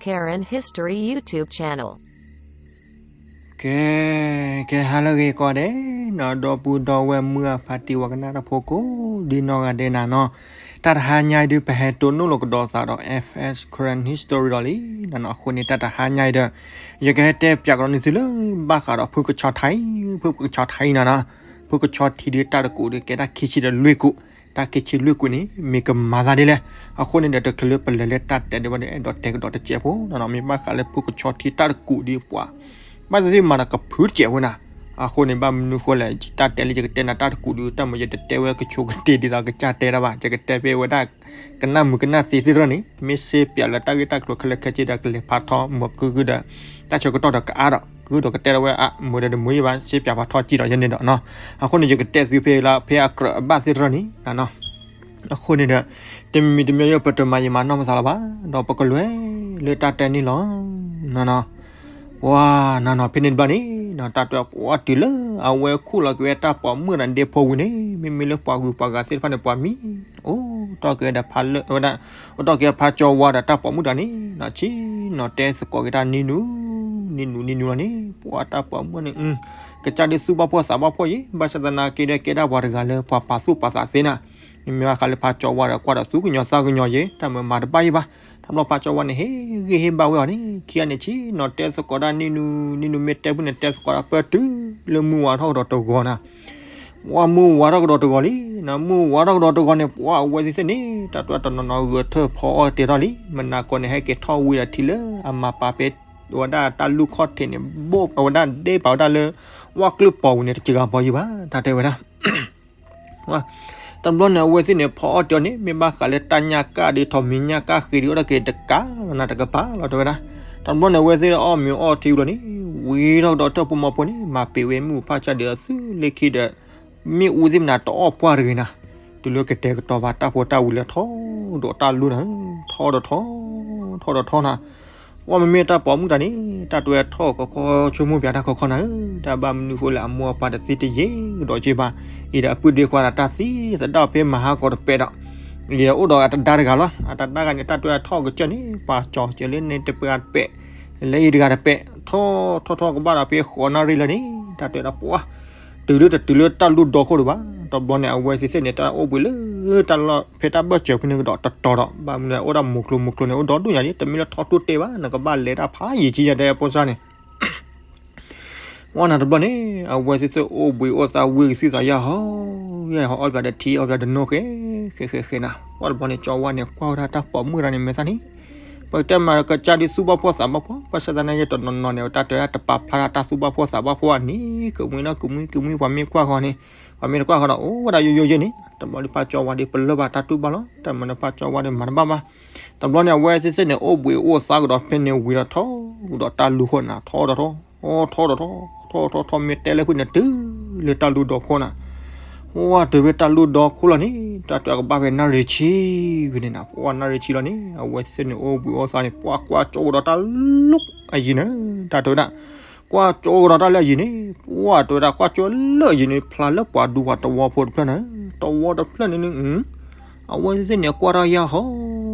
Karen History YouTube channel. ကဲ, ကဲဟါလၢအဂ့ၤကိးဂၤဒဲး, ဒီပုၢ်ဒီဝဲၢ်မုၢ်အဖါတံၢ်ဝဲကနၣ်တၢ်ဖိကိးဒ်နီၢ်ဂၤဒဲးနၤနီၤ, တၢ်တဟါညါအံၤဒုး ပဟဲတိၢ်နီၣ်လိာ်ကဒီးသးဒီး F S Karen History ဒီးလံနၤနီၤ. အဃိန့ၣ် တၢ်တဟါညါအံၤဒီး ယကဟဲတဲပၠးကဒီးန့ၢ်သုလၢ ဘၣ်ဃးဒီးဖုကဆီထါအံၤ, ဖုကဆီထါအံၤနၤနီၤ, ဖုကဆီထံဒုးတၢ်တကူာ်ဒုးကဲတၢ်ခံဆံဒီးလွံၢ်ကူာ်, တၢ်ခံဆံလွံၢ်ကူာ်န့ၣ် မ့ၢ်ကမၤသးဒ်လဲၣ်. အဃိန့ၣ်ဒီး တချုးလၢပလဲၤလၢတၢ်တဲဒံးဘၣ်ဒီး အဲၣ်ဒိးတဲကဒီးတစဲးဖိနၤနီၤ, မ့ၢ်ဘၣ်ဃးလၢဖုကဆီထံတၢ်တကူာ်ဒုးပှၤ ဘၣ်သ့ၣ်သ့ၣ်မၤဒီးကဖုတစဲးဖိနၤ. အဃိန့ၣ် ဘၣ်မနုၤဃိလဲၣ်, တၢ်တဲလၢယကတဲနၤတၢ်တကူာ်ဒုး တၢ်မ့ၢ်ယတတဲဝဲကဆိကတ့ၢ်ဒ်သိးကစၢ်တဲတၢ်ဘၣ်, ယကတဲဖဲဝဲဒၣ် ကနၣ်မုာ်ကနၣ်သ့သ့ၣ်တဖၣ်န့ၣ် မ့ၢ်စ့ပၠးလၢတၢ်ဂ့ၢ်တၢ်ကျိၤခဲလၢာ်ခဲဆ့ဒီး ကလဲၤဖးထီမုာ်ကုဂုၢ်ဒီး တၢ်ဆၢကတီၢ်ဒီးကအါဒီး ကုၢ်ဒီးကတဲလီၤဝဲအါ မုာ်ဒီးတမုာ်ယံၤဘၣ် စ့ပၠးဖးထီစံၣ်ဒီးယဲန့ၣ်ဒီးနီၤ. အဃိန့ၣ် ယကတဲသုဖဲလၢဖဲအကြၢးအဘၣ်သ့ၣ်တဖၣ်န့ၣ်နၤနီၤ. အဃိန့ၣ်ဒီး တမံၤမံၤတမံၤယဲ ပတမၤယံာ်မၤနီၢ်မသးလၢၤဘၣ်, ဒီးပကလဲၤလၢတၢ်တဲန့ၣ်လီၤနၤနီၤ. ပှၤနၤနီၤ ဖဲန့ၣ်တဘျီန့ၣ် တၢ်တဲပှၤတုၤလၢအဝဲခူၣ်လီၤက့ၤဝဲတၢ်ပိာ်မုၣ်ဒီးဒဲဖိဝံၤန့ၣ် မ့မ့ၢ်လၢပှၤဂုၤပှၤဂၤသ့ၣ်တဖၣ်န့ၣ် ပှၤမံ အိၣ်ထီၣ်က့ၤဝဲဒၣ်ဖးလၢဝဲဒၣ် အိၣ်ထီၣ်က့ၤဖးကၠီဝါဒီးတၢ်ပိာ်မုၣ်တဂၤန့ၣ် ဆ့ၣ်နီၤတဲသကိးက့ၤတၢ်နံၤနုၤ နံၤနုၤနံၤနုၤလီၤန့ၣ် ပှၤတၢ်ပိာ်မုၣ်န့ၣ် ကစၢ်ဒုးသူၣ်ဘၣ်ဖှီၣ်သးဘၣ်ဖှီၣ်ယံၤ ဘၣ်ဆၣ်သနာ်က့ဒီးကဲဒၣ်ပှၤတဂၤလၢပှၤပာ်သူၣ်ပာ်သးသ့နၤ. မ့မ့ၢ်ဘၣ်ဃးလၢဖးကၠီဝါဒီးကွၢ်ဒီးသူကညီၤသးကညီၤယံၤ တၢ်မၤမၤတဘၣ်ယံၤဘၣ်. တဘျီဖးကၠီဝါန့ၣ် ဟ့ၣ်ဂံၢ်ဟ့ၣ်ဘါဝဲအီၤန့ၣ် ခံဂၤန့ၣ်ဆ့ၣ်နီၤတဲသကိးတၢ်နံၤနုၤ နံၤနုၤမ့ၢ်တဲဖုန့ၣ် တဲသကိးတၢ်ပၢၢ်တုၤလၢမုၢ်ဝါထီၣ်ကဒီးတဂီၤနၤ. ဝါမုၢ်ဝါထီၣ်ကဒီးတဂီၤလံနၤ မုၢ်ဝါထီၣ်ကဒီးတဂီၤန့ၣ် ပှၤအဝဲသ့ၣ်သ့ၣ်န့ၣ် တၢ်တွဲတနီၤနီၤဂဲၤထၢၣ်ဖီအီၣ်တဲာ်ထီၣ်လံ မနၤကိးန့ၣ် ဟဲက့ၤထီၣ်ဝံၤဒီးထံလၢအမၤပာ်ဖဲ ဝဲဒၣ်တၢ်လူၢ်ခီၣ်ထံးန့ၣ် ဘိၣ်အဝဲဒၣ် ဒဲးပာ်ဝဲဒၣ်လၢ ဝၣ်ကျုၢ်ပီၤဝံၤန့ၣ် တစှၤဘီယံၤဘၣ် တၢ်တဲဝဲဒၣ် တဘျီန့ၣ် အဝဲသ့ၣ်န့ၣ် ဖီအီၣ်တဲာ်အီၤန့ၣ် မ့ၢ်ဘၣ်ဃးလၢတၢ်ညၣ်ကၣ်ဒီး ထိးမံၤညၣ်ကၣ်ဃ့ဒီး အိၣ်ဒီးက့ၤတကးနၤတကပၤလီၤ တဲဝဲဒၣ်. တဘျီန့ၣ် အဝဲသ့ၣ်အီၣ်မ့ၤအီထံဝံၤလီၤန့ၣ် ဝံၤထီၣ်ကဒီးတၢ်ဖိမၤဖိန့ၣ် မၤပံာ်ဝဲမုၢ်ဖးကၠီဒီးအသုလ့ခံဒီး မ့ၣ်အူသ့ၣ်မနၤတအီၣ်ပှၢ်တဂ့ၤနၤ. တုၤလၢကတဲာ်ကတီၤဘၣ်တၢ်ဖိတၢ်ဝံၤလၢထီဒီးတၢ်လူၢ်နၤဧၢ, ထီဒီးထီ, ထီဒီးထီနၤ. ဝဲမ့မ့ၢ်တၢ်ပိာ်မုၣ်တဂၤန့ၣ် တၢ်တွဲထီၣ်ကခီဆိကမိၣ်ပၠးတၢ်ခီခီနၤဧၢ, တၢ်ဘၣ်မနုၤဃိလဲၣ် အမိၢ်အပၢ်တသံတယံာ်ကဒီးက့ဘၣ်, အံၤဒီးအပုၢ်ဒ့ခွါဒီးတၢ်သံသဒၣ်ဖဲမဟါကီးတပဲာ်ဒီး, အံၤဒီးအိၣ်ဒီးအတဒါတဂၤလီၤ, အတဒါတဂၤန့ၣ် တၢ်တွဲထီၣ်ကစၢၢ်န့ၣ် ပှၤကၠီၤကၢၤလၢန့ၣ်တပှၤတပဲာ်, လၢအံၤတဂၤတပဲာ်, ထီထီထီကဘၣ်ဒီးဖဲဃိးနၣ်ရံၣ်လၢန့ၣ် တၢ်တွဲဒီးပှၤ တုၤလၢတတုၤလၢတၢ်လူၢ်ဒီခိၣ်ဒံးဘၣ်, တဘျီန့ၣ် အဝဲသ့ၣ်သ့ၣ်န့ၣ် တၢ်အိၣ်ဘှံးလၢ တၢ်လီၢ်ဖဲတၢ်ဘၢၣ်စၢၤဖဲန့ၣ်ကဒီးတတီၤဒီး ဘၣ်မနုၤအိၣ်ဒၣ်မိၤကျိၤမိၤကျိၤန့ၣ် အိၣ်ဒီဒူၣ်ညါလံ, တမ့ၢ်လၢထီဒိၣ်တဲာ်ဘၣ်, နကဘၣ်လဲၤတၢ်ဖးယံာ်ကံယါတဲဖိစၢ်န့ၣ် ဝဲနၤတဘျီန့ၣ် အဝဲသ့ၣ်သ့ၣ်အိၣ်ဘှံးအိၣ်သါဝံကသံၣ်သးယၢ်ဟီ, ယၢ်ဟီအီၣ်ပၠးဒီးထံအီၣ်ပၠးဒီးနိဃဲ, ဃဲဃဲဃဲနၤ, ပှၤတဘျီန့ၣ် ကၠီဝါန့ၣ် ကွၢ်ဝဲဒၣ်တၢ်ပိာ်မုၣ်တဂၤန့ၣ်မဲာ်သၣ်န့ၣ်, ပကတဲမးကစၢ်ဒုးသူၣ်ဘၣ်ဖှီၣ်သးဘၣ်ဖှီၣ်, ဘၣ်ဆၣ်သနာ်က့တနီၤနီၤန့ၣ် တၢ်တဲဝဲဒၣ်တပာ်ဖျါဒၣ်တၢ်သူၣ်ဘၣ်ဖှီၣ်သးဘၣ်ဖှီၣ်န့ၣ်, ကမှံနီၢ်ကမှံကမှံပှၤမ့ၢ်ကွၢ်ဃီန့ၣ်, ပှၤမ့ၢ်တကွၢ်ဃီဒီး အိၣ်ဝဲဒၣ်ယိယိယဲၢ်န့ၣ်, တဘျီဒီးဖးကၠီဝါဒီးပလၢၢ်ဘၣ်တၢ်တူၢ်ဘၣ်လီၤ, တၢ်မၤဒီးဖးကၠီဝါဒီးမၤတဘၣ်ဘၣ်, တဘျီန့ၣ် အဝဲသ့ၣ်သ့ၣ်န့ၣ် အိၣ်ဘှံးအိၣ်သါကဒီးဖဲန့ၣ်ဝံၤဒီးထီၣ်ကဒီးတၢ်လူၢ်ဃီနၤ, ထီၣ်ဒီးထီၣ် ထီၣ်ဒီးထီၣ်, ထီၣ်ထီၣ်ထီၣ်မ့ၢ်တဲလၢဖုန့ၣ် တုၤလၢတၢ်လူၢ်ဒီခိၣ်နၤ, ဝဲတုၤဖဲတၢ်လူၢ်ဒီခိၣ်လီၤန့ၣ် တၢ်တဲကဘၣ်ဖဲနၣ်ရံၣ်ဆံဖဲန့ၣ်နၤ, ပှၤနၣ်ရံၣ်ဆံလီၤန့ၣ် အဝဲသ့ၣ်န့ၣ်အိၣ်ဘှံးအိၣ်သါန့ၣ် ပှၤကွၢ်ကၠိကဒီးတၢ်လူၢ်အယံၤန့ၣ်, တၢ်တဲဝဲဒၣ် ကွၢ်ကၠိကဒီးတၢ်လၢအယံၤန့ၣ် ပှၤတဲဝဲဒၣ်ကွၢ်ကၠိလၢအယံၤန့ၣ် ဖျါလၢပှၤဒူပှၤတဝီဖိတဖျၢၣ်န့ၣ်, တဝီတဖျၢၣ်န့ၣ်န့ၣ် အဝဲသ့ၣ်န့ၣ် ကွၢ်တၢ်ယၢ်ဟီ,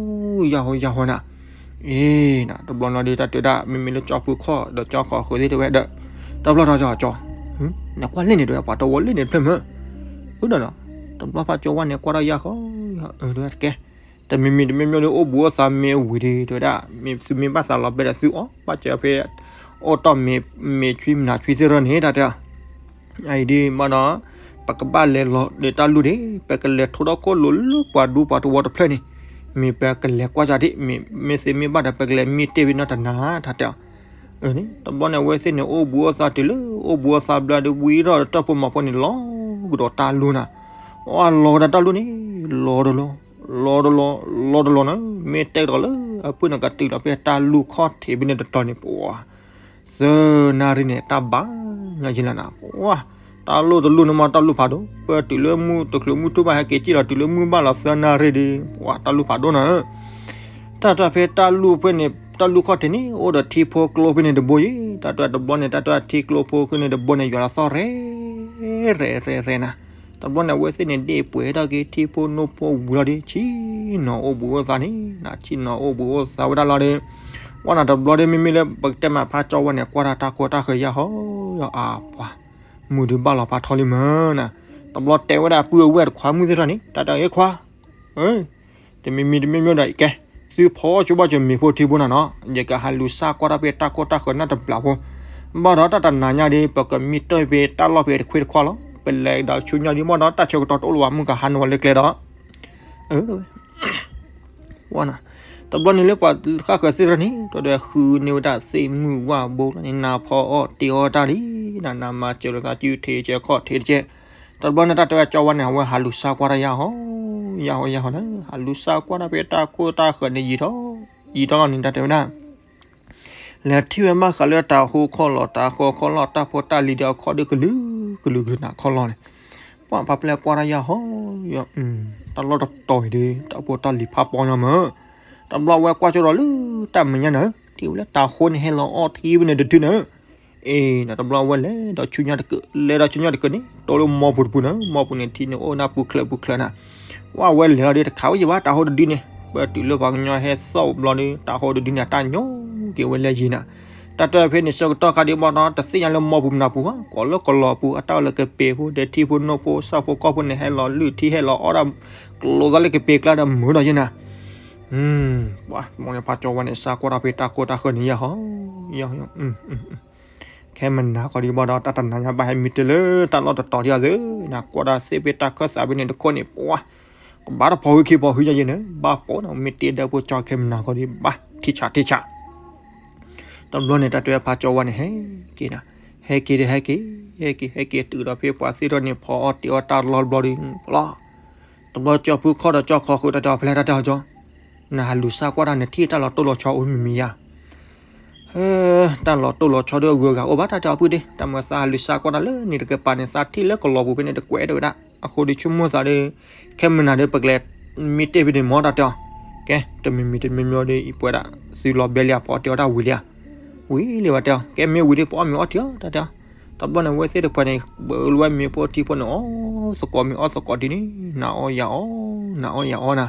ယၢ်ဟီယၢ်ဟီနၤ, အ့ တဘျီလီၤဒီး တၢ်တဲဝဲဒၣ် မ့မ့ၢ်လၢကၠီဖုခီၣ်ဒီးကၠီဃီၤဃုာ်သ့ၣ်တဲဝဲဒီး, တဘျီထီၣ်ကၠီကၠီ, နကွၢ်လၢန့ၣ်တဲဝဲ ပှၤတဝီလၢန့ၣ်တဖျၢၣ်မ့ၢ်, အၢဒီးနီၤ, တဘျီဖးကၠီဝါန့ၣ် ကွၢ်တၢ်ယၢ်ဟီ, တဲဝဲတကဲ, တမံၤမံၤတမ့ၢ်မ့ၢ်ဒီး အိၣ်ဘှံးအိၣ်သါမ့ၢ်ဝံၤဒီး တဲဝဲဒၣ်, သုမ့ၢ်ဘၣ်သးလီၤဘဲဒီးသုအီၣ်, ဘၣ်စၢၤဖဲ အိၣ်တီၢ်မ့ၤ မ့ၤဆွံမနၤဆွံသ့ၣ်ရၢန့ၣ် တၢ်တဲ အံၤဒ်မ့ၢ်ဒီး ပကဘၣ်လဲၤလီၤဒီးတၢ်လူၢ်ဒံး ပကလဲၤထိဒီခိၣ်လိၤလၢပှၤဒူပှၤတဝီတဖျၢၣ်န့ၣ်, မ့ၢ်ပကလဲၤကွၢ်စၢ်ဒံး မ့ၢ်မ့ၢ်သ့မ့ၢ်ဘၣ်ဒီး ပကလဲၤမံတ့ၢ်ဝံၤနီၢ်တနၤ တၢ်တဲအီၤ. တဘျီန့ၣ် အဝဲသ့ၣ်န့ၣ် အိၣ်ဘှံးအိၣ်သါတုၤလၢ အိၣ်ဘှံးအိၣ်သါဘျီဒီး ဝံထီၣ်ဒီးတၢ်ဖိမၤဖိန့ၣ် လီၤကဒီးတၢ်လူၢ်နၤ, အီၣ်လီၤကဒီးတၢ်လူၢ်န့ၣ် လီၤတလီၤ လီၤတလီၤ လီၤတလီၤနၤ, မ့ၢ်တဲကဒီးလၢအဖုၣ်န့ၣ်ကတုၤလီၤဖဲတၢ်လူၢ်ခီၣ်ထံးဖဲန့ၣ်တတီၤန့ၣ် ပှၤ သၢနၣ်ရံၣ်န့ၣ် တၢ်ဘၣ်ညါယံၤလီၤနၤ, ပှၤ တၢ်လူၢ်တလူၢ်န့ၣ်မ့ၢ်တၢ်လူၢ်ဖးဒိၣ်, ပၢၢ်တုၤလၢမုၢ်တချုးမုၢ်ထူၣ်ဘၣ် ဟဲက့ၤစံၣ်လီၤတုၤလၢမုၢ်ဘၣ်လီၤသၢနၣ်ရံၣ်ဒီး ပှၤ တၢ်လူၢ်ဖးဒိၣ်နၤဧၢ. တၢ်တၢ်ဖဲတၢ်လူၢ်ဖဲန့ၣ် တၢ်လူၢ်ခီၣ်ထံးန့ၣ် အိၣ်ဒီးထံဖိကျိဖဲန့ၣ်တဘိယံၤ, တၢ်တၢ်တဘျီန့ၣ် တၢ်တၢ်ထံကျိဖိဖဲန့ၣ်တဘိန့ၣ် ယွၤလီၤသီၣ်ရဲၣ် ရဲၣ် ရဲၣ် ရဲၣ်နၤ. တဘျီန့ၣ် အဝဲသ့ၣ်န့ၣ် ဒ့ၣ်ပှဲၤထီၣ်က့ၤထံဖိနိဖိဝံၤလီၤဒီး ဆ့ၣ်နီၤအိၣ်ဘှံးအိၣ်သါန့ၣ်နၤ, ဆ့ၣ်နီၤအိၣ်ဘှံးအိၣ်သါဝဲဒၣ်လီၤဒီး ပှၤနၤတဘျီဒီး မ့မ့ၢ်လၢပကတဲမးဖးကၠီဝဲန့ၣ် ကွၢ်တၢ်တၢ်ခိၣ်တၢ်ဃၢၤယၢ်ဟီ ယၢ်အါပှၤ မုၢ်ဒုးဘၣ်လီၤဖးထီလံမၢ်နၤ, တဘျီတဲဝဲဒၣ်ပုၢ်အဝဲၢ်တခွါမုၣ်သ့ၣ်ထီၣ်န့ၣ် တၢ်တဲအီၤ ခွါ တမံၤမံၤတမံၤမံၤဒီး ကဲ သုဖီၣ်ဆိဘၣ်စၢၤမ့ၤဖိထံဖိနၤနီၤ ယကဟးလူၤစၢ်ကွၢ်တၢ်ဖဲတၢ်ခိၣ်တၢ်ဃၢၤနၢ်တဘျီဖိ, ဘၣ်ဒီးတၢ်တနၤညါဒီး ပကမံတၢ်ဖဲတၢ်လီၢ်ဖဲတခွ့တခွါလီၤ, ပလဲၤဒီးဆူညါဒီး မ့ၢ်ဒီးတၢ်ဆၢကတီၢ်တအိၣ်လၢၤဘၣ် မုၢ်ကဟါန့ၣ်ဝဲလၢကျဲဒီး ဝဲနၤ, တဘျီန့ၣ်လၢပှၤဃၣ်ဃၢၤသ့ၣ်ထီၣ်န့ၣ် တဒွဲဃုန့ၢ်ဝဲဒၣ်သ့ၣ်မုၢ်ဝၣ်ဘိလီၤန့ၣ် နၤဖီအီၣ်တ့အီၣ်တၢ်လံ, နနၤမၤစၢၤလိာ်သးစုထံတကဲခီၣ်ထံတကဲ, တဘျီန့ၣ်တၢ်တဲဝဲကၠီဝါန့ၣ် အဝဲဟးလူၤစၢ်ကွၢ်တၢ်ယၢ်ဟီ, ယၢ်ဟီယၢ်ဟီလၢ ဟးလူၤစၢ်ကွၢ်တၢ်ဖဲတၢ်ခိၣ်တၢ်ဃၢၤန့ၣ်ယံာ်ထီၣ်, ယံာ်ထီၣ်လီၤန့ၣ် တၢ်တဲဝဲဒၣ် လဲၤထံၣ်ဝဲဘၣ်ဃးလၢတၤဟိခီၣ်လီၤ တၤဃီခီၣ်လီၤ တၢ်ဖိတၢ်လံၤဒီးအခီၣ်ဒုးကလုာ်ကလုာ်ကလုာ်နၤခီၣ်လီၤန့ၣ်, ပှၤဖးပျဲၢ်ကွၢ်တၢ်ယၢ်ဟီ, တၢ်လီၢ်တတီၤအံၤဒီး တၢ်ဖိတၢ်လံၤဖးပီညါမၢ်, တဘျီဝဲကွၢ်ကၠိဒီးလၢတၢ်မဲာ်ညါန့ၣ် ထံၣ်ဝဲလၢတၤဟိန့ၣ်ဟဲလီၤအီၣ်ထံဖဲန့ၣ်တထံၣ်န့ၣ်, အ့ နတဘျီဝဲလဲၤဒီးဆူညါတကၢၢ် လဲၤဒီးဆူညါတကၢၢ်န့ၣ် တိၢ်လၢမီပူၤတပူၤန့ၣ် မီပူၤန့ၣ်ထံန့ၣ်အိၣ်နၢ်ပူၤချၢးပူၤချၢးနၤ, ဝဲဝဲလဲၤလီၤဒီးတခးဝဲယံၤဘၣ် တၤဟိတဒုန့ၣ် ပတုၤလၢပှၤကညီဟဲသီၣ်ဘျီဒီး တၤဟိတဒုန့ၣ် အတၢ်ညိက့ၤဝဲလၢယံၤနၤ, တၢ်တဲဖဲန့ၣ်ဆၢကတီၢ်ခါဒံးဘၣ်ဒီး တသ့ၣ်ညါလၢမီပူၤမနၤပူၤဘၣ် ကိးလၢကလီၤပူၤ အတၢ်အိၣ်လၢကပ့ၤဖိ ဒဲထံဖိနိၣ်ဖိ စၢ်ဖိကီၢ်ဖိန့ၣ် ဟဲလီၤလုၢ်ထံဟဲလီၤအီၣ်ဒၣ် ကျိၤသးလၢကပ့ၤကျါဒီးမုာ်ဒီးယဲနၤ, ပှၤမ့ၢ်န့ၣ်ဖးကၠီဝါန့ၣ် စၢ်ကွၢ်တၢ်ဖဲတၢ်ခိၣ်တၢ်ဃၢၤန့ၣ်ယၢ်ဟီ, ယၢ်ဟီ, ခဲမနၤဃီဒံးဘၣ်ဒီး တၢ်တနၤညါဘၣ်ဟဲမံတ့ၢ်လၢတၢ်လီၢ်တတီၤဒံးအီၤသ့, နကွၢ်ဒၣ်သ့ၣ်ဖဲတၢ်ခၢၣ်သးဖဲန့ၣ်တခိၣ်န့ၣ် ပှၤ ကဘၣ်တဖီၣ်ဝံၤခံဖီၣ်ဝံၤယဲန့ၣ် ဘၣ်ပိာ်နၤ မ့ၢ်တ့ၢ်ဒၢဖိကၠီခဲမနၤဃီဒံးဘၣ် ထံဆးထံဆး တဘျီန့ၣ် တၢ်တဲဖးကၠီဝါန့ၣ် ဟဲက့ၤနၤ, ဟဲက့ၤဒီးဟဲက့ၤ, ဟဲက့ၤ ဟဲက့ၤတုၤဒီးဖဲပှၤသ့ၣ်ထီၣ်န့ၣ် ဖီအီၣ်တ့အီၣ်တၢ်လီၢ်တဘျီဒီး လီၤ, တဘျီကၠီဖုခီၣ်ဒီးကၠီခီဃုာ်တၢ်တဲအီၤ ဖဲလဲၣ်တၢ်တဲအီၤကၠီ, နဟးလူၤစၢ်ကွၢ်တၢ်န့ၣ်ထံၣ်တၢ်လီၤတိၢ်လီၤဆီအိၣ်မံၤမံၤယါ တၢ်လီၤတိၢ်လီၤဆီဒီးအဂုၤအဂၤအိၣ်ဘၣ်တၢ်တဲအီၤပုၢ်ဒ့, တၢ်မၤသးဟးလူၤစၢ်ကွၢ်တၢ်လၢန့ၣ်တကပၤန့ၣ် သးထံၣ်လၢကလီၤပူၤဖဲန့ၣ်တကွဲးတဝဲဒၣ်, အဃိဒီးဆိကမိၣ်သးဒီး ခဲမုၢ်နၤဒီးပကလဲၤမံတ့ၢ်ဖဲန့ၣ်မ့ၢ်တၢ်တဲအီၤ, ကဲ တမံၤမံၤတမံၤမံၤဒီး အံၤပဝဲဒၣ် သုလီၤဘဲလံအဖီအီၣ်တ့အီၣ်တၢ်ဝံၤလံဧါ, ဝံၤလံဝဲတဲအီၤ ကဲမ့ၢ်ဝံၤဒီး ပအီၣ်မ့ၤအီထံအီၣ်တၢ်တဲအီၤ, တဘျီန့ၣ် အဝဲသ့ၣ်တဖၣ်န့ၣ် ဘၣ်လၢဝဲမ့ၤဖိထံဖိန့ၣ် အီၣ်သကိးမ့ၤအီၣ်သကိးထံန့ၣ် နၤအီၣ်ယၤအီၣ် နၤအီၣ်ယၤအီၣ်နၤ,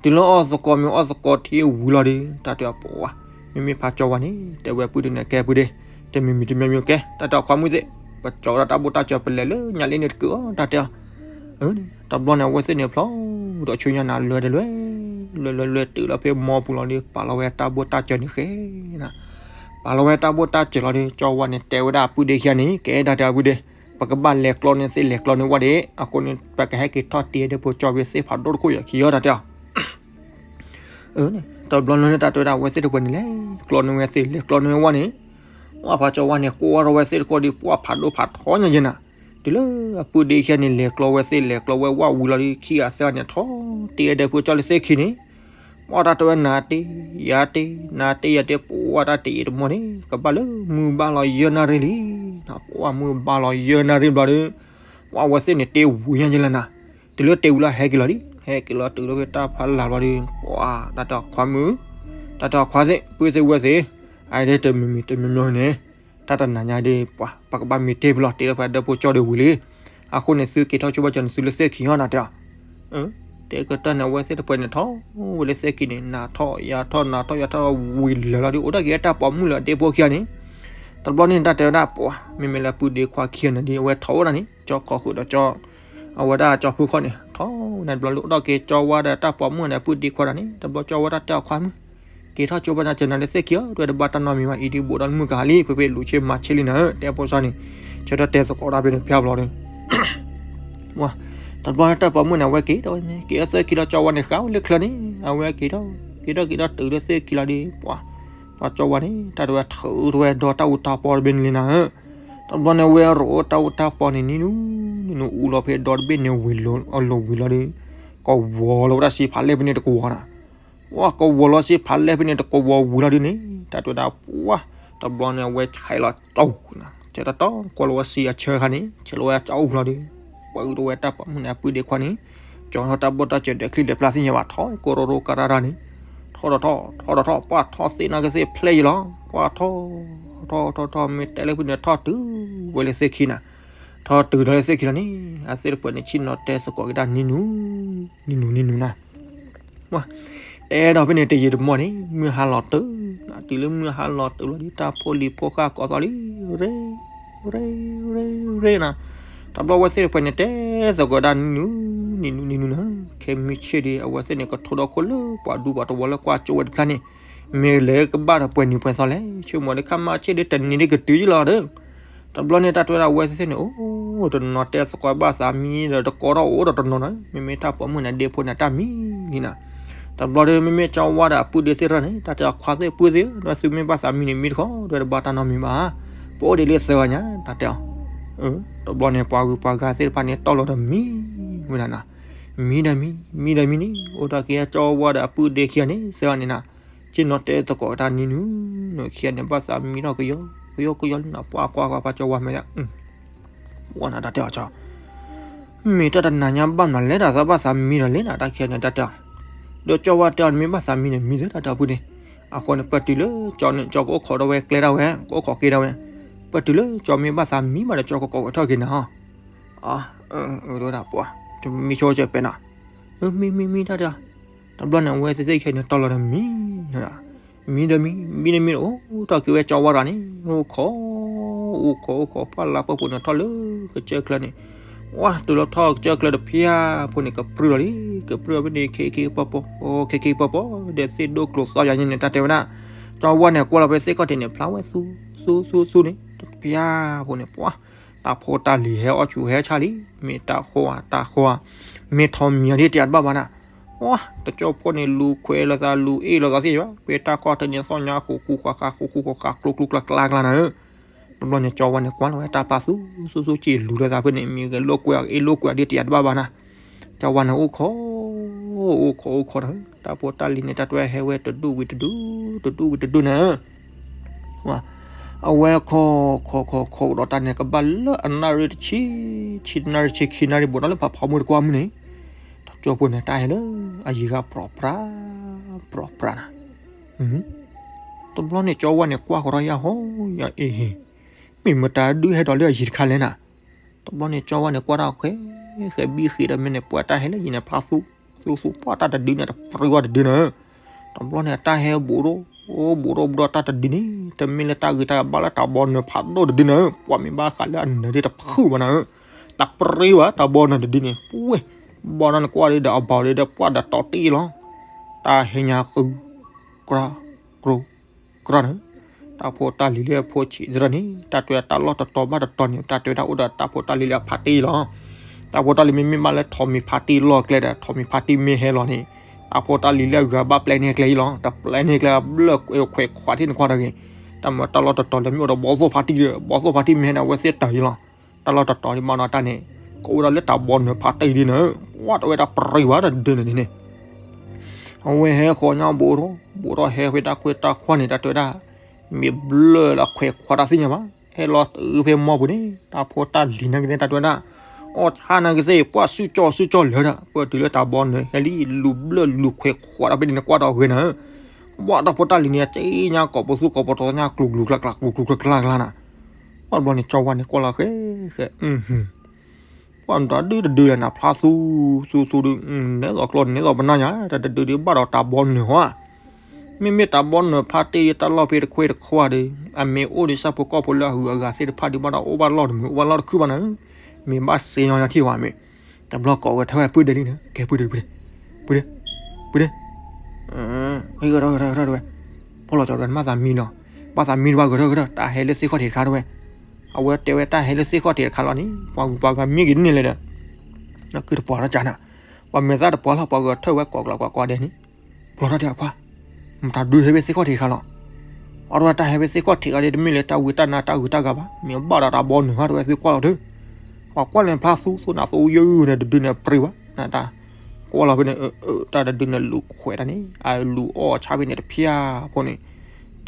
တုၤလၢအီၣ်သကိးမ့ၤအီၣ်သကိးထံဝံၤလီၤဒီး တၢ်တဲအီၤပှၤ မ့မ့ၢ်ဖးကၠီဝါန့ၣ် တဲဝဲပုၢ်ဒ့န့ၣ် ကဲပုၢ်ဒ့, တမံၤမံၤတမံၤမံၤကဲ တၢ်တဲအီၤခွါမုၣ်သ့ၣ်, ပကၠီဝဲဒၣ်တၢ်ဘိၣ်တၢ်စၢၤပလဲၤလၢညါလံန့ၣ်တကုာ်အီၤတၢ်တဲအီၤ, တဘျီန့ၣ် အဝဲသ့ၣ်န့ၣ်ဖျီ ဒီးဆူညါနၤလွဲတလွဲ, လွဲလွဲလွဲတုၤလီၤဖဲမီပူၤလီၤဒီး ပာ်လီၤဝဲတၢ်ဘိၣ်တၢ်စၢၤန့ၣ်ဃဲနၤ, ပာ်လီၤဝဲတၢ်ဘိၣ်တၢ်စၢၤလီၤဒီး ကၠီဝါန့ၣ် တဲဝဲဒၣ်ပုၢ်ဒ့ခံဂၤန့ၣ် ကဲတၢ်တဲအီၤပုၢ်ဒ့, ပကဘၣ်လဲၤကျီန့ၢ်သ့ၣ်လဲၤကျီန့ၢ်ဝၣ်ဒ့, အဃိန့ၣ် ပကဟဲက့ၤထီၣ်တ့ၢ်ဒီးဖိကၠီဖဲသ့ၣ်ဖးဒိၣ်တခိၣ်ယီၤခံဂၤတၢ်တဲအီၤ တဘျီန့ၣ် တၢ်တဲဝဲဒၣ် အဝဲသ့ၣ်တဖၣ်န့ၣ်လဲၤကျီန့ၢ်ဝဲသ့ၣ် လဲၤကျီန့ၢ်ဝဲဝၣ်န့ၣ်, ဝၣ်ဖးကၠီဝါန့ၣ် ကွၢ်ထီၣ်ဝဲသ့ၣ်တခိၣ်ဒီး ပှၢ်ဖးဒိၣ်ဖးထီညါယဲနၤ, တုၤလၢအပုၢ်ဒ့ခံဂၤန့ၣ် လဲၤကျီဝဲသ့ၣ်လဲၤကျီဝဲဝၣ်ဝံၤလီၤဒီး ခံဂၤသၢဂၤန့ၣ် ထီၣ်တ့ၢ်ဒီးဖိကၠီလၢသ့ၣ်ခံန့ၣ်, ပှၢ်တၢ်တဲဝဲနၤတ့ၢ် ယၤတ့ၢ် နၤတ့ၢ်ယၤတ့ၢ် ပှၢ်တၢ်တ့ၢ်အံၤတမီၢ်န့ၣ် ကဘၣ်လၢမုၢ်ဘၣ်လီၤယဲၢ်နၣ်ရံၣ်လံ, ပှၢ်မုၢ်ဘၣ်လီၤယဲၢ်နၣ်ရံၣ်ဘျီဒီး ပှၢ်ဝဲသ့ၣ်န့ၣ်တ့ၢ်ဝံၤညါယဲလၢနၤ, တုၤလၢတ့ၢ်ဝံၤလီၤဟဲက့ၤလီၤဒံး ဟဲက့ၤလီၤတုၤလၢဖဲတၢ်ဖးလၢ်ဘျီဒီး ပှၢ်တၢ်တဲအီၤခွါမုၣ်, တၢ်တဲအီၤခွါသ့ၣ် ပုၢ်သ့ၣ်ဝဲၢ်သ့ၣ်, အအံၤဒ်တမံၤမံၤတမံၤမံၤန့ၣ်, တၢ်တနၤညါဒ်ပှၤ ပကဘၣ်မ့ၢ်တ့ၢ်ဖဲလီၤ တ့ၢ်လၢပှၤဒီးဖိကၠီဒီးဝံၤလံ, အဃိန့ၣ် သုက့ၤထီၣ်ဆိဘၣ်ကၠီန့ၣ် သုလၢသ့ၣ်ခံအီၤနၤတဲအီၤ တဲကတၢၢ်န့ၣ် အဝဲသ့ၣ်တဖၣ်န့ၣ် ထီၣ်ဝဲလၢသ့ၣ်ခံန့ၣ် နၤထီၣ်ယၤထီၣ်နၤထီၣ်ယၤထီၣ်ဝံၤလၢာ်လီၤဒီး အိၣ်ဒၣ်က့ၤတၢ်ပိာ်မုၣ်လၢအဒ့ဖိခံဂၤန့ၣ်, တဘျီန့ၣ် တၢ်တဲဝဲဒၣ်ပှၤ မ့မ့ၢ်လၢပုၢ်ဒ့ခွါခံဂၤန့ၣ်ဒီး အဝဲထီၣ်ဝဲဒၣ်န့ၣ် ကၠီခီဃုာ်ဒီးကၠီ အဝဲဒၣ်ကၠီဖုခီၣ်န့ၣ် ထီၣ်ဝဲဒၣ်တဘျီလၢအိၣ်ဒၣ်က့ၤကၠီဝါဒီးတၢ်ပိာ်မုၣ်န့ၣ် ပုၢ်ဒ့ခွါဒီးန့ၣ် တဘျီကၠီဝါတၢ်တဲအီၤခွါမုၣ် က့ၤထီၣ်ဆိဘၣ်ကၠီနၤလၢသ့ၣ်ခံအီၤ တဝဲတဘၣ်တၢ်နီတမံၤဘၣ် အံၤဒ်ဘူးဒီးမုၢ်ကဟးလံ ဖဲဖဲလူၤဆ့မၤဆ့လံနၤဧၢ တဲဖိစီန့ၣ် ဆၢထၢၣ်တဲသကိးတၢ်ဖဲန့ၣ်ဖျါဘျီဒီး တဘျီတၢ်ပိာ်မုၣ်န့ၣ် အဝဲက့ၤဒီး က့ၤအသ့ၣ်ခံဒီးကၠီဝါန့ၣ် ဃါဝဲလၢချၢန့ၣ် အဝဲက့ၤထီၣ် က့ၤထီၣ်က့ၤထီၣ်တုၤလၢသ့ၣ်ခံလီၤဒီး ပှၤ ပှၤကၠီဝါန့ၣ် တၢ်တဝဲထုးတဝဲဒီးတၢ်အူတၢ်ပီတဘ့ၣ်န့ၣ်လံနၤဧၢ တဘျီန့ၣ် အဝဲရိးတၢ်အူတၢ်ပီန့ၣ် နံၤနူ နံၤနူအူလီၤဖဲဒီတဘ့ၣ်န့ၣ်ဝံၤလီၤ အလီၤဝံၤလီၤဒီး ကဝီၤလီၤဝဲဒၣ်စ့ဖးလဲၢ်ဖဲန့ၣ်တကဝီၤနၤ ပှၤကဝီၤလီၤစ့ဖးလဲၢ်ဖဲန့ၣ်တကဝီၤဝံၤလီၤဒုးန့ၣ် တၢ်တဝဲဒၣ်ပှၤ တဘျီန့ၣ် အဝဲဆဲးလီၤတီၢ် ဆဲးတီၢ်တီၢ် ကွၢ်လီၤဝဲစ့အဆၢခါန့ၣ် ဆဲးလီၤဝဲအကၠီအူလီၤဒီး ပှၤအူတဝဲတၢ်ပိာ်မုၣ်န့ၣ် အပုၢ်ဒ့ခွါန့ၣ် ကၠီထီၣ်တၢ်ဘိၣ်တၢ်စၢၤဒီးချံဒီးပျၢ်သ့ၣ်ညါဘၣ် ထီၣ်ကိရိရိကရၢ်ရၢ်န့ၣ် ထီၣ်ထီၣ်ထီၣ် ထီၣ်ထီၣ်ထီၣ် ပှၤထီၣ်သ့ၣ်နီၣ်က့ၤသ့ၣ်ဖျဲၣ်ယံၤလီၤ ပှၤထီၣ် ထီၣ်ထီၣ်ထီၣ်ထီၣ် မ့ၢ်တဲလၢဖုန့ၣ် ထီၣ်တုၤဝဲလၢသ့ၣ်ခံနၤ ထီၣ်တုၤထီၣ်လၢသ့ၣ်ခံလီၤန့ၣ် အသ့ၣ်တဖၣ်န့ၣ် ဆ့ၣ်နီၤတဲသကိးက့ၤတၢ်နံၤနူ နံၤနူ နံၤနူနၤ ပှၤ တဲဒီးဖဲန့ၣ်တယံာ်တမီၢ်န့ၣ် မုၢ်ဟါလီၤတုၤ, တုၤလၢမုၢ်ဟါလီၤတုၤလီၤဒီး တၢ်ဖိလံၤဖိဃၣ်ကိးသီလံ, ရ့, ရ့, ရ့, ရ့နၤ. တဘျီအဝဲသ့ၣ်တဖၣ်န့ၣ် တဲသကိးတၢ်နံၤနုၤ, နံၤနုၤ နံၤနုၤနၤ, ခဲမုၢ်ဆ့ၣ်ဒီး အဝဲသ့ၣ်န့ၣ် ကထိဒီးခိၣ်လၢပှၤဒူပှၤတဝီလၢကွၢ်ကၠိဝဲတဖျၢၣ်န့ၣ်, မ့ၢ်လဲၤကဘၣ်ဒီးပှဲၤနံၤပှဲၤသီလဲၣ်, ဆိကမိၣ်ဒီးခါမုၢ်ဆ့ၣ်ဒီးတနံၤဒီးကတုၤယလီၤဒီး တဘျီန့ၣ် တၢ်တဲဝဲဒၣ်အဝဲသ့ၣ်န့ၣ် အိၣ်တနီၤတဲသကိးဘၣ်သးမံဒီးတကိးထီၣ်အိၣ်ဒီးတနီၤနီၤ, မ့မ့ၢ်တၢ်ပိာ်မုၣ်န့ၣ် ဒ့ဖိန့ၣ် တၢ်မံလံနၤ. တဘျီဒီး မ့မ့ၢ်ကၠီဝါဒီးအပုၢ်ဒ့သ့ၣ်တဖၣ်န့ၣ် တၢ်တဲအီၤ ခွါသ့ၣ်ပုၢ်သ့ၣ်, ဒီးသုမ့ၢ်ဘၣ်သးမံန့ၣ် မံတခီ ဒီးတဘၣ်တၢ်နီတမံၤဘၣ်, ပအိၣ်ဒံးလၢသၢဂၤညါ တၢ်တဲအီၤ. တဘျီန့ၣ် ပှၤဂုၤပှၤဂၤသ့ၣ်တဖၣ်န့ၣ် တီၢ်လီၤဒီးမံဝဲဒၣ်နၤ, မံဒီးမံ, မံဒီးမံန့ၣ် အိၣ်ဒီးက့ၤကၠီဝါဒီးအပုၢ်ဒ့ခံဂၤန့ၣ် သၢဂၤန့ၣ်နၤ, က့ၤနီၤတဲသကိးတၢ်နံၤနုၤ, ခံဂၤန့ၣ် ဘၣ်သးမံထီၣ်ကယီကယီကယီလံနၤ, ပှၤကွၢ်ကွၢ်ပှၤကၠီဝါမဲာ် ဝဲနၤတၢ်တဲအီၤကၠီ, မ့ၢ်တၢ်တနၤညါဘၣ်မနုၤလဲၣ်ဒီး သးဘၣ်သးမံဒီးလံနၤ တၢ်ခံဂၤန့ၣ် တၢ်တဲအီၤ. ဒီးကၠီဝါတဲအီၤ နမ့ၢ်ဘၣ်သးမံန့ၣ် မံသ့တၢ်တဲအီၤဖုန့ၣ်, အဃိန့ၣ် ပတုၤလၢကၠီန့ၣ် ကၠီကအိၣ်ခိးဒီးဝဲကျဲဒၣ်ဝဲ, ကအိၣ်ခိးက့ၤဒၣ်ဝဲ, ပတုၤလၢကၠီမ့ၢ်ဘၣ်သးမံဘၣ်ဒီး ကၠီကကိးဝဲထီၣ်က့ၤနၤဟီ, အဝဲဒၣ်ပှၤ တမံဆိကဲပဲနၤ, မံမံမံတၢ်တဲအီၤ. တဘျီန့ၣ် အဝဲသ့ၣ်သ့ၣ်ခံဂၤန့ၣ် တီၢ်လီၤဒီးမံ မံဒီးမံ, မံဒီးမံဒီး အိၣ်ထီၣ်က့ၤဝဲကၠီဝါတဂၤန့ၣ် အိၣ်ခိး, အိၣ်ခိး အိၣ်ခိး ပှၢ်လၢပှဲၤပူၤန့ၣ်ထီၣ်လၢကစၢၢ်ချၢန့ၣ်, ဝါ တုၤလီၤထီၣ်ကစၢၢ်ချၢတဖျၢၣ်ဖိန့ၣ် ကပြုၢ်လီၤလံ, ကပြုၢ်ဖဲန့ၣ် ခဲက့ၤပီၤပီၤ, ခဲက့ၤပီၤပီၤ ဒီးသ့ၣ်ဒိၣ်ကျိၤသီယၤန့ၣ် တၢ်တဲဝဲဒၣ်, ကၠီဝါန့ၣ် ကွၢ်လီၤဖဲသ့ၣ်ခီၣ်ထံးန့ၣ် ဖျါဝဲသူသူသူန့ၣ် တဖျၢၣ်ဖိန့ၣ် ပှၢ် တၢ်ဖိတၢ်လံၤဟဲအီၣ်ဆူၣ်ဟဲဆါလံ, မ့ၢ်တၢ်ဃီဧါ တၢ်ဃီဧါ, မ့ၢ်ထီၣ်မံၤအီၤဒ်တယးတဘၣ်ဘၣ်နၤ, ဝါ တကၠီဖိန့ၣ် လူၤခွဲးလိာ်သး လူၤအ့ၣ်လိာ်သးသ့ၣ်ညါဘၣ်, ဖဲတၢ်ခီၣ်ထံးန့ၣ် သီၣ်ညါဃိးဃူဃိးဃာ် ဃိးဃူဃိးဃာ် ကျိကျိကျါကျါကျါနၤဧၢ, တဘျီန့ၣ် ကၠီဝါန့ၣ် ကွၢ်လီၤဝဲတၢ်ဖျါသူသူသူ က့ၤလူၤလိာ်သးဖဲန့ၣ် မ့ၢ်ဂဲၤလိာ်ကွဲးအီၤ အ့ၣ်လိာ်ကွဲးအီၤဒ်တယးတဘၣ်ဘၣ်နၤ, ကၠီဝါန့ၣ် အိၣ်ခိး အိၣ်ခိးအိၣ်ခိးနၤ, တၢ်ဖိတၢ်လံၤန့ၣ် တၢ်တဲဝဲဟဲဝဲတဒူၣ်ဝံၤတဒူၣ် တဒူၣ်ဝံၤတဒူၣ်နၤဧၢ အဝဲခိးခိးခိးခိးဒီးတၢ်န့ၣ် ကဘၣ်လၢအနၣ်ရံၣ်တဆံ, ဆံနၣ်ရံၣ်တဆံခံနၣ်ရံၣ် ဘူးဒီးလၢဖးဖီမုၢ်တကွၢ်မုၢ်န့ၣ်, တကၠီဖိန့ၣ် တၢ်ဟဲလၢအယံၤဂၤပြီၤပြး ပြီၤပြးနၤ, တဘျီန့ၣ် ကၠီဝါန့ၣ် ကွၢ်ဃီၤထီၣ်ယၢ်ဟီ ယအ့ၣ်, မ့ၢ်မတၤဒုးဟဲဒီးလၢအယံၤတခါလဲၣ်နၤ, တဘျီန့ၣ် ကၠီဝါန့ၣ် ကွၢ်တၢ်ဃဲ ဃဲဘံဃ့ဒီးမ့ၢ်န့ၣ် ပှၤတၢ်ဟဲလၢယံၤန့ၣ် ဖျါသူ သူသူ ပှၢ်တၢ်တဒုန့ၣ် တပြံဝဲတဒုနၤဧၢ, တဘျီန့ၣ် အတၢ်ဟဲဘူးဒီး ဘူးဒီးဘူးဒီးတၢ်တဒုန့ၣ် တမ့ၢ်လၢတၢ်ဂ့ၤတၢ်ဘၣ်လၢတၢ်ဘီနၢၤဖးဒိၣ်တဒုနၤဧၢ, ပှၤမ့ၢ်ဘၣ်ဃးလၢအနၢၤဒ်တဖုၣ်ဘၣ်နၤဧၢ, တပြံဝဲတၢ်ဘီနၢၤတဒုန့ၣ် ပှဲၤ ဘီနၢၤန့ၣ်ကွၢ်ဒီးအဘီဒီးပှၢ်ဒီးတီတ့ၢ်လီၤ, တၢ်ဟဲညါဃု ကြၢး ကြိ ကြၢးနၤ, တၢ်ဖိတၢ်လံၤလၢအဖိဆံးသရၢန့ၣ် တၢ်တဲဝဲတၢ်လီၢ်တတီၤဘၣ်တတီၤန့ၣ် တၢ်တဲဝဲဒၣ်အိၣ်ဒီးတၢ်ဖိတၢ်လံၤလၢအဖးတ့ၢ်လီၤ, တၢ်ဖိတၢ်လံၤမ့မ့ၢ်ဘၣ်လၢထိးမံၤဖးတ့ၢ်လီၢ်ကျဲဒီး ထိးမံၤဖးတ့ၢ်မ့ၢ်ဟဲလီၤန့ၣ် တၢ်ဖိတၢ်လံၤလၢအဂၤဘၣ်ပျဲန့ၢ်ကျဲအံၤလီၤ, တပျဲန့ၢ်ကျဲအဘျၢၣ်ခွဲးခွးထံၣ်န့ၣ်ခွါတဂ့ၤ, တၢ်မၤတၢ်လီၢ်တတီၤလၢမ့ၢ်အိၣ်ဒီးဘီသိၣ်ဖးတ့ၢ်ဒီး ဘီသိၣ်ဖးတ့ၢ်မ့ၢ်ဟဲန့ၣ် အဝဲသ့ၣ်တၢ်အံၤလီၤ, တၢ်လီၢ်တတီၤဒ်ဘၣ်နီၢ်တၢ်န့ၣ် ကအိၣ်ဝဲဒၣ်လၢတၢ်ဘီနၢၤဖးတ့ၢ်ဒ်န့ၣ်, ပှၢ်တဝဲတၢ်ပြံဝဲတဒုန့ၣ်န့ၣ် အဝဲဟဲဃီၤညါဘူးဒီး ဘူးဒီးဟဲဖဲတၢ်ခွဲးတၢ်ခွါန့ၣ် တၢ်တဲဝဲဒၣ် မ့ၢ်ဘျၢၣ်လၢခွဲးခွးတၢ်သ့ၣ်ညါဘၣ်, ဟဲလီၤတုၤဖဲမီပူၤန့ၣ် တၢ်ဖိတၢ်လံၤနာ်က့သ့ၣ် တၢ်တဲဝဲဒၣ် အီၣ်ဆါနာ်က့သ့ၣ် ပှၢ်စုကၠီစုကၠီလၢာ်ဒၣ် ပှၢ်တုၤလၢတၢ်ဘီနၢၤ ဟဲလံလူၤဘျၢၣ်လူၤခွဲးခွးတၢ်ဖဲန့ၣ်န့ၣ် ကွၢ်ဒီးဂ့ၤနၤဧၢ, ပှၢ်တၢ်ဖိတၢ်လံၤန့ၣ် အစ့ညါကိးပသူကိးပတီၤညါ ကျူၤကျူၤကျါကျါ ကျူၤကျူၤကျါကျါကျါနၤ, ပှၢ်တဘျီန့ၣ် ကၠီဝါန့ၣ် ကွၢ်လီၤဃဲဃဲ ပှၢ်မတၤဒုတဒုလၢနၤ ဖျါသူသူသူဒီး နဲသိးကျိ နဲသိးပနၢ်ညါ တၢ်တဒုဒုးဘၣ်ဒီးတၢ်ဘီနၢၤဟီဧါ, မ့မ့ၢ်တၢ်ဘီနၢၤဖးတ့ၢ်တၢ်လီၢ်ဖဲတခွဲးတခွါဒီး အမ့ၢ်အိၣ်ဒံးဆၣ်ဖိကီၢ်ဖိလၢအဂုၤအဂၤသ့ၣ်တဖၣ်ဒုးဘၣ်ဒီးအိၣ်ဘၣ်လီၢ်တမုာ်အိၣ်ဘၣ်လီၢ်တခုဘၣ်နၤဧၢ, မ့ၢ်ဘၣ်စ့ညီညါထံၣ်ဝဲမ့ၢ်, တဘျီကိးဝဲထၢၣ်ဝဲပုၢ်ဒ့လံနၤ ကဲပုၢ်ဒ့ ပုၢ်ဒ့ ပုၢ်ဒ့ ပုၢ်ဒ့ ဂဲၤထၢၣ်ဂဲၤထၢၣ်ဂဲၤထၢၣ်တဝဲ, ဖီၣ်လီၤကၠီတဝဲ နမၤသးမံလီၤ, ဘၣ်သးမံတဘၣ်ဂဲၤထၢၣ်ဂဲၤထၢၣ် တၢ်ဟဲလၢသ့ၣ်ခီၣ်ထံးတခါတဝဲ, အဝဲတဲဝဲတၢ်ဟဲလၢသ့ၣ်ခီၣ်ထံးတခါလီၤန့ၣ် ပှၤဂုၤပှၤဂၤမ့ၢ်ဂ့ၤန့ၣ်လဲၣ်ဒီး, နကုၢ်တပှၢ်ထီၣ်ကၠီနၤ, ပှၤမဲာ်သၣ်တပှၢ်လီၤ ပှၤဂဲၤထၢၣ်ဝဲကိးကျီၤကွၢ်ကွၢ်ဒဲးန့ၣ်, ပျီထီၣ်ဒဲးအခွါ, မတၤဒုးဟဲဖဲသ့ၣ်ခီၣ်ထံးတခါလီၤ, အီၤတဝဲတၢ်ဟဲဖဲသ့ၣ်ခီၣ်ထံးတခါဒီး တမ့ၢ်လၢတၢ်ဝံတၢ်နါတၢ်ဂုၤတၢ်ဂၤဘၣ် မ့ၢ်ဘၣ်ဒီးတၢ်ဘီနၢၤဟီတဝဲသုကွၢ်လီၤဒုး ပှၤကွၢ်လၢဖျါသူသူနၤသူယုၢ်န့ၣ် တဒုန့ၣ်ပြံဝဲ နတၢ် ကွၢ်လီၤဖဲန့ၣ် တၢ်တဒုန့ၣ် လူၤခွဲးတၢ်န့ၣ် အလူၤအီၣ်ဆါဖဲန့ၣ်တဖျၢၣ်ဖိန့ၣ်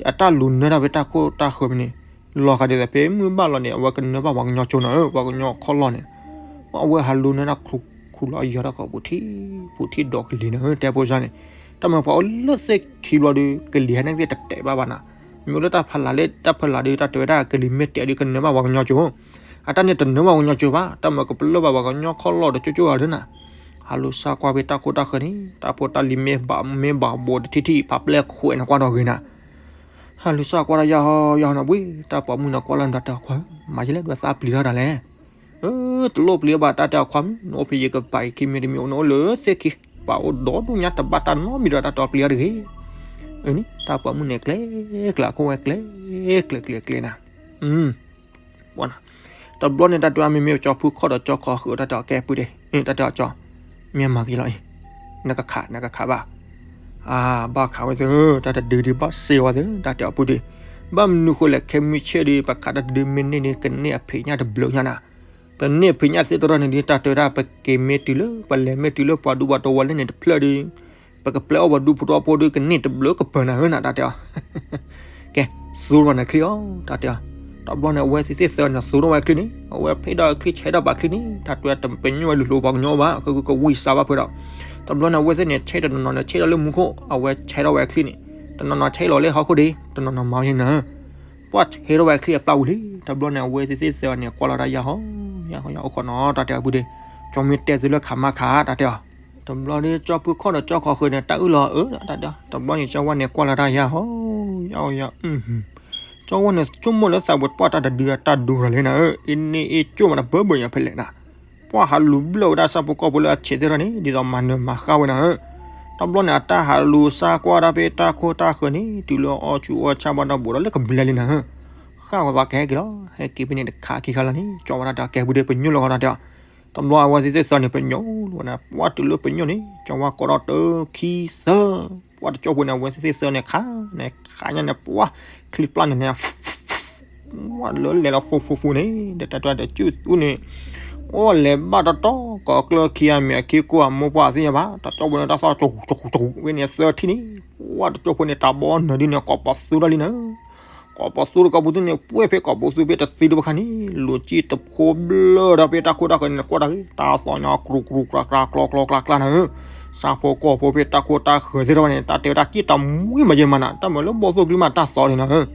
အတၢ်လူၤနၢၤတၢ်ဖဲတၢ်ခိၣ်တၢ်ဃၢၤဖဲန့ၣ် လီၤဂာ်ဒ်သိးဖဲမုၢ်ဘၣ်လီၤန့ၣ် အဝဲကနၢဘၣ်ပှၤကညီကၠိနၤဧၢ ပှၤကညီခီၣ်လီၢ်န့ၣ် အဝဲဟးလူၤနၢၤတၢ်ခူၣ်ခူၣ်လီၤယီၤတၢ်ခီပူၤထံ ပူၤထံဒီးကလံၤနၤဧၢ တဲဖိစၢ်န့ၣ် တၢ်မၤပှၤအိၣ်လၢသ့ၣ်ခံဘျီဒီး ကလံၤဟဲန့ၣ်သ့ၣ်တတဲာ်ဘၣ်ဘၣ်နၤ မ့ၢ်လၢတၢ်ဖီလာ်လၢတၢ်ဖီလာ်ဒီး တၢ်တဲဝဲဒၣ်ကလံၤမ့ၢ်တဲာ်ဒီးကနၢဘၣ်ပှၤကညီကၠိ အတၢ်န့ၣ်တနၢဘၣ်ပှၤကညီကၠိဘၣ် တၢ်မၤကပလၢၢ်ဘၣ်ပှၤကညီခီၣ်လီၢ်ဒီးကၠိကၠိဂၤဒၢနၤ ဟးလူၤစၢ်ကွၢ်ဖဲတၢ်ခိၣ်တၢ်ဃၢၤန့ၣ် တၢ်ဖိတၢ်လံၤမ့ၢ်ဘၣ်မ့ၢ်ဘၣ်ဘိးတထံၣ်ထံၣ် ဖးပျဲၢ်ခွဲးန့ၣ်ကွၢ်ဒီးဂ့ၤနၤ ဟးလူၤစၢ်ကွၢ်တၢ်ယၢ်ဟီယၢ်ဟီန့ၣ်ဘှ့ၣ် တၢ်ပိာ်မုၣ်န့ၣ်ကွၢ်လီၤနတၢ်တဲအီၤခွါဧၢ, မၤယလဲၣ်ဒ်သးပျံၤထီၣ်တၢ်လဲၣ်. အၢ တလိၣ်ပျံၤဘၣ်တၢ်တဲအီၤခွါမုၣ်, နအိၣ်ဖဲယကပၤအံၤခံမံၤတမံၤအိၣ် နအိၣ်လၢသ့ၣ်ခံ, ပာ်အိၣ်ဒီဒူၣ်ညါတဘၣ်တၢ်နီတမံၤဒီးတၢ်တဲအီၤပျံၤထီၣ်တဂ့ၤ. အၢ န့ၣ် တၢ်ပိာ်မုၣ်န့ၣ်ကျဲကျဲ အခိၣ်ဝဲကျဲကျဲကျဲကျဲနၤ ပှၤနၤ, တဘျီန့ၣ် တၢ်တဲအီၤမ့မ့ၢ်ကၠီဖုခီၣ်ဒီးကၠီခီဃုာ် တၢ်တဲအီၤကဲပုၢ်ဒ့, တၢ်တဲအီၤကၠီ, မ့ၢ်မၤက့ၤလီၤအံၤ, နကခး နကခးဘၣ်, အါ ဘၣ်ခးဝဲသ့ၣ်, တၢ်တဒုဒုးဘၣ်စ့ဝဲသ့ၣ် တၢ်တဲအီၤပုၢ်ဒ့, ဘၣ်မနုၤဃိလဲၣ် ခဲမုၢ်ဆ့ၣ်ဒီး ပခးတၢ်တဒုမ့ၢ်န့ၢ်ဒုး ကန့ၢ်အဖံးညၣ်တဘျုးညါနၤ, ပန့ၢ်ဖံးညၣ်သ့ၣ်တရၢန့ၣ်ဒုး တၢ်တဲဝဲဒၣ် ပက့ၤမ့ၢ်တုၤလၢ ပလဲၤမ့ၢ်တုၤလၢပှၤဒူပှၤတဝီလၢန့ၣ်တဖျၢၣ်ဒီး ပကပျဲအီၣ်ပှၤဒူဖိထီဖိဒီး ကန့ၢ်တဘျုးကပၤနၤဧၢနၤ တၢ်တဲအီၤ ကဲ, သူထီၣ်နၤချံၣ်အီၤ တၢ်တဲအီၤ, တဘျီန့ၣ် အဝဲသ့ၣ်သ့ၣ်သၢန့ၣ် သူထီၣ်ဝဲချံၣ်န့ၣ် အဝဲဖ့ၣ်ဒီးချံၣ် ဆဲးထီၣ်ပာ်ချံၣ်န့ၣ် တၢ်တဲဝဲတပညိၣ်ဝဲလူၤလိၤပှၤကညီဘၣ် ကဝံၣ်စါဘၣ်ဖုးဒီး, တဘျီန့ၣ် အဝဲသ့ၣ်န့ၣ် ဆဲးတနီၤနီၤန့ၣ် ဆဲးထီၣ်လၢမူခိၣ် အဝဲဆဲးထီၣ်ဝဲချံၣ်န့ၣ်, တနီၤနီၤဆဲးလီၤလၢဟီၣ်ခိၣ်ဒ့ တနီၤနီၤမၤဝဲန့ၣ်နၤ ပှၢ်ဆဲးထီၣ်ဝဲချံၣ်အပျၢ်ဝံၤလံ, တဘျီန့ၣ် အဝဲသ့ၣ်သ့ၣ်သၢန့ၣ် ကွၢ်လီၤတၢ်ယၢ်ဟီ, ယၢ်ဟီယၢ်အိၣ်ခိးနီၤ တၢ်တဲအီၤပုၢ်ဒ့, ကၠီမ့ၢ်တဲသုလၢခးမါခး တၢ်တဲအီၤ, တဘျီဒီး ကၠီဖုခီၣ်ဒီးကၠီခီဃုာ်န့ၣ် တၢ်အုၣ်လီၤအၢ တၢ်တဲအီၤ, တဘျီန့ၣ် ကၠီဝါန့ၣ်ကွၢ်လီၤတၢ်ယၢ်ဟီ, ယၢ်ဟီယၢ်, ကၠီဝါန့ၣ် ဆိကမိၣ်လၢသးပှဲၤပှၢ်တၢ်တဒုအတၢ်ဒိရၤလဲၣ်နၤဧၢ, အ့န့ၣ်အ့ကၠိၣ်မးတဘၢဘၢညါဖဲလဲၣ်နၤ ပှၢ်ဟးလူၤဘျၢၣ်ဝဲဒၣ်ဆၣ်ဖိကီၢ်ဖိလၢအဆဲးသ့ၣ်ထီၣ်န့ၣ် ဒ်သိးမၤနၢၤမၤဃၣ်ဝဲနၤဧၢ, တဘျီန့ၣ် အတၢ်ဟးလူၤစၢ်ကွၢ်ဒၣ်ဖဲတၢ်ခိၣ်တၢ်ဃၢၤန့ၣ် တုၤလၢအီၣ်ဆူၣ်အီၣ်ဆၣ်ဘၣ်ဒီးဘူးဒီးလၢကဘျဲလံနၤဧၢ, ဃၣ်ဂီၤသးကဟဲက့ၤလီၤ, ဟဲက့ၤဖဲန့ၣ်တခါခံခါလီၤန့ၣ် ကၠီဝါတၢ်တဲအီၤကဲပုၢ်ဒ့ ပညိၣ်လီၤဃီတၢ်တဲအီၤ, တဘျီအဝဲသ့ၣ်သ့ၣ်သၢန့ၣ် ပညိၣ်လီၤဝဲနၤ ပှၢ်တုၤလၢပညိၣ်န့ၣ် ကၠီဝါကိးထီၣ်တခံသၢ, ပှၢ်တကၠိၢ်ဖိန့ၣ် အဝဲသ့ၣ်သ့ၣ်သၢန့ၣ် ခါန့ၣ် ခါညါန့ၣ် ပှၢ်ချံပျၢ်န့ၣ်န့ၣ် ဝဲလၢလဲၤလီၤ ဖူဖူဖူ န့ၣ် ဒီးတၢ်တဲဝဲဒၣ် ကၠူၣ်သူန့ၣ် အိၣ်လဲၤဘၣ်တီတီ ကိးကျၢၢ်ခံအမံၤအခံကိၢ်အမိၢ်ပှၢ်သ့ၣ်ညါဘၣ် တၢ်ကၠီၣ်ဖိန့ၣ် တၢ်သီၣ်ကၠူၣ်ကၠူၣ်ကၠူၣ်ဝဲန့ၣ် သၢထံၣ်န့ၣ် ပှၢ်တကၠိၢ်ဖိန့ၣ် တၢ်ဘီနၢၤဒ်န့ၣ် ကိးပသူထီၣ်လံနၤ ကိးပသူတကိးပသူန့ၣ် ပှဲၤဖဲကိးပသူဖဲတသ့တဘၣ်ခါန့ၣ် လိာ်ကံၣ်တဖိဘျၢဒီးဖဲတၢ်ခိၣ်တၢ်ဃၢၤန့ၣ် ကွၢ်တၢ်ဂ့ၤ တၢ်သီၣ်ညါ ကြူကြူကြၢကြၢ ကျီကျီကျါကျါနၤဧၢ ဆၣ်ဖိကီၢ်ဖိဖဲတၢ်ခိၣ်တၢ်ဃၢၤသ့ၣ်တဖၣ်န့ၣ် တၢ်တဲဝဲတၢ်ကံၣ်တၢ်မှံမးယဲမးနၤ တၢ်မၤလၢဘီၣ်သိၣ်ကလုၢ်မးတၢ်သီန့ၣ်နၤဧၢ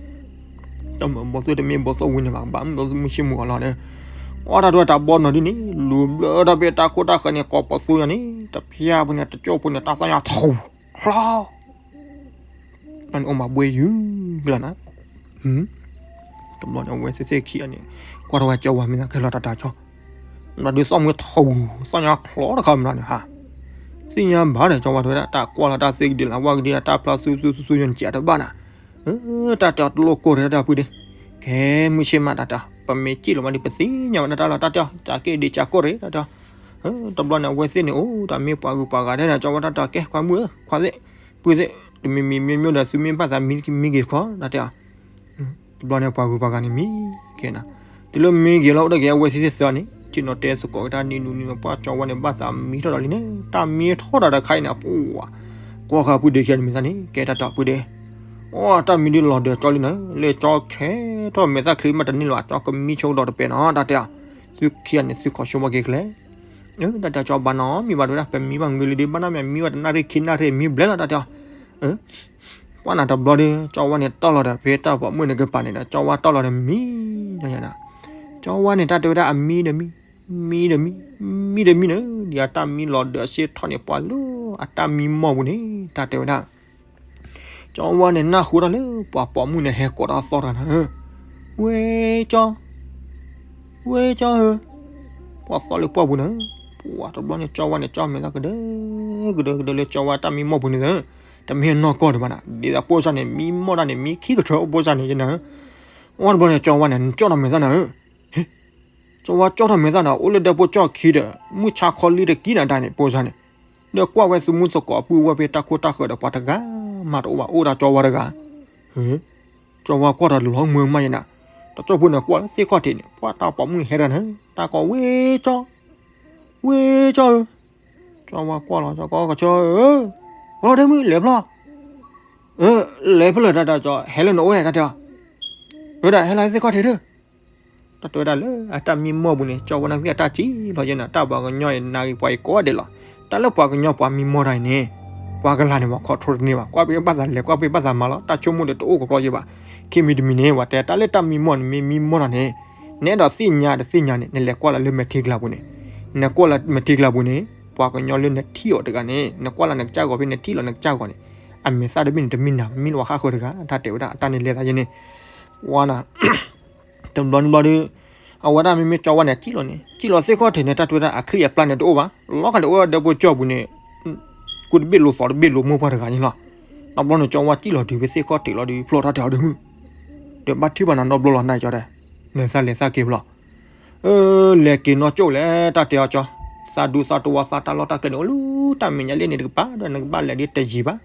တၢ်မၤဘီၣ်သိၣ်တမ့ၢ်ဘီၣ်သိၣ်ဝံၤန့ၣ်ဘၣ် ကဘၣ်မုၢ်သိၣ်မုၢ်ဆ့ၣ်မုၢ်ဂီၤလီၤဒီး အီၣ်တၢ်ဒွဲၣ်တၢ်ဘီနၢၤဒ်န့ၣ် လူၤဘျၢဒီးဖဲတၢ်ခိၣ်တၢ်ဃၢၤန့ၣ် ကိးပသူယၤန့ၣ် တဖျၢၣ်ဖိန့ၣ် တကၠိၢ်ဖိန့ၣ် တၢ်သီၣ်ညါထူၣ်ချီ တၢ်န့ၣ်အိၣ်မးဘှ့ယုၢ်လီၤနၤ တဘျီန့ၣ် အဝဲသ့ၣ်သ့ၣ်ခံဂၤန့ၣ် ကွၢ်ထီၣ်ဝဲကၠီဝါမ့ၢ်သးကဲလီၤတၢ်တၢ်ကၠီ ဘျီဒုးသီၣ်မ့ၢ်ထူၣ် သီၣ်ညါချီတခါမနုၤန့ၣ်ဟါ သ့ၣ်ညါဘၣ်ဒီး ကၠီဝါတဲဝဲဒၣ် တၢ်ကွၢ်လီၤတၢ်သ့ကဒံလၢ ဝၣ်ကဒံလၢ တၢ်ဖျါသူသူသူသူယိၤစံးတဘၣ်နၤ တၢ်တဲအီၤတလိၣ်ကိၢ်ရ့ၣ် တၢ်တဲအီၤပုၢ်ဒ့ ခဲမုၢ်ဆ့ၣ်မးတၢ်တဲအီၤ ပမ့ၢ်က့ၣ်လီၤမးဒ် ပသ့ၣ်ညါဝဲဒၣ်တၢ်လီၤ တၢ်တဲအီၤ တၢ်က့ၣ်ဒံးကၢ်ကိၢ်ရ့ၣ် တၢ်တဲအီၤ တဘျီန့ၣ် အဝဲသ့ၣ်န့ၣ် အိၣ်တၢ်မ့ၢ်ပှၤဂုၤပှၤဂၤဒဲးန့ၣ် ကၠီဝါတၢ်တဲအီၤ ကဲ ခွါမုၣ်ဧၢ ခွါသ့ၣ် ပုၢ်သ့ၣ် တမံၤမံၤမ့ၢ်မ့ၢ်ဒီး သုမ့ၢ်ဘၣ်သးမံမံဂ့ၤတခီ တၢ်တဲအီၤ တဘျီန့ၣ် ပှၤဂုၤပှၤဂၤန့ၣ်မံက့ၤနၤ တုၤလၢမံက့ၤလီၤအိၣ်ဒီးက့ၤ အဝဲသ့ၣ်သ့ၣ်သၢန့ၣ် ထံၣ်နီၤတဲသကိးက့ၤတၢ်နံၤနံၤနံၤ ပှၢ်ကၠီဝါန့ၣ် ဘၣ်သးမံထီၣ်ဒီးလံန့ၣ် တၢ်မံထီၣ်တၢ်တခါအံၤန့ၣ် ပှၤ ကွၢ်ဃာ်ပုၢ်ဒ့ခံဂၤန့ၣ်မ့ၢ်သးန့ၣ် ကဲတၢ်တဲအီၤပုၢ်ဒ့ အိၣ်တၢ်မံဒုးလီၤဒၢးကၠီလံနၤ လၢကၠီဆဲးထီၣ်မဲာ်သၣ်ချံမးတန့ၢ်လီၤ ကၠီကမံဆိကဒီးတပဲနီၤ တၢ်တဲအီၤ သုခံဂၤန့ၣ် သုခိးဆိဘၣ်က့ၤကျဲ တၢ်တဲအီၤ ကၠီဘၣ်နီၤမံဘၣ်တဲဝဲဒၣ် ပမံဘၣ်ငၢလံဒုး ဘၣ်နီတမံၤ မံဝဲတနၣ်ရံၣ်ခံနၣ်ရံၣ် မံဘျဲလီၤ တၢ်တဲအီၤ ပှၢ်နၤတဘျီဒီး ကၠီဝါန့ၣ် တီၢ်လီၤဒီး ဖဲတၢ်ပိာ်မုၣ်န့ၣ်ကပၤန့ၣ်ဒီး ကၠီဝါတီၢ်လီၤဒီးမံ ကၠီဝါန့ၣ် တၢ်တဲဝဲဒၣ်အမံဒီးမံ မံဒီးမံ မံဒီးမံန့ၣ် ဒ်အတၢ်မံလီၤဒၢးအဆ့ထီၣ်န့ၣ် ပှၤလၢအတၢ်မံမီၢ်ပူၤန့ၣ် တၢ်တဲဝဲဒၣ် ကၠီဝါန့ၣ် နၢ်ဟူထီၣ်လၢ ပှၤပိာ်မုၣ်န့ၣ် ဟဲကိးတၢ်သီၣ်တဂၤနၤဧၢ, ဝဲကၠီ, ဝဲကၠီဧၢ, ပှၤသီၣ်လၢပှၢ်ပူၤနၤဧၢ, ပှၤတဘျီန့ၣ် ကၠီဝါန့ၣ် ကၠီမဲာ်သၣ်ကဒၢ, ကဒၢကဒၢလၢကၠီဝါတၢ်မံမီၢ်ပူၤန့ၣ်ဧၢ, တမ့ၢ်နီၢ်ကီၢ်ဒံးဘၣ်နၤ, ဒ်သိးပိၢ်စၢ်န့ၣ် မံမီၢ်တၢ်န့ၣ် မံခံကထၢအိၣ်ပိၢ်စၢ်န့ၣ်ယဲနၤဧၢ, အီၣ်တဘျီန့ၣ် ကၠီဝါန့ၣ် ကၠီထီၣ်မဲာ်သၣ်နၤဧၢ, ဟ့ၣ် ကၠီဝါကၠီထီၣ်မဲာ်သၣ်ဒီး အိၣ်လၢဒဲပိၢ်ကၠီၣ်ခံဒီး မုၢ်ဆါခီလံတကံနၤတၢ်န့ၣ် ပိၢ်စၢ်န့ၣ်, ဒီးကွၢ်ဝဲသူၣ်မုၢ်သကိးအပုၢ်ဝဲၢ်ဖဲတၢ်ခိၣ်တၢ်ဃၢၤဒီး ပှၤတဂၤမးတအိၣ်ဘၣ် အိၣ်ဒၣ်ကၠီဝါတဂၤ, ဟ့ၣ်, ကၠီဝါကွၢ်ဒီးလီၤမုာ်မးယဲနၤ, တကၠိၢ်ဖိန့ၣ်ကွၢ်လၢသ့ၣ်ခီၣ်ထံးန့ၣ် ပှၤတၢ်ပိာ်မုၣ်ဟဲတၢ်နၤ, တၢ်ကိးဝဲကၠီ, ဝဲကၠီဧၢ, ကၠီဝါကွၢ်လီၤ ကၠီကီကဆၢဧၢ, အိၣ်လီၤဒဲမုၣ် လဲၤဖျီၣ် အၢ, လဲၤဖဲလဲၣ်တၢ်တဲကၠီ ဟဲလၢနအိၣ်ဝဲတၢ်တဲအီၤ, အၢဒၣ်ဟဲလီၤသ့ၣ်ခီၣ်ထံးဒၢ, တၢ်တဲဝဲဒၣ်လၢအတၢ်မံမီၢ်ပူၤန့ၣ် ကၠီဝဲနၢ်သ့ၣ်အတၢ်စံၣ်လီၤယဲနၤ, တၢ်ပှၤကညီအံၤနၣ်ဂ့ၤပှၤအံၤကိးဂၤဒဲးလီၤ, တၢ်လၢပှၤကညီပှၤမံမီၢ်တၢ်အံၤန့ၣ်, ပှၤကလၤန့ၣ် ပှၤ control တန့ၢ်ဘၣ်, ကွၢ်ဖဲဘၣ်သးလဲၤ ကွၢ်ဖဲဘၣ်သးမၤလီၤ, တၢ်ဆိကမိၣ်ဒီးတအိၣ်ကီးကီးယဲဘၣ်, ခံမံၤတမံၤန့ၣ် ပှၤတဲတၢ်လၢတၢ်မံမီၢ်န့ၣ် မ့ၢ်မံမီၢ်တၢ်န့ၣ်, နအဲၣ်ဒိးသ့ၣ်ညါတသ့ၣ်ညါန့ၣ် နလဲၤကွၢ်လီၤလၢမဲာ်ထံကလၤပူၤန့ၣ်, နကွၢ်လီၤမဲာ်ထံကလၤပူၤန့ၣ် ပှၤကညီလၢနထံၣ်အီၤတဂၤန့ၣ် နကွၢ်လၢနကစၢ်ဂီၤဖဲနထံၣ်လီၤနကစၢ်ဂီၤန့ၣ် အမဲာ်သၣ်တဘ့ၣ်န့ၣ် တမ့ၢ်နၤ မ့ၢ်လၢပှၤဃၣ်ဃၢၤတဂၤ တၢ်တဲဝဲဒၣ် အတၢ်န့ၣ်လဲၤသးယဲန့ၣ် ဝါနၤ တဘျီနဘျီဒီး အဝဲဒၣ်မ့မ့ၢ်ကၠီဝါန့ၣ် စံၣ်လီၤန့ၣ် စံၣ်လီၤသ့ၣ်ခီၣ်ထံးန့ၣ် တၢ်တဲဝဲဒၣ် အချံအပျၢ်န့ၣ်တအိၣ်ဘၣ် လီၤခါန့ၣ်အိၣ်ဝဲဒီးပှၤကၠီပူၤန့ၣ် ကူတဘ့ၣ်လိာ်သီတဘ့ၣ်လိာ်မိၢ်ပှၢ်တဂၤန့ၣ်လီၤ. တဘျီန့ၣ်ကၠီဝါစံၣ်လီၤတုၤဖဲသ့ၣ်ခီၣ်ထံးလီၤဒီး ဖျိထီၣ်တဲအီၤဒုးမုၢ် ဒီးဘၣ်ထံၣ်ဘၣ်နၤနီတဘျီလီၤ နၤကၠီတဲ နသးလဲၤသးက့ၤဖျိ လဲၤက့ၤနီၢ်ကၠိၣ်လဲၣ် တၢ်တဲအီၤကၠီ သးဒူသးတဝီသးတၢ်လီၢ်တၢ်ကျဲန့ၣ် အိၣ်လၢတၢ်မဲာ်ညါလၢန့ၣ်တကပၤဒီး နကဘၣ်လဲၤဒ်တယံာ်ဘၣ်.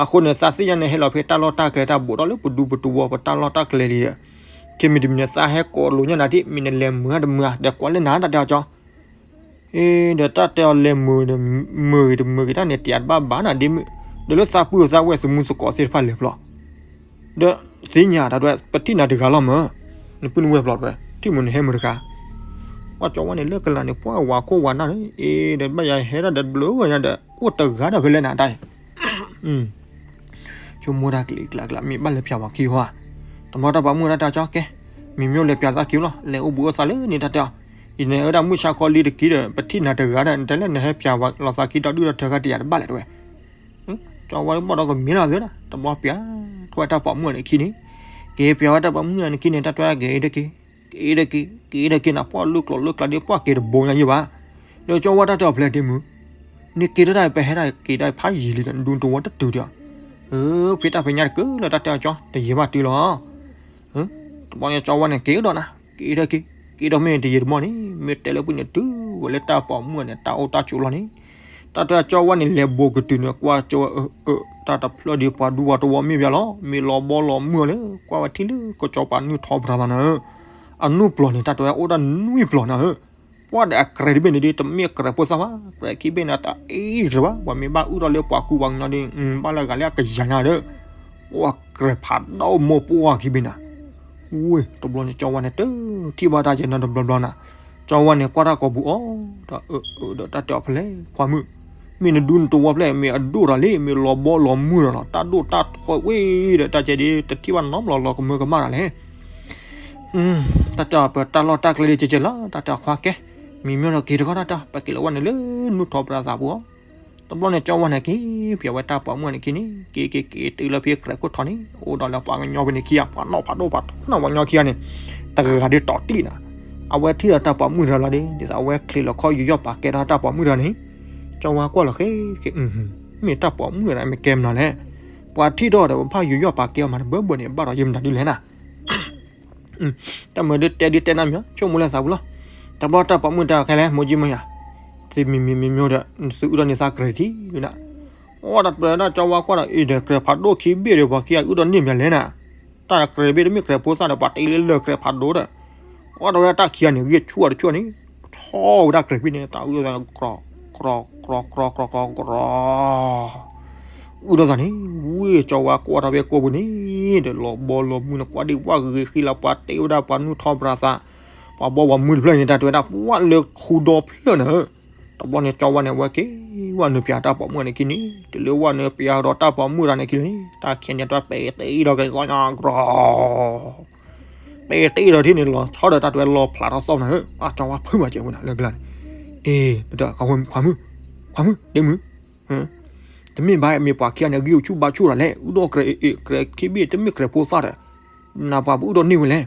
အဃိန့ၣ် သးသ့ၣ်ညါန့ၣ် ဟဲလီၤဖဲတၢ်လီၢ်တၢ်ကျဲတၢ်ဘူးဒီးလၢပဒူပတဝီပတၢ်လီၢ်တၢ်ကျဲလံဒီး ခံမံၤတမံၤန့ၣ် သးဟဲကိးလိာ်ညါနၤဒ် မ့ၢ်နလဲၤမုာ်တမုာ် ဒီးကွၢ်လၢနၤတၢ်တဲအီၤကၠီ အ့ ဒီးတၢ်တဲအီၤလဲၤမုာ်ဒီး မုာ်ဂ့ၤတမုာ်ဂ့ၤတၢ်န့ၣ် တယံာ်တဘၣ်ဘၣ်နၤဒ်မုၢ် ဒီးလၢသးပုၢ်သးဝဲၢ်သမူသကိးသ့ၣ်တဖၣ်လဲၤဖျိ ဒီးသ့ၣ်ညါတၢ်ဒွဲၣ် ပထံၣ်နၤတဂၤလီၤမၢ် နပုၢ်နဝဲၢ်ဖျိးတဝဲ ထံၣ်မုၢ်နဟဲမုၢ်တခါ ပှၤကၠီဝါန့ၣ်လၢကလၤန့ၣ် ပှၤဝၤခိၣ်ဝၤနၢ်န့ၣ် အ့ ဒီးဘၣ်ယၤဟဲဒၣ်ဒီးတဘျုးဂၤညါဒီး အိၣ်တဂၤဒီးဖဲလဲၣ်နၤတၢ်အံၤ ဆိကမိၣ်တၢ်ကလံၤကျါကျါ မ့ၢ်ဘၣ်လဲၤဖျါဝဲခံဟီဧါ တဘျီတၢ်ပိာ်မုၣ်တၢ်တဲကၠီကဲ မ့မ့ၢ်လဲၤဖျါသးခံလီၤ လဲၤအိၣ်ဘှံးအိၣ်သါလၢန့ၣ်တၢ်တဲအီၤ ယန့ၣ်ဝဲဒၣ်မုၢ်ဆါခီလံတက့ၢ်ဒီး ပထံၣ်နၤတဂၤဒီး နတဲလၢနဟဲဖျါဝဲလီၤသးခံဒီဒုၣ်ဒီထၢခါတယံာ်တဘၣ်လဲၣ်တဝဲ ကၠီဝါဘၣ်ဒီးကမ့ၢ်လီၤသ့ဒၣ် တဘျီပျၢ်ထီၣ်ဝဲတၢ်ပိာ်မုၣ်န့ၣ်ခံန့ၣ် က့ၤပျၢ်ဝဲတၢ်ပိာ်မုၣ်န့ၣ်ခံန့ၣ် တၢ်တဲက့ၤဒၣ်က့ၤ က့ၤဒၣ်က့ၤ က့ၤဒၣ်က့ၤနၤ ပှၢ်လၢကျိၤလၢကျါဒီး ပှၢ်က့ၤတဘိညါယံၢ်ဘၣ် ဒီးကၠီဝါတၢ်တဲအီၤဖဲလဲၣ်ဒ့မုၢ် နက့ၤတၢ်တၢ်ဖဲဟဲဒၣ်က့ၤဒၣ်ဖးယံာ်လံဒီး နဒူတဝီတတုၤဒီး ဖဲတၢ်ဖဲညါတကၢလၢတၢ်တဲအီၤကၠီ တယံာ်ဘၣ်တုၤလီၤ တဘျီန့ၣ်ကၠီဝါန့ၣ် က့ၤဒီးနၤ က့ၤဒၣ်က့ၤ က့ၤဒီးမ့ၢ်တယံာ်တမီၢ်န့ၣ် မ့ၢ်တဲလၢပှၤန့ၣ်တုၤဝဲလၢတၢ်ပိာ်မုၣ်န့ၣ် တၢ်အိၣ်တၢ်ဆိးလီၤန့ၣ် တၢ်တဲကၠီဝါန့ၣ် လဲၤဘိးကတုၤန့ၣ် ကွၢ်ကၠီဝဲ တၢ်တဖျၢၣ်ဒ်ပှၤဒူပှၤတဝီမ့ၢ်ဘၣ်လီၤ မ့ၢ်လီၤဘီလီၤမုၢ်အီၤလၢ ကွၢ်ဝဲထံၣ်လၢကၠီပှၤနုၢ်ထီပြၤသးန့ၣ် အနူၢ်ပျီၤန့ၣ် တၢ်တဲဝဲအိၣ်ဒၣ်နွံပျီၤန့ၣ် ပှၢ်ဒီးအကြဲးတဘ့ၣ်န့ၣ်ဒ် တမ့ၢ်ကြဲးဖိသၣ်ဘၣ် ကြဲးခံဘ့ၣ်န့ၣ် တၢ်အ့ၣ်ကြဲးဘၣ် ပှၤမ့ၢ်ဘၣ်အုၣ်ထီၣ်လၢပှၤကူပှၤကညီဒီး ဘၣ်လၢဂၤလၢအကယၤညါဒီး အိၣ်ကြဲးဖးဒိၣ်မိၢ်ပှၢ်ခံဘ့ၣ်န့ၣ် ဝ့ၢ် တဘျီန့ၣ်ကၠီဝါန့ၣ် တထံၣ်ဘၣ်တၢ်ကဲနီတဘျီဘျီန့ၣ် ကၠီဝါန့ၣ် ကွၢ်တၢ်ကိာ်ပူၤအီၤ ဒီးတၢ်တဲအီၤဖဲလဲၣ် ခွါမုၣ် မ့ၢ်နဒူနတဝီဖဲလဲၣ် မ့ၢ်အဒိၣ်တၢ်လံ မ့ၢ်လီၤဘီလီၤမုၢ်ဒီးလီၤ တၢ်ဒိၣ်တၢ်ထီဝ့ၢ်ဒီး တၢ်ကဲဒ် တထံၣ်ဘၣ်နီတဘျီလီၤ ကမၢကမၣ်တၢ်လဲၣ် တၢ်တဲအီၤ ပတၢ်လီၢ်တၢ်ကျဲဒ်ကဲကဲလီၤ တၢ်တဲအီၤခွါကဲ မ့ၢ်မ့ၢ်ဒီးက့ၤတခီတၢ်တဲ ပက့ၤလီၤဝဲန့ၣ်လၢနူၢ်ထီပြၤသးပူၤအီၤ တဘျီန့ၣ်ကၠီဝါန့ၣ်က့ၤ ပျၢ်ဝဲတၢ်ပိာ်မုၣ်န့ၣ်ခံန့ၣ် က့ၤက့ၤက့ၤတုၤလၢဖဲကြဲးခိၣ်ထီန့ၣ် အိၣ်ဒီးလၢပှၤကညီဖဲန့ၣ်ခံဂၤ ပှၤနီၣ်ဖးဒိၣ်ပှၤထီနီၣ်ပှၤကညီခံဂၤန့ၣ် တဂၤဒီးတီၤတံၢ်နၤ အဝဲထံၣ်ဒီးတၢ်ပိာ်မုၣ်တဂၤလီၤဒီး ဒ်သိးအဝဲချံးလီၤခီယူးယီၣ်ပာ်ကဲထီၣ်တၢ်ပိာ်မုၣ်တဂၤန့ၣ် ကၠီဝါကွၢ်လီၤဃဲဃဲ မ့ၢ်တၢ်ပိာ်မုၣ်တဂၤမ့ၢ်ကဲမနုၤလဲၣ် ပှၤထံၣ်ထီၣ်ဒီးပဖးယူးယီၣ်ပာ်ကဲအီၤမးတဘၣ်ဘၣ်န့ၣ် ဘၣ်ဒီးယမနုၤဒ်လဲၣ်နၤ တၢ်မၤဒ်တဲဒ်တဲနၤမ့ၢ် ဆိကမိၣ်လၢသးပူၤလီၤ. တဘျီတၢ်ပိာ်မုၣ်တဂၤခဲလဲၣ် မိၢ်ကၠံမိၢ်ယၤ သုမံၤမံၤမံၤမံၤဒီး သုအုၣ်ထီၣ်န့ၢ်သးကြဲးထံၣ်ဝဲဒၣ် အိၣ်တၢ်ပျၢၤဒၣ်ကၠီဝါကွၢ်ဒီး အံၤဒီးကြဲးဖးဒိၣ်ခံဘ့ၣ်ဒီး ပှၤခံဂၤအုၣ်ထီၣ်န့ၢ်မနုၤလဲၣ်နၤ တၢ်ကြဲးတဘ့ၣ်တမ့ၢ်ကြဲးဖိသၣ်ဒီး ပှၤတ့လၢလၢၢ်ကြဲးဖးဒိၣ်ဒီး အိၣ်တၢ်ဝဲဒၣ်တၢ်ခံဂၤန့ၣ် ဂံၢ်ဆူၣ်အီၤတဆူၣ်န့ၣ် ထီၣ်ဝဲဒၣ်ကြဲးဘ့ၣ်န့ၣ် တၢ်အုၣ်ထီၣ်သး ကြီ ကြီ ကြီ ကြီ ကြီ အုၣ်ထီၣ်သးန့ၣ် ဝ့ၢ်ကၠီဝါကွၢ်တၢ်ဖဲကိာ်ပူၤန့ၣ် ဒီးလီၤဘီလီၤမုၢ်န့ၣ် ကွၢ်ဒ်ပှၢ်ဂ့ၤဃံလၤ ပှၤတ့ဝဲဒၣ်ပှၤနုၢ်ထီပြၤသး ပှၤဘီပှၤမုၢ်တဖျၢၣ်န့ၣ် တၢ်တဲဝဲဒၣ် ပှၢ်လၢခူဒီဖျၢၣ်န့ၣ် တဘျီန့ၣ် ကၠီဝါန့ၣ် ဝဲက့ၤ ဝဲနုာ်ပျၢ်တၢ်ပိာ်မုၣ်န့ၣ်ခံန့ၣ် တုၤလၢဝဲနုာ်ပျၢ်ဒီးတၢ်ပိာ်မုၣ်တဂၤန့ၣ်ခံန့ၣ် တၢ်ခံးန့ၣ် တၢ်ပဲာ်တ့ဒီးက့ၤ ကြီ ပဲာ်တ့ဒီးထံၣ်န့ၣ် လီၤဆီဒီးတၢ်တဲဝဲလီၤဖျးထီၣ်သီၣ်နၤဧၢ အကၠီဝါဖုးမၤစၢၤဝဲနၤလၢကျါန့ၣ် အ့ ပတခွါမုၣ် ခွါမုၣ် ဒ့မုၣ် တမ့ၢ်ဘၣ် မ့ၢ်ပှၤခံဂၤန့ၣ် ဂံၢ်ဆူၣ်ဘါဆူၣ်တၢ်လဲၣ် အုၣ်ဒီးကြဲး ကြဲးခံဘ့ၣ် တမ့ၢ်ကြဲးဖိသၣ်ဒီး နပှၤပအုၣ်ဒီးန့ၢ်ဝဲလဲၣ်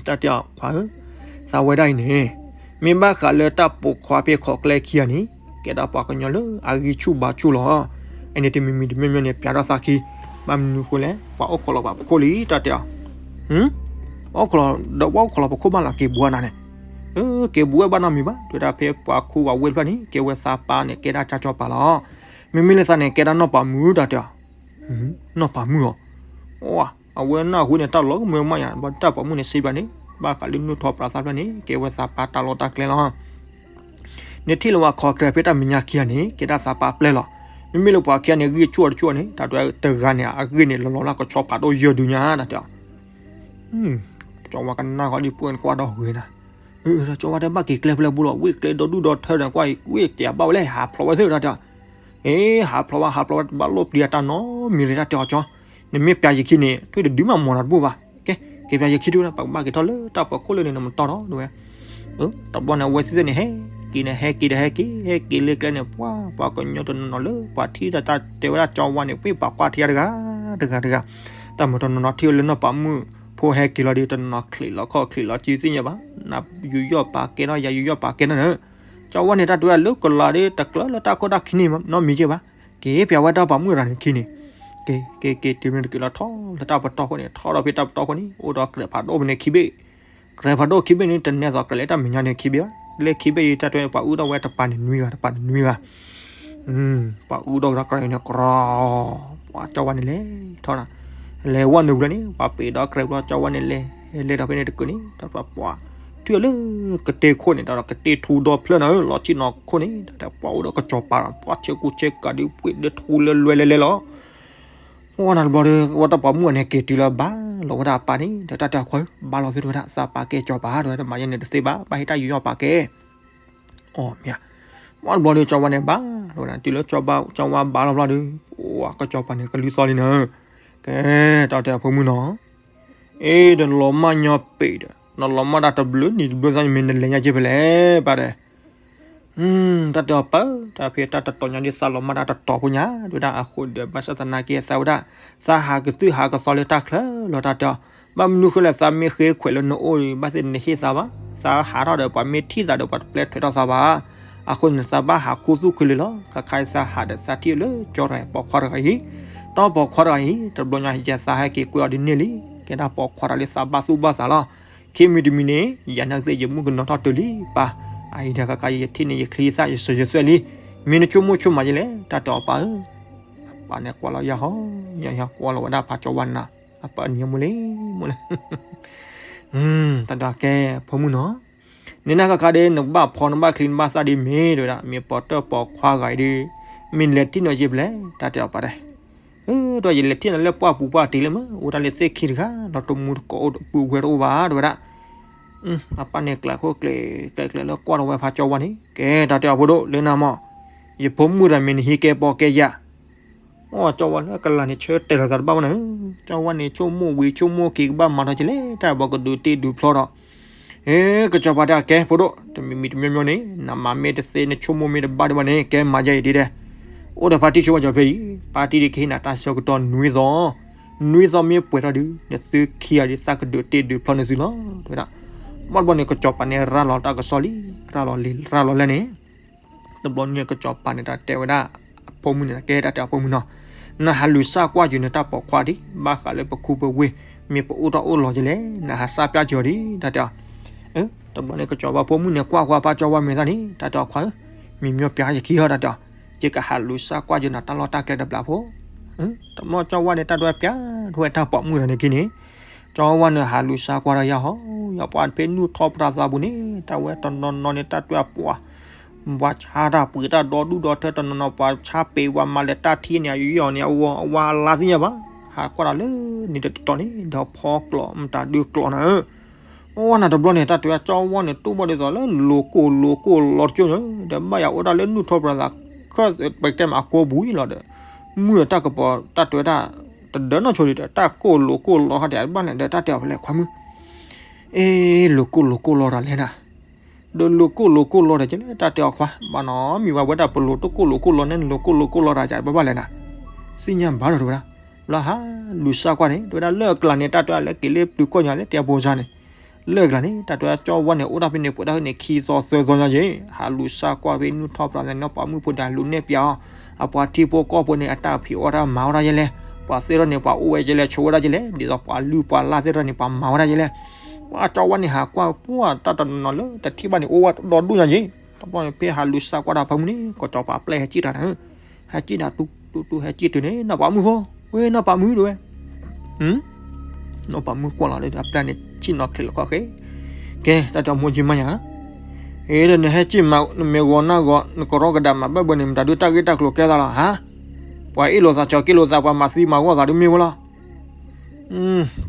တၢ်တဲအီၤခွါဧၢ သးဝဲဒၣ်အံၤန့ၣ် မ့ၢ်ဘၣ်ဃးလၢတၢ်ပိာ်ခွါဖဲခိးကျဲခံဂၤန့ၣ် ကဲဒၣ်ပှၤကညီလၢအဂံၢ်ဆူၣ်ဘါဆူၣ်လီၤ. အန့ၣ်တမံၤမံၤတမံၤမံၤန့ၣ် ပျၢ်ထီၣ်သးခံ ဘၣ်မနုၤဃိလဲၣ် ပှၤအိၣ်ခိးလီၤပှၤပခိၣ်လံ တၢ်တဲအီၤ ပှၤအိၣ်ခိးလီၤဒီးပှၤအိၣ်ခိးလီၤပခိၣ်ဘၣ်လီၤ က့ၤဘူးနၤန့ၣ် က့ၤဘူးဝဲဘၣ်နီတမံၤဘၣ် တဲဝဲဒၣ်ဖဲပှၤခူပှၤဝ့ၢ်တဖျၢၣ်န့ၣ် ကဲဝဲသးပၢ်န့ၣ် ကဲဒၣ်ကၠီကၠီပၢ်လီၤ. မ့မ့ၢ်လၢသးန့ၣ် ကဲဒၣ်နီၢ်ပၤမုၣ် တၢ်တဲအီၤ နီၢ်ပၤမုၣ်အီၤ အဝဲနၢ်ဟူန့ၣ် တၢ်လီၤကမၢကမၣ်ယါ ဘၣ်တၢ်ပိာ်မုၣ်န့ၣ် စံးဘၣ်န့ၣ် ဘၣ်ဃးလၢနုၢ်ထီပြၤသးဖျၢၣ်န့ၣ် ကဲဝဲသးပၢ်တၢ်လီၢ်တၢ်ကျဲလီၤ. နထံၣ်လၢပှၤခိးကြဲးဖဲတၢ်မဲာ်ညါခံဂၤန့ၣ် ကဲဒၣ်သးပၢ်ပျဲၢ်လီၤ. မ့မ့ၢ်လၢပှၤခံဂၤန့ၣ် ဂံၢ်ဆူၣ်အီၤတဆူၣ်န့ၣ် တၢ်တဲတဂၤန့ၣ် အဂ့ၢ်န့ၣ် လီၤလီၤလၢကဆီဖးဒိၣ်ယဲၢ်ဒုညါ တၢ်တဲအီၤ ကၠီဝါကနၣ်ဃီဒ်ပှၤကွၢ်ဒီးဂ့ၤနၤ, ကၠီဝါတဲဘၣ်က့ၤကျဲဖဲလဲၣ်ပူၤလီၤ ဝ့ၢ်ကျဲဒီဒူၣ်ဒီထၢဒီးကွၢ်အံၤ ဝ့ၢ်တဲဘၣ်ဝဲလဲၣ် ဟးဖျိးဝဲသ့ၣ်တၢ်တဲ, ဟ့ ဟးဖျိးဝဲ ဟးဖျိးဝဲ တဘၣ်လိၣ်ပျံၤအတၢ်နီတမံၤလၢတၢ်တဲအီၤကၠီ, နမ့ၢ်ပျံၤယခံန့ၣ် ထွံၣ်တဒုမးမီၤနၤတဘူၣ်ဘၣ်, ကဲ က့ၤပျံၤယခံတဝဲ ပကဘၣ်က့ၤထီၣ်လၢတၢ်ပိာ်ခိၣ်လၢန့ၣ် နမတီၢ်ဒီးဝဲ, တဘျီန့ၣ် အဝဲသ့ၣ်သ့ၣ်န့ၣ် ဟဲ က့ၤန့ၣ် ဟဲက့ၤဒီးဟဲက့ၤ ဟဲက့ၤလၢကျဲန့ၣ် ပှၤ ပှၤကညီတနီၤနီၤလၢပှၤထံၣ်တၢ်တဲဝဲဒၣ်ကၠီဝါန့ၣ် ပ့ၢ်ပာ်ကွၢ်ထံတဂၤ တဂၤတဂၤ, တၢ်မုၢ်တနီၤနီၤထံၣ်ဝဲလၢနီၢ်ပၤမုၣ်ဖိဟဲက့ၤလီၤဒီး တနီၤနီၤချံးလီၤခီၣ်ချံးလီၤစုသ့ၣ်ညါဘၣ်, နယူးယီၣ်ပာ်ကဲနီၤ ယၤယူးယီၣ်ပာ်ကဲနီၤန့ၣ်, ကၠီဝါန့ၣ် တၢ်တဲဝဲဒၣ်လၢကလၤဒီး တကျၢၤလၢတၢ်ခိၣ်တၢ်ခံန့ၣ်နီတမံၤက့ဘၣ်, က့ၤပျးဝဲတၢ်ပၤမုၣ်တဂၤန့ၣ်ခံန့ၣ်, က့ၤ က့ၤ က့ၤတုၤမ့ၢ်တက့ၤလီၤထီၣ်လၢတၢ်ပတီၢ်ခိၣ်န့ၣ် ထီၣ်ဒီးဖဲတၢ်ပတီၢ်ခိၣ်န့ၣ် အိၣ်ဒီးကြဲးဖးဒိၣ်ဖဲန့ၣ်ခံဘ့ၣ်, ကြဲးဖးဒိၣ်ခံဘ့ၣ်န့ၣ် တနဲသိးကြဲးလၢတၢ်မဲာ်ညါန့ၣ်ခံဘ့ၣ်ဘၣ်, လၢခံဘ့ၣ်အံၤ တၢ်တဲပှၤအုၣ်ထီၣ်ဝဲတပၤန့ၣ်နွံဂၤ တပၤန့ၣ်နွံဂၤ ပှၤအုၣ်ဒီးကဒီးကြဲးန့ၣ် ကြီ ပှၤကၠီဝါန့ၣ်လဲၤထီၣ်နၤ, လဲၤဝဲနုာ်ဘျီန့ၣ် ပှၤပ့ၤဒီးကြဲးဘျီ ကၠီဝါန့ၣ်လဲၤ လဲၤဒီးဖဲန့ၣ်တကုာ်န့ၣ် တၢ်ပှၤ ထံၣ်လၢကတ့ၢ်ခိၣ်န့ၣ် တၢ်ဒီးကတ့ၢ်ထူဒီဖျၢၣ်နၤဧၢ လီၤဆ့ၣ်နီၤခိၣ်န့ၣ် တၢ်တဲပှၤအိၣ်ဒီးကစီၤပၤဒီး ပှၤဆဲကူဆဲကၤဒုး ပှ့ၤဒုးထူလၢလွဲလဲၤလဲၤလီၤ. ဝဲနၤတဘျီဒီး ဝဲတၢ်ပိာ်မုၣ်အီၤန့ၣ် က့ၤတုၤလၢဘါလီၤဝဲဒၣ်အပၢ်န့ၣ် ဒီးတၢ်တဲအခွါဧၢ ဘါလီၤသုတဝဲဒၣ် သးပာ်ကဲကစီၤပၤ တဝဲတမၤယဲန့ၣ်တသ့ဘၣ် ဘၣ်ဟ့ၣ်တၢ်ယူးယီၣ်ပာ်ကဲ အီ မ့ၢ်ဧါ, ဝဲတဘျီဒီး ကၠီဝါန့ၣ်ဘါလီၤဝဲဒၣ် တုၤလၢ ကၠီဝါဘါလီၤဘျီဒီး ပှၤကစီၤပၤန့ၣ် ကလုၢ်သီလံနၤ, ကဲ တၢ်တဲအဖိမုၣ်နီၤ, အ့ ဒီးနလီၤမၢ်ညီပ့ၤဒီး နလီၤမၢ်တၢ်တဘျုးနံၤတဘျုးသီ မ့ၢ်နလဲၤညါက့ဖဲလဲၣ် ပၢ်ဒီး တၢ်တဲအီၤပၢ် တၢ်ဖဲတၢ်တတီၤညါဒ်သးလီၤမၢ်တၢ်တတီၤဖိညါ တဝဲဒၣ်အဃိဒီး ဘၣ်ဆၣ်သနာ်က့သးဝဲဒၣ် သးဟးကသုၣ်ဟးကသီလၢတၢ်ချၢလီၤ တၢ်တဲအီၤ, ဘၣ်မနုၤဃိလဲၣ် သးမ့ၢ်ဃ့ခွဲးလၢနအိၣ်ဒီး ဘၣ်သ့ၣ်နဟ့ၣ်သးဘၣ်, သးဟးထီၣ်ဒီး ပှၤမ့ၢ်ထံၣ်သးဒီး ပှၤတပျဲထွဲးထီၣ်သးဘၣ်, အဃိန့ၣ် သးဘၣ်ဟးခူသူၣ်ခုလ့ၤလီၤ, ခါခါအံၤသးဟးဒီးသးထံၣ်လၢကၠီတဂၤအံၤ ပိာ်ခွါတဂၤအံၤ, တၢ်ပိာ်ခွါတဂၤအံၤ တဘျီညါယဲသးဟဲက့ၤကွဲအီၤဒ်န့ၣ်လံ, ကဲဒၣ်ပိာ်ခွါတဂၤလၢသးဘၣ်သူၣ်ဘၣ်သးလီၤ, ခံမံၤတမံၤန့ၣ် ယၤနာ်က့သ့ၣ်ယမုၣ်ကနီၤထီၣ်တုၤလံပၢ်, အအံၤဒီးခါခါအံၤယထံၣ်န့ၣ် ယချံယသၣ်ယစၢၤယသွဲၣ်လံ, မ့ၢ်နဆိကမိၣ်ဆိကမးယဲလဲၣ် တၢ်တဲအီၤပၢ်ဧၢ, ပၢ်န့ၣ်ကွၢ်လီၤယၤဟီ, ယၤယၤကွၢ်လီၤဝဲဒၣ်ဖးကၠီဝါနၤ, အပၢ်န့ၣ်မိၢ်လံ, မိၢ်လံ တၢ်ဒီးကဲဖိမုၣ်နီၤ, န့ၣ်နၢ်ခါခါဒီး နကဘၣ်ဖီနဘၣ်ချံနဘၣ်သၣ်ဒ်မ့ၢ်တဝဲဒၣ် မ့ၢ်ပိာ်တၢ်ပိာ်ခွါဂၤအံၤဒီး မ့ၢ်လဲၤထံၣ်နီၤယ့ၢ်ဖဲလဲၣ် တၢ်တဲအီၤပၢ်တဲ, ဒီးယလဲၤထံၣ်နီၤလၢပှၢ်ပူၤပှၢ်တ့ၢ်လၢမ့ၢ် အိၣ်တၢ်လၢသ့ၣ်ခံတဂၤ ဒီးတမူတကိးအိၣ်တပုၢ်ဝဲၢ်တအိၣ်ဘၣ်တဝဲဒၣ်, အပၢ်န့ၣ်ကျဲးခိၣ်ကျဲးကျဲးကျဲးလၢကွၢ်ထီၣ်ဝဲဖးကၠီဝါန့ၣ် ကဲတၢ်တဲအီၤဖိဒိၣ်လၢနၤမး, ယဖိမုၣ်တၢ်မ့ၢ်နဟံးကဲပီကဲယၤ အိၣ်ကၠီဝါလၢကလၤန့ၣ် ဆၢတဲာ်လီၤသးတဘၣ်ဝဲနၤဧၢ, ကၠီဝါန့ၣ် ဆိကမိၣ်ဝံၤဆိကမိၣ်က့ၤကဘၣ်မၤထီၣ်ကလဲၣ် တၢ်ဘီကဒုးတ့ၢ်ဒုးဖျီဒီး, ဟဲ ကစီၤပၤတဲအကဲဖိဒိၣ် တမံၤမံၤတမံၤမံၤန့ၣ် နမၤမ့ၢ်တသ့ နဆိကမိၣ်မ့ၢ်တဘၣ်ဒံးဘၣ်န့ၣ် ကဲမၤယဲအံၤဒ်ဒဲး, အိၣ်ဒီးဖါတံၢ်ဆိကမိၣ်ကၠီၤဖဲအံၤ ဖါတံၢ်ဒ်ကဟ့ၣ်နၤတၢ်ဆၢကတီၢ်နွံသီ, နွံသီမ့ၢ်ပှဲၤထီၣ်ဒုး နသုခံဂၤဒ်သးကဒုးတ့ၢ်ဒုးဖျီနသုလီၤ တဝဲဒၣ်, ဘၣ်တဘျီန့ၣ် ကစီၤပၤန့ၣ် ရၤလီၤတၢ်ကစီၣ်လံ, ရၤလီၤလံ ရၤလီၤလဲၣ်န့ၣ် တဘျီန့ၣ် ကစီၤပၤန့ၣ် တၢ်တဲဝဲဒၣ် အဖိမုၣ်န့ၣ် ကဲတၢ်တဲအဖိမုၣ်နီၤ, နဟးလူၤစၢ်ကွၢ်ယုာ်နတၢ်ပိာ်ခွါဒံး ဘၣ်ဃးလၢပခူပဝ့ၢ် မ့ၢ်ပအိၣ်တၢ်အိၣ်လီၤကလဲၣ် နဟးစၢ်ပျၢ်ကၠီၤဒံး တၢ်တဲအီၤ, တဘျီန့ၣ် ကစီၤပၤဖိမုၣ်န့ၣ်ကွၢ်ကွၢ်ဖါကၠီဝါမဲာ်သၣ်န့ၣ် တၢ်တဲအီၤခွါဧၢ, မံၤမၠီပျၢ်ယခံဟီ တၢ်တဲအီၤ, ယကဟးလူၤစၢ်ကွၢ်ယုာ်နတၢ်လီၢ်တၢ်ကျဲတဘျီဖိ တဘျီကၠီဝါန့ၣ် တၢ်တဲဝဲပျၢ်ထီၣ်ဝဲတၢ်ပိာ်မုၣ်တဂၤန့ၣ်ခံန့ၣ်, ကၠီဝါန့ၣ် ဟးလူၤစၢ်ကွၢ်ဒီးယၤဟီ, ယပှၤဖဲနုၢ်ထီၣ်ပြၢသးပူၤန့ၣ် တၢ်ဝဲတနီၤနီၤန့ၣ် တၢ်တဲပှၤ ပှၤဆါတၢ်ပှ့ၤတၢ်ဒီဒူၣ်ဒီထၢတနီၤနီၤ ပှၤဆါပ့ၤပှၤမၤလဲၤတၢ်ထံန့ၣ် အယီၤန့ၣ် အဝၤအလါသ့ၣ်ညါဘၣ်, ဟးကွၢ်တၢ်လၢန့ၣ်တတီၤန့ၣ် ဒီးဖီကျိးမတၤဒုးကျိးနၤဧၢ, အိၣ်နၤတဘျီန့ၣ် တၢ်တဲဝဲကၠီဝါန့ၣ် တူၢ်ဘၣ်ဒ်သိးလၢလိၤကိၢ်လိၤကိၢ်လီၤတကၠိၢ်န့ၣ် ဒီးဘၣ်ယၤအိၣ်တၢ်လၢနုၢ်ထီၣ်ပြၢသး ခၢၣ်ပကတဲမးအကိပူၤလီၤဒီး မုၢ်ဒီးတၢ်ကပီၤတၢ်တဲဝဲဒၣ် တဒၢနီၢ်ဆိဒံးဒီး တၢ်ကိၢ်လိၤကိၢ်လီၤခါဒံးဘၣ်လဲၣ်ဒီး တၢ်တဲအီၤဖဲလဲၣ်ခွါမုၣ် အ့ လိၤကိၢ်လိၤကိၢ်လီၤတၢ်လဲၣ်နၤ, ဒီးလိၤကိၢ်လိၤကိၢ်လီၤတၢ်ကလဲၣ် တၢ်တဲအီၤခွါ ဘၣ်နီၤ မ့ၢ်ဝဲဝဲဒၣ်ပလိၤတကိၢ်လိၤကိၢ်လီၤန့ၣ် လိၤကိၢ်လိၤကိၢ်လီၤတၢ်ကဘၣ်ဘၣ်လဲၣ်နၤ, သ့ၣ်ညါဘၣ်ဒီးတဝဲဒၣ်, ဘျီဟးလူၤစၢ်ကွၢ်န့ၣ် တဝဲဒၣ်လၢအကျါန့ၣ် တၢ်တဲဝဲလၢက့ၤလၢပျုၤကီၢ်ညါသ့ၣ်တဲအဖိစါန့ၣ်, လၢအကျါန့ၣ် တၢ်တဲဝဲကၠီဝါန့ၣ် အိၣ်ဒၣ်ဖဲန့ၣ် ပှဲၤဒၣ်ဖဲန့ၣ် ခံသီသၢသီညါယ့ၣ် ဟးလူၤစၢ်ကွၢ်ဖဲနုၢ်ထီၣ်ပြၢသးန့ၣ် နီၢ်ပၤမုၣ်ဖိဒီးလူၤနဲၣ်ပျးအီၤ, အပှၤထံဖိကီၢ်ဖိန့ၣ် အတၢ်ဖံးအီၣ်တၢ်မၤဝဲဒၣ်ယဲလဲၣ်, ပှၤသ့ၣ်ထီၣ်န့ၣ် ပှၤအိၣ်ဝဲကလဲၣ် ဆိးဝဲဒၣ်ကလဲၣ် ဒ်သိးပှၤလုၢ်ပှၤလၢ်သ့ၣ်ထီၣ်န့ၣ် ပှၤမၤဝဲဒၣ်ယဲလဲၣ်, ပှၤကၠီဝါန့ၣ် ဟးကွၢ်ပှၤတၢ်တနီၤနီၤလၢတထံၣ်ဘၣ်န့ၣ် အိၣ်ဝဲဒီဒူၣ်ညါယ့ၣ်, တဘျီန့ၣ် ဖဲဟးလူၤစၢ်ကွၢ်တၢ်ဖဲမုၢ်န့ၣ် ကစီၤပၤပျဲၢ်ဟဲစံၣ်တၢ်နၤ, ဟဲစံၣ်နၤတူတူတူ ဟဲစံၣ်တုၤန့ၣ် နီၢ်ပၤမုၣ်ဖိ, ဝဲနီၢ်ပၤမုၣ်တဝဲ နီၢ်ပၤမုၣ်ကွၢ်လီၤလၢအပျဲၢ်န့ၣ် ဆ့ၣ်နီၤချံးလီၤခီၣ်ဃဲ, ကဲ တၢ်တဲအီၤမိၢ်ကၠံမါညါ, အ့ ဒီးနဟဲစံၣ်မး နမ့ၢ်ဂီၤနၢ်ဂီၤ နကရီကဒးမးဘၣ်ဘၣ်န့ၣ် မတၤဒုးတၢ်ဂ့ၢ်တၢ်ကျိၤကဲသးလီၤဟါ, ပှၤအ့ၣ်လိာ်သး ဆီးက့လိာ်သး ပှၤမၤသံမၤဂီၢ်သးဒုးမ့ၢ်ဝဲလီၤ,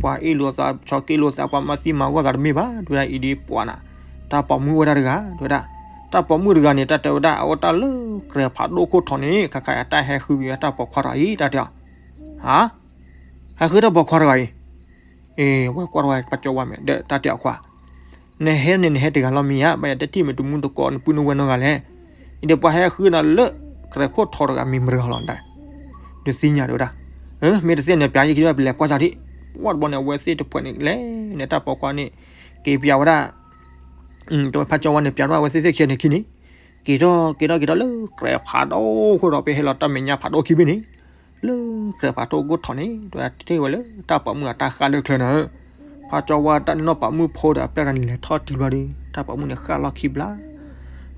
ပှၤအ့ၣ်လိာ်သး ဆီးက့လိာ်သး ပှၤမၤသံမၤဂီၢ်သးတမ့ၢ်ဘၣ် တဝဲဒၣ်အံၤဒ်ပှၤနၤ, တၢ်ပိာ်မုၣ်ဝဲဒၣ်တဂၤ တဝဲဒၣ်, တၢ်ပိာ်မုၣ်တဂၤန့ၣ် တၢ်တဲဝဲဒၣ် အအိၣ်တၢ်လၢကြဲးဖးဒိၣ်ခိၣ်ထီန့ၣ် ခါခါအတၢ်ဟဲဃုက့ၤတၢ်ပိာ်ခွါတဂၤအံၤ တၢ်တဲအီၤ ဟါ, ဟဲဃုတၢ်ပိာ်ခွါတဂၤအံၤ, အ့ ဝဲကွၢ်ထီၣ်ဝဲပှၤကၠီဝါမဲာ်ဒီး တၢ်တဲအီၤခွါ, နဟဲန့ၣ် နဟဲတဂၤလီၤမ့ၢ်ဧါ, ဘၣ်ယၤတထံၣ်မ့ၢ်တမူတကိး နပုၢ်နဝဲၢ်နီတဂၤလဲၣ်. အံၤဒီးပှၤဟဲဃုနၤလၢ ကြဲးခိၣ်ထီတဂၤ မ့ၢ်မတဂၤလီၤဒၣ်. ဒုးသ့ၣ်ညါတဲဝဲဒၣ်, မ့ၢ်တသ့ၣ်ညါန့ၣ် ပျးယခံဒီး ပလဲၤကွၢ်စၢ်ထံၣ်. ပှၢ်တဘျီန့ၣ် အဝဲသ့ၣ်တဖုန့ၣ်လဲၣ်န့ၣ် တၢ်ပိာ်ခွါန့ၣ် က့ၤပျးဝဲဒၣ် တဲဝဲဖးကၠီဝါန့ၣ် ပျးထီၣ်အဝဲသ့ၣ်သ့ၣ်ခံဂၤန့ၣ်ခံန့ၣ်, က့ၤထီၣ်က့ၤထီၣ်က့ၤထီၣ်လၢ ကြဲးဖးဒိၣ်ခိၣ်ဒီး ပဟဲလီၤတၢ်မဲာ်ညါဖးဒိၣ်ခံဘ့ၣ်န့ၣ်, လၢကြဲးဖးဒိၣ်ခိၣ်ထီန့ၣ် တဲဝဲတ့ၢ်ဝဲလၢတၢ်ပိာ်မုၣ်အတၢ်ဃၣ်လၢချၢနၤဧၢ. ဖးကၠီဝါတၢ်နီၢ်ပိာ်မုၣ်ဖိဒီးအပျဲၢ်တၢ်န့ၣ် လဲၤထီၣ်တုၤဘျီဒီး တၢ်ပိာ်မုၣ်န့ၣ်ဃၣ်လီၢ်ခံဘျီ,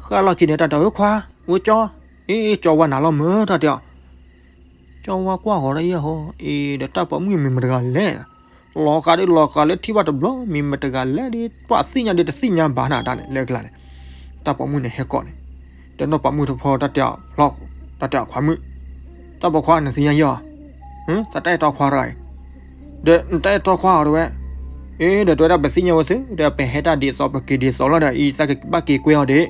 ဃၣ်လီၢ်ခံန့ၣ် တၢ်တဲအီၤ ဧၢခွါ, ဝဲကၠီ, အ့ ကၠီဝါနၤလီၤမၢတၢ်တဲအီၤ ကၠီဝါကွၢ်ဃီၤဒီးယဲၢ်ဟီ, အ့ ဒီးတၢ်ပိာ်မုၣ်မ့ၢ်မတဂၤလဲၣ်. လီၤဂာ်ဒီးလီၤဂာ်လၢထံၣ်ဘၣ်တဘျီ မ့ၢ်မတဂၤလဲၣ်ဒီး ပှၤသ့ၣ်ညါဒီးတသ့ၣ်ညါဘၣ်နၤတၢ်န့ၣ် လၢကျါန့ၣ်, တၢ်ပိာ်မုၣ်န့ၣ်ဟဲကိးန့ၣ်, ဒီးနီၢ်ပိာ်မုၣ်ဖိတၢ်တဲအီၤလီၤ, တၢ်တဲအီၤခွါမုၣ်, တၢ်ပိာ်ခွါနသ့ၣ်ညါယဲၢ်အီၤ, သးတၢ်အဲၣ်တီခွါတဂၤအံၤ, ဒီးနတၢ်အဲၣ်တီခွါအီၤတဲဝဲ, အ့ ဒီးတဲဝဲဒၣ်ပသ့ၣ်ညါဝဲသ့ၣ် ဒီးပဟဲတၢ်ဒ်သိး ပက့ၤဒ်သိးလီၤဒီး အံၤသးကဘၣ်က့ၤကွဲအီၤဒံး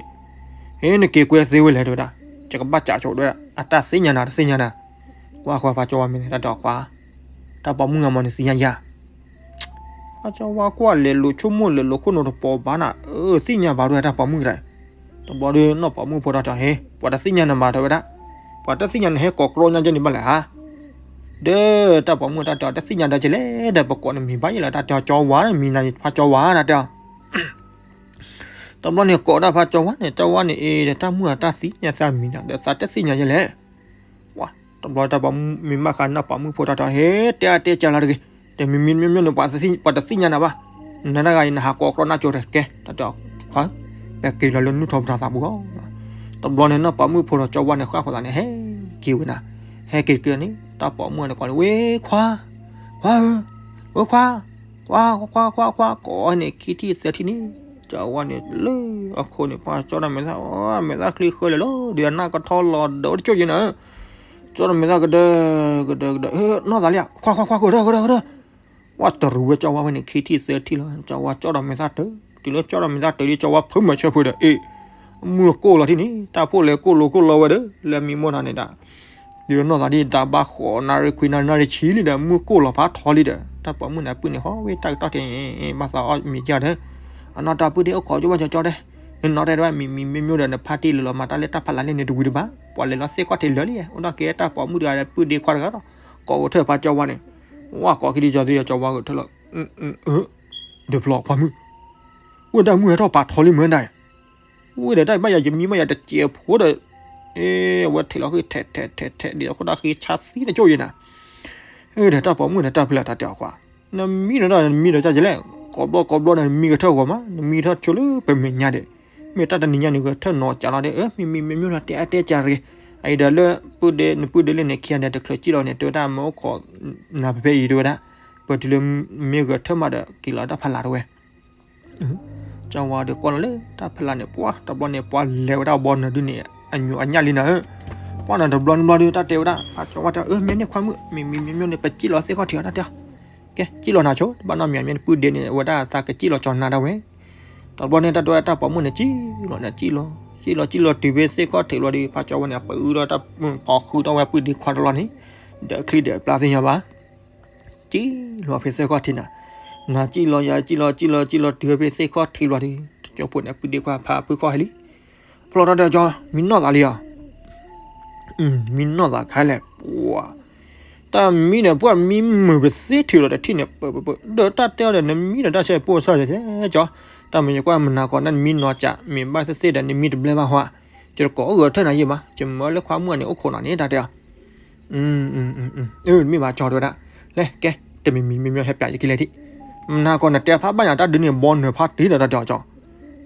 အ့ နက့ၤကွဲသ့ဝဲလဲၣ် တဲဝဲဒၣ်, ယကဘၣ်ကးဆိတဲဝဲဒၣ် အတၢ်သ့ၣ်ညါနၤတသ့ၣ်ညါနၤ, ကွၢ်ဃီဖးကၠီဝါမ့ၢ်န့ၣ် တၢ်တဲအီၤခွါ, တၢ်ပိာ်မုၣ်ဂၤမ့ၢ်နသ့ၣ်ညါယၤ, ဖးကၠီဝါကွၢ်လဲၤလိာ်ဆိကမိၣ်လဲၤလိာ်ခိၣ်နူာ်တပိာ်ဘၣ်နၤ, အၢ သ့ၣ်ညါဘၣ်ဒၣ်တၢ်ပိာ်မုၣ်တဂၤ, တဘျီဒီးနီၢ်ပိာ်မုၣ်ဖိတၢ်တဲအီၤ ဟ့ ပှၤတသ့ၣ်ညါနၤဘၣ်တဲဝဲဒၣ်, ပှၤတသ့ၣ်ညါနဟဲကိးကြီညါကဲန့ၣ်ဘၣ်လဲၣ်ဧါ, ဒီးတၢ်ပိာ်မုၣ်တၢ်တဲအီၤ တသ့ၣ်ညါဒီးကလဲၣ် ဒီးပကိးနမံၤဘၣ်ယဲၢ်လီၤ တၢ်တဲအီၤကၠီဝါ နမံၤနၤဖးကၠီဝါ တၢ်တဲအီၤ တဘျီန့ၣ်ကိးဒၣ်ဖးကၠီဝါန့ၣ် ကၠီဝါန့ၣ် အ့ ဒီးတၢ်မုၣ်အတၢ်သ့ၣ်ညါသးမံၤနၤ ဒီးသးတသ့ၣ်ညါယဲၢ်လဲၣ်, ပှၤ တဘျီတၢ်ပိာ်မုၣ်မ့ၢ်ဘၣ်ဃးနီၢ်ပိာ်မုၣ်ဖိတၢ်တဲအီၤ ဟ့ တဲအါတဲကၢ်လီၤတဂ့ၤ, တမံၤမံၤမ့ၢ်မ့ၢ်န့ၣ် ပှၤတသ့ၣ်ညါနၤဘၣ်, နတဂၤအံၤနဟးကိးကြီနါကၠိတဲ ကဲ တၢ်တဲအီၤခွါ, ပက့ၤလီၤလၢနူၢ်ထီၣ်ပတၢ်သးပူၤလီၤ, တဘျီန့ၣ် နီၢ်ပိာ်မုၣ်ဖိဒီးကၠီဝါန့ၣ် ဃၣ်ဃီၤသးန့ၣ် ဟဲက့ၤဝဲနၤ, ဟဲက့ၤက့ၤန့ၣ် တၢ်ပိာ်မုၣ်န့ၣ်ကိးန့ၣ် ဝ့ခွါ, ခွါဧၢ, ဝ့ခွါ, ခွါ ခွါ ခွါ ခွါ ကိးန့ၣ် ခံထံၣ်သၢထံၣ်န့ၣ်, ကၠီဝါန့ၣ်လၢအခိၣ်န့ၣ် ပှၤကၠီဒီးမဲာ်သၣ် မဲာ်သၣ်ချံဃၢလၢာ်လီၤ ဒီးအနၢ်ကထီလီၤဒီးတကၠိၢ်ယဲၢ်နၤဧၢ, ကၠီဒီးမဲာ်သၣ်ကဒၢ ကဒၢ ကဒၢ နီၢ်သးလံဧါ ခွါ ခွါ ခွါ ကဒၢ ကဒၢ ကဒၢ, ပှၤတရူးဝဲကၠီဝါဝဲန့ၣ် ခံထံၣ်သၢထံၣ်လီၤ ကၠီဝါကၠီဒီးမဲာ်သၣ်တၢၢ်, တုၤလၢကၠီဒီးမဲာ်သၣ်တၢၢ်ဒီး ကၠီဝါဖုမၤဆၢဖုဒီး အ့ၣ်, မုၢ်ကိၢ်လီၤထံၣ်န့ၣ် တၢ်ဖိလဲၤကိၢ်လိာ်ကိၢ်လီၤဝဲဒီး လၢမံမီၢ်နၤန့ၣ်ဒၣ် ဒီးနီၢ်သးဒ်တၢ်ဘၣ်ဃိးနၣ်ရံၣ်ခွံနၣ်ရံၣ်နၣ်ရံၣ်ဆံလံဒီး မုၢ်ကိၢ်လီၤဖးထီလံဒီး တၢ်ပိာ်မုၣ်န့ၣ် ပုၢ်န့ၣ် ဟီဝဲတၢ်ကတီၢ်ထံး ဘၣ်သးအီၣ်မံၤကၢ်ဒီး အနီၢ်တၢ်ပုၢ်ဒ့အိၣ်ခိးကၠိဘၣ်ကၠီကၠီတဲ, နနီၢ်တဲဒၣ် မံၤမံၤမ့ၢ်မ့ၢ်ဒီး နဖါတံၢ်လၢလီၤမၤတၢ်လၢတၢ်ဖးလၢ်လၢန့ၣ်တဝံၤတဘၣ်, ပှၤလဲၤလီၤသ့ၣ်ခီၣ်ထံးလၢာ်လံ, အိၣ်ဒီးကဲတၢ်ပိာ်မုၣ်တဂၤဒီး ပုၢ်ဒ့ခွါတဂၤဒီး ကိးအိၣ်ထၢၣ်ဖးကၠီဝါန့ၣ်, ဝဲကိးခံဒ်ကၠီဒ်ကၠီဝါဂဲၤထၢၣ်လီၤ, ဒီးဖျိးခွါမုၣ် ဝဲဒၣ်မုၢ်ဟဲထီၣ်ဖးထီလံမ့ၢ်ဒၣ်, ဝဲဒီးတၢ်ဘၣ်ယၤယမံၤဘၣ်ယၤတစဲးဖိဒီး, အဝဲထံးလီၤဃံထဲးထဲးထဲးထဲးဒ်အဃိဒၣ်ဃံဆါသံတကၠိၢ်ယဲၢ်နၤ, ဒီးတၢ်ပိာ်မုၣ်ဒီးတၢ်ဖျၢၣ်တၢ်တဲအီၤကွၢ်, နမံဒီးနမံဒီးကၢ်ကလဲၣ်, ကိးဘျီကိးဘျီဒီး နမံကထၢၣ်ဂီၤမး နမံထီၣ်ဆိလၢပမဲာ်ညါဒီး, မ့ၢ်တၢ်တနံၤညါန့ၣ် ဂဲၤထၢၣ်နီၤကၢ်လီၤဒီး မံမံမ့ၢ်မ့ၢ်ဒီး တဲအါတဲကၢ်တဂ့ၤ, အအံၤဒီးလၢ ပုၢ်ဒ့ နပုၢ်ဒ့လၢန့ၣ်ခံဂၤန့ၣ် တချုးစံၣ်လီၤန့ၣ် တဲဝဲဒၣ်မ့ၢ်အိၣ်ခိး နၤဖဲဖဲအံၤတဲဝဲဒၣ်, ပတုၤလၢမ့ၢ်ဂဲၤထၢၣ်မးဒီး က့ၤလီၤတၢ်ဖးလၢ်တဝဲ ကၠီဝါဒီးကွၢ်လီၤလၢတၢ်ဖးလၢ်န့ၣ် ပှၤတဘျီန့ၣ် ပှၤလဲၤဝဲဒၣ်ဘီနၢၤဒုန့ၣ် အညိအညၣ်လံနၤဧၢ, ပှၤနၤတဘျီနဘျီဒု တၢ်တဲဝဲဒၣ် ဖးကၠီဝါတဲ အၢ မ့ၢ်န့ၣ်ခွါမုၣ် မံမံမ့ၢ်မ့ၢ်န့ၣ် ပစံၣ်လီၤသ့ၣ်ခီၣ်ထံးအီၤတၢ်တဲအီၤ, ကဲ စံၣ်လီၤနၤဆိ တဘၣ်နီတမံၤ မ့ၢ်နပုၢ်ဒ့န့ၣ် အဝဲဒၣ်သးကစံၣ်လီၤကၠီနၤဒၣ်ဝဲ တဘျီန့ၣ် တၢ်တဲဝဲတၢ်ပိာ်မုၣ်န့ၣ် စံၣ်လီၤန့ၣ် စံၣ်လီၤ စံၣ်လီၤစံၣ်လီၤတုၤဖဲသ့ၣ်ခီၣ်ထံးလီၤဒီး ဖးကၠီဝါန့ၣ် ပၢအုဒီးတၢ် ပိာ်ဃုာ်ဒီးဝဲပုၢ်ဒ့ခွါတလီၢ်န့ၣ် ဒီးချံဒီးပျၢ်သ့ၣ်ညါဘၣ် စံၣ်လီၤဖဲသ့ၣ်ခီၣ်ထံးနၤ, နၤစံၣ်လီၤယၤစံၣ်လီၤစံၣ်လီၤစံၣ်လီၤတုၤဖဲသ့ၣ်ခီၣ်ထံးလီၤဒီး တကၠိဖိန့ၣ် ပုၢ်ဒ့ခွါဖးဖုခီၣ်ဟဲလံ, ဖျီတၢ်တဲကၠီ မံနီၢ်သးလံဧါ, မံနီၢ်သးခါလဲၣ် ပှၤ တၢ်မံဒီးပှၤမံမုာ်ပသ့ထံးလီၤတထံၣ်န့ၣ် ပၢပၢပၢ ဒီးတၢ်တဲအီၤဒီး နမံဒီးတၢ်ဆဲးပိၢ်ဆၢကဲကၠီ, တၢ်မ့ၢ်ယကွၢ်မနၤကီးနမံနီၢ်ကၢ် မ့ၢ်ဘၣ်သ့ၣ်သ့ၣ်ဒီး နမံတဘျဲဘၣ်ဟါ, ယတကိးဂဲၤထၢၣ်နၤယံာ်မး ယမၢလၢခွါမုၣ်အန့ၣ်အိၣ်ခိးနၤန့ၣ် တၢ်တဲအီၤ မ့ၢ်ဘၣ်ကၠီတဲဝဲဒၣ်, လဲၤကဲ တမံၤမံၤမ့ၢ်မ့ၢ်ဟဲပျးယက့ၤလဲၣ်ထံၣ်, မနၤကီးနတဲဖးဘၣ်ယၤတၢ်ဒုးန့ၣ် ဘီနၢၤဖးတ့ၢ်ဒီးတၢ်တဲအီၤကၠီ,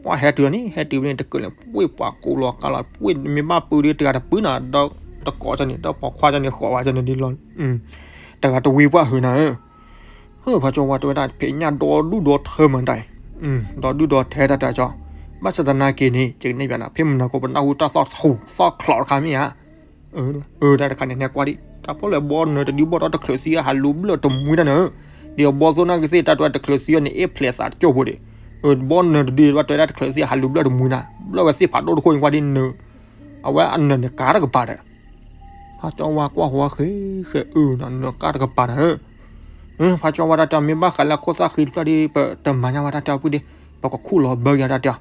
ပှၤဟဲတုၤလီၤန့ၣ် ဟဲတုၤန့ၣ် တကၢၢ်န့ၣ် ပှ့ၢ်ပှၤကိးလီၤကါလီၤ ပှ့ၢ်မ့ၢ်ဘၣ်ပုၢ်ဒ့တဂၤတပုၢ်နၤ ဒီးတကိးကၠီန့ၣ် ဒီးပိာ်ခွါကၠီန့ၣ် ဃိးဝဲကၠီန့ၣ်ဒ်လီၤ, တဂၤတဝံၤပှၢ်ဟုးနၤဧၢ, ဟၢဖးကၠီဝါတဲဝဲဒၣ် ဖဲညၣ်ဒီဒူၣ်ဒီထၢမၤတၢ်အံၤ, ဒီဒူၣ်ဒီထၢတၢ်တဲကၠီ, ဘၣ်ဆၣ်သနာ်က့န့ၣ် ယကနဲၣ်ပျးနၤ ဖဲမနၤကီးပနၢ်ဟူတၢ်သီၣ်ထူၣ်သီၣ်ချီတခါမ့ၢ်ဧါ အၢ တၢ်တခါန့ၣ် နဲကွၢ်ဒံး တၢ်ဖိလၢဘီနၢၤတဒုဘီၣ်ဒီးတချုးသံ ဟးလူၤဘျၢၣ်တမှံတၢ်နၢၤ, ဒ်အဘီသိၣ်နာ်က့သ့ၣ် တၢ်တဲတချုးသံအီၤန့ၣ် အ့ၣ်ဖျဲးသးတကၠိၢ်ဖိဒံး, ဘီနၢၤတဒုဘၣ်တဲဒၣ်တချုးသံ ဟးလူၤဘျၢၣ်တမှံနၢၤ, ဘျၢၣ်ဝဲသ့ၣ်ဖးဒိၣ်တခိၣ်န့ၣ်ကွၢ်ဒ်နၢၤ, အဝဲအနၢၤန့ၣ်ကါတကပၤဒီး ဖးကၠီဝါကွၢ်ဃီဃဲဃဲအၢ နၢၤကါတကပၤနၤဧၢ, ဖးကၠီဝါတၢ်တဲမ့ၢ်ဘၣ်ဃးလၢခိၣ်သၣ်ဃံတဖျၢၣ်ဒီး ပတမၤညါဝဲတၢ်တဲအီၤပုၢ်ဒ့, ပကခူၣ်လီၤဘၢက့ၤတၢ်တဲအီၤ,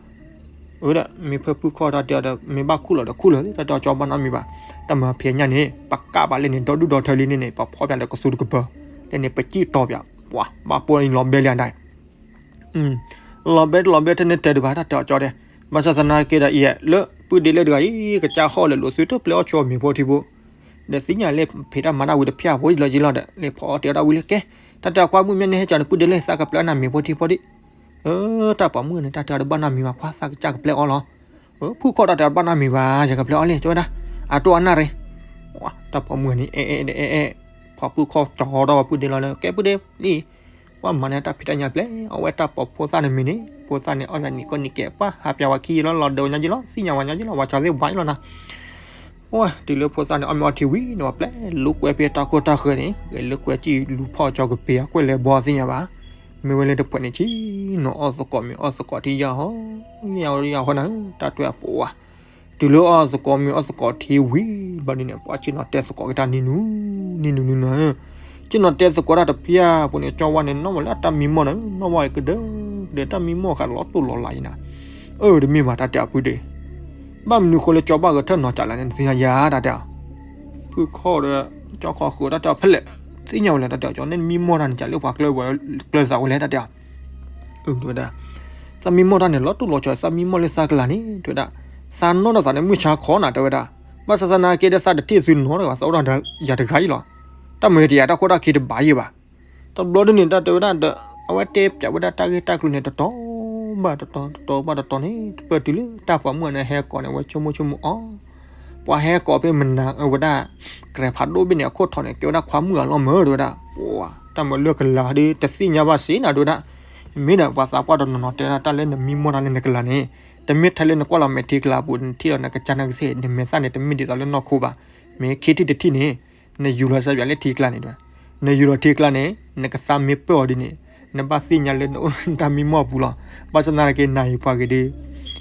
အဝဲဒၣ် မ့ၢ်ဖဲဖုခီၣ်တၢ်တဲအီၤဒီး မ့ၢ်ဘၣ်ခူၣ်လီၤဒီးခူၣ်လီၤ တၢ်တဲအီၤကၠီဘၣ်နီတမံၤဘၣ်, တၢ်မၤဖံးညၣ်န့ၣ် ပကးဘၣ်လဲၣ်န့ၣ် ဒီဒူၣ်ဒီထၢလံန့ၣ်န့ၣ် ပဖီၣ်ပၠးဒီးကသူတကပၤ, လဲၣ်န့ၣ် ပစံၣ်တီၢ်ပၠး, ပှၤဘၣ်ပိာ်န့ၣ်လီၤဘဲလံဒၣ် လီၤဘဲတလီၤဘဲထဲန့ၣ်တဲဒံးဘၣ် တၢ်တဲအီၤကၠီဒဲး, ဘၣ်ဆၣ်သနာ်က့ဒီးအံၤ လၢပုၢ်ဒ့လၢတဂၤအံၤ ကစၢ်ဟီၣ်လၢလိာ်သုတပျဲအီၣ်ဆိမ့ၤဖိထံဖိ, ဒီးသ့ၣ်ညါလၢဖံးတၢ်မၤတၢ်ဝံၤတဖၠၣ်ဖိလီၤက့ၤလီၤဒီး လၢဖီအီၣ်တဲအီၣ်တၢ်ဝံၤလၢကဲ, တၢ်တဲအီၤကွၢ်မုၣ်မ့ၢ်န့ၣ်ဟဲကၠီန့ၣ် ပုၢ်ဒ့လၢသးကပျဲအီၣ်နၤမ့ၤဖိထံဖိဒံး, တၢ်ပိာ်မုၣ်န့ၣ် တၢ်တဲအီၤတဘၣ်နီတမံၤဘၣ် ခွါသးကစၢ်ကပျဲအီၣ်လီၤ, ဖုခီၣ်တၢ်တဲအီၤတဘၣ်နီတမံၤဘၣ် ယကပျဲအီၣ်လံ ကၠီဝဲဒၣ်, အတိၢ်အနၢ်ရ့, တၢ်ပိာ်မုၣ်န့ၣ် အဲၣ်အဲၣ်အဲၣ်အဲၣ်, ဖီဖုခီၣ်ကၠီဒီးဝဲပုၢ်ဒ့လီၤလၢ ကဲပုၢ်ဒ့လံ ပှၤမၤန့ၢ်တၢ်ဖံးတၢ်ညၣ်ပျဲ, အဝဲတၢ်ပိာ်ဖိသၣ်န့ၣ်မ့ၢ်န့ၣ် ဖိသၣ်န့ၣ် အီၣ်ညၣ်နံၤကီၢ်နံၤကဲ ပှၤဟးပၠးဝဲခံယံၤလီၤ လီၤဒိးညါယံၤလီၤ သ့ၣ်ညါဝဲညါယံၤလီၤ ဝဲကၠီသ့ၣ်ဝါယံၤလီၤနၤ, ဝဲတုၤလၢဖိသၣ်န့ၣ် အီၣ်မ့ၤအီထံဝံၤန့ၣ် ပှၤပျဲလူၤကွဲဖဲတၢ်ခိၣ်တၢ်ဃၢၤန့ၣ် ဂဲၤလၢကွဲစံၣ်လူၤဖီၣ်ကၠီကပ့ၤအကွဲၢ်လဲၤဘီသ့ၣ်ညါဘၣ်, မ့ၢ်ဝဲလၢတဖှဲးန့ၣ် ဆ့ၣ်နီၤအီၣ်သကိးမ့ၤအီၣ်သကိးထံယၢ်ဟီ, ယၢ်ဟီနၤ, တၢ်တွဲအပူၤဝဲ တုၤလၢအီၣ်သကိးမ့ၤအီၣ်သကိးထံဝံၤဘၣ်ဒ်န့ၣ် ပှၤဆ့ၣ်နီၤတဲသကိးက့ၤတၢ်နံၤနုၤ, နံၤနုၤနံၤနုၤ, ဆ့ၣ်နီၤတဲသကိးတၢ်တဖၠၣ်ဖိန့ၣ် ကၠီဝါန့ၣ် နီၣ်ဝဲလၢအတၢ်မံမီၢ်န့ၣ် နီၣ်ဝဲကဒၢကဒၢ တၢ်မံမီၢ်ဃးလီၤတိၢ်လီၤလးအံၤနၤ, အၢ တမ့ၢ်ဘၣ်တၢ်တဲအပုၢ်ဒ့, ဘၣ်မနုၤဃိလၢကၠီဘၣ်ဂဲၤထၢၣ်နီၤကးလၢန့ၣ် သ့ၣ်ညါယၤတၢ်တဲအီၤ, ဖုခီၣ်ဒီး ကၠီခီဃုာ်တၢ်တဲအီၤဖဲလဲၣ်, သ့ၣ်ညါဝဲလဲၣ် တၢ်တဲအီၤ ကၠီန့ၣ်မံမီၢ်တၢ်န့ၣ် ကးလၢပှၤကျၢၤဝဲ ကျၢၤသးဝဲလဲၣ် တၢ်တဲအီၤ ဝဲဒၣ်, သးမံမီၢ်တၢ်န့ၣ် လီၤတိၢ်လီၤဆီ သးမံမီၢ်လၢသးကလၤန့ၣ် တဲဝဲဒၣ်, သးနီၣ်ဒီးသးန့ၣ် မုၢ်ဆါခီနၤ တဲဝဲဒၣ်, ဘၣ်ဆၣ်သနာ်က့ဒီးသးတထံၣ်သုနီတဂၤ သးအိၣ်ဒီးယၤတဂၤအံၤလီၤ, တၢ်မၤတယၤတၢ်ခိၣ်တၢ်ခံတဘၣ်ယံၤဘၣ်, တဘျီဒ်န့ၣ် တၢ်တဲဝဲဒၣ်ဒီး အဝဲတဲပၠးဝဲဒၣ်တၢ်ဂ့ၢ်တၢ်ကျိၤန့ၣ် တတီၤဘၣ်တတီၤ တတီၤဘၣ်တတီၤန့ၣ် တပၢၢ်တုၤလၢတၢ်ပိာ်မုၣ်န့ၣ် ဟဲကိးန့ၣ် အဝဲဆိကမိၣ်ဆိကမိၣ်အီၤ ပှၤဟဲကိးဖဲမနၤ အဝဲဒၣ် ကြဲးဖးဒိၣ်ဘ့ၣ်န့ၣ် အခိၣ်ထီၣ်န့ၣ် ကဲဝဲဒၣ်ခွါမုၣ်အလီၢ်မၢ တဲဝဲဒၣ်, ပှၤ တၢ်မၤလၢကလၤဒီး တသ့ၣ်ညါဘၣ်စ့နၤ တဲဝဲဒၣ်, မ့ၢ်ဒီးပှၤသးပှၢ်တနီၤနီၤတဲဒၣ် တၢ်လၢနမံမီၢ်တၢ်လၢနကလၤန့ၣ် တမ့ၢ်ထဲလၢနကွၢ်လီၤမဲာ်ထံကလၤအပူၤ နထံၣ်လီၤနကစၢ်နကသ့ၣ် နမဲာ်သၣ်န့ၣ် တမ့ၢ်ဒ်သိးလၢနီၢ်ခိဘၣ်, မ့ၢ်ခံထံၣ်တထံၣ်န့ၣ် နယူၤလီၤစၢ်ပၠးလၢထံကျါန့ၣ် နယူၤလီၤထံကျါန့ၣ် နကသးမ့ၢ်ပၢၢ်အီၤဒ်န့ၣ် နဘၣ်သ့ၣ်ညါလၢနအိၣ်တၢ်မံမီၢ်အပူၤလီၤ, ဘၣ်ဆၣ်သနာ်က့ နၤအံၤပှၤဂ့ၤဒီး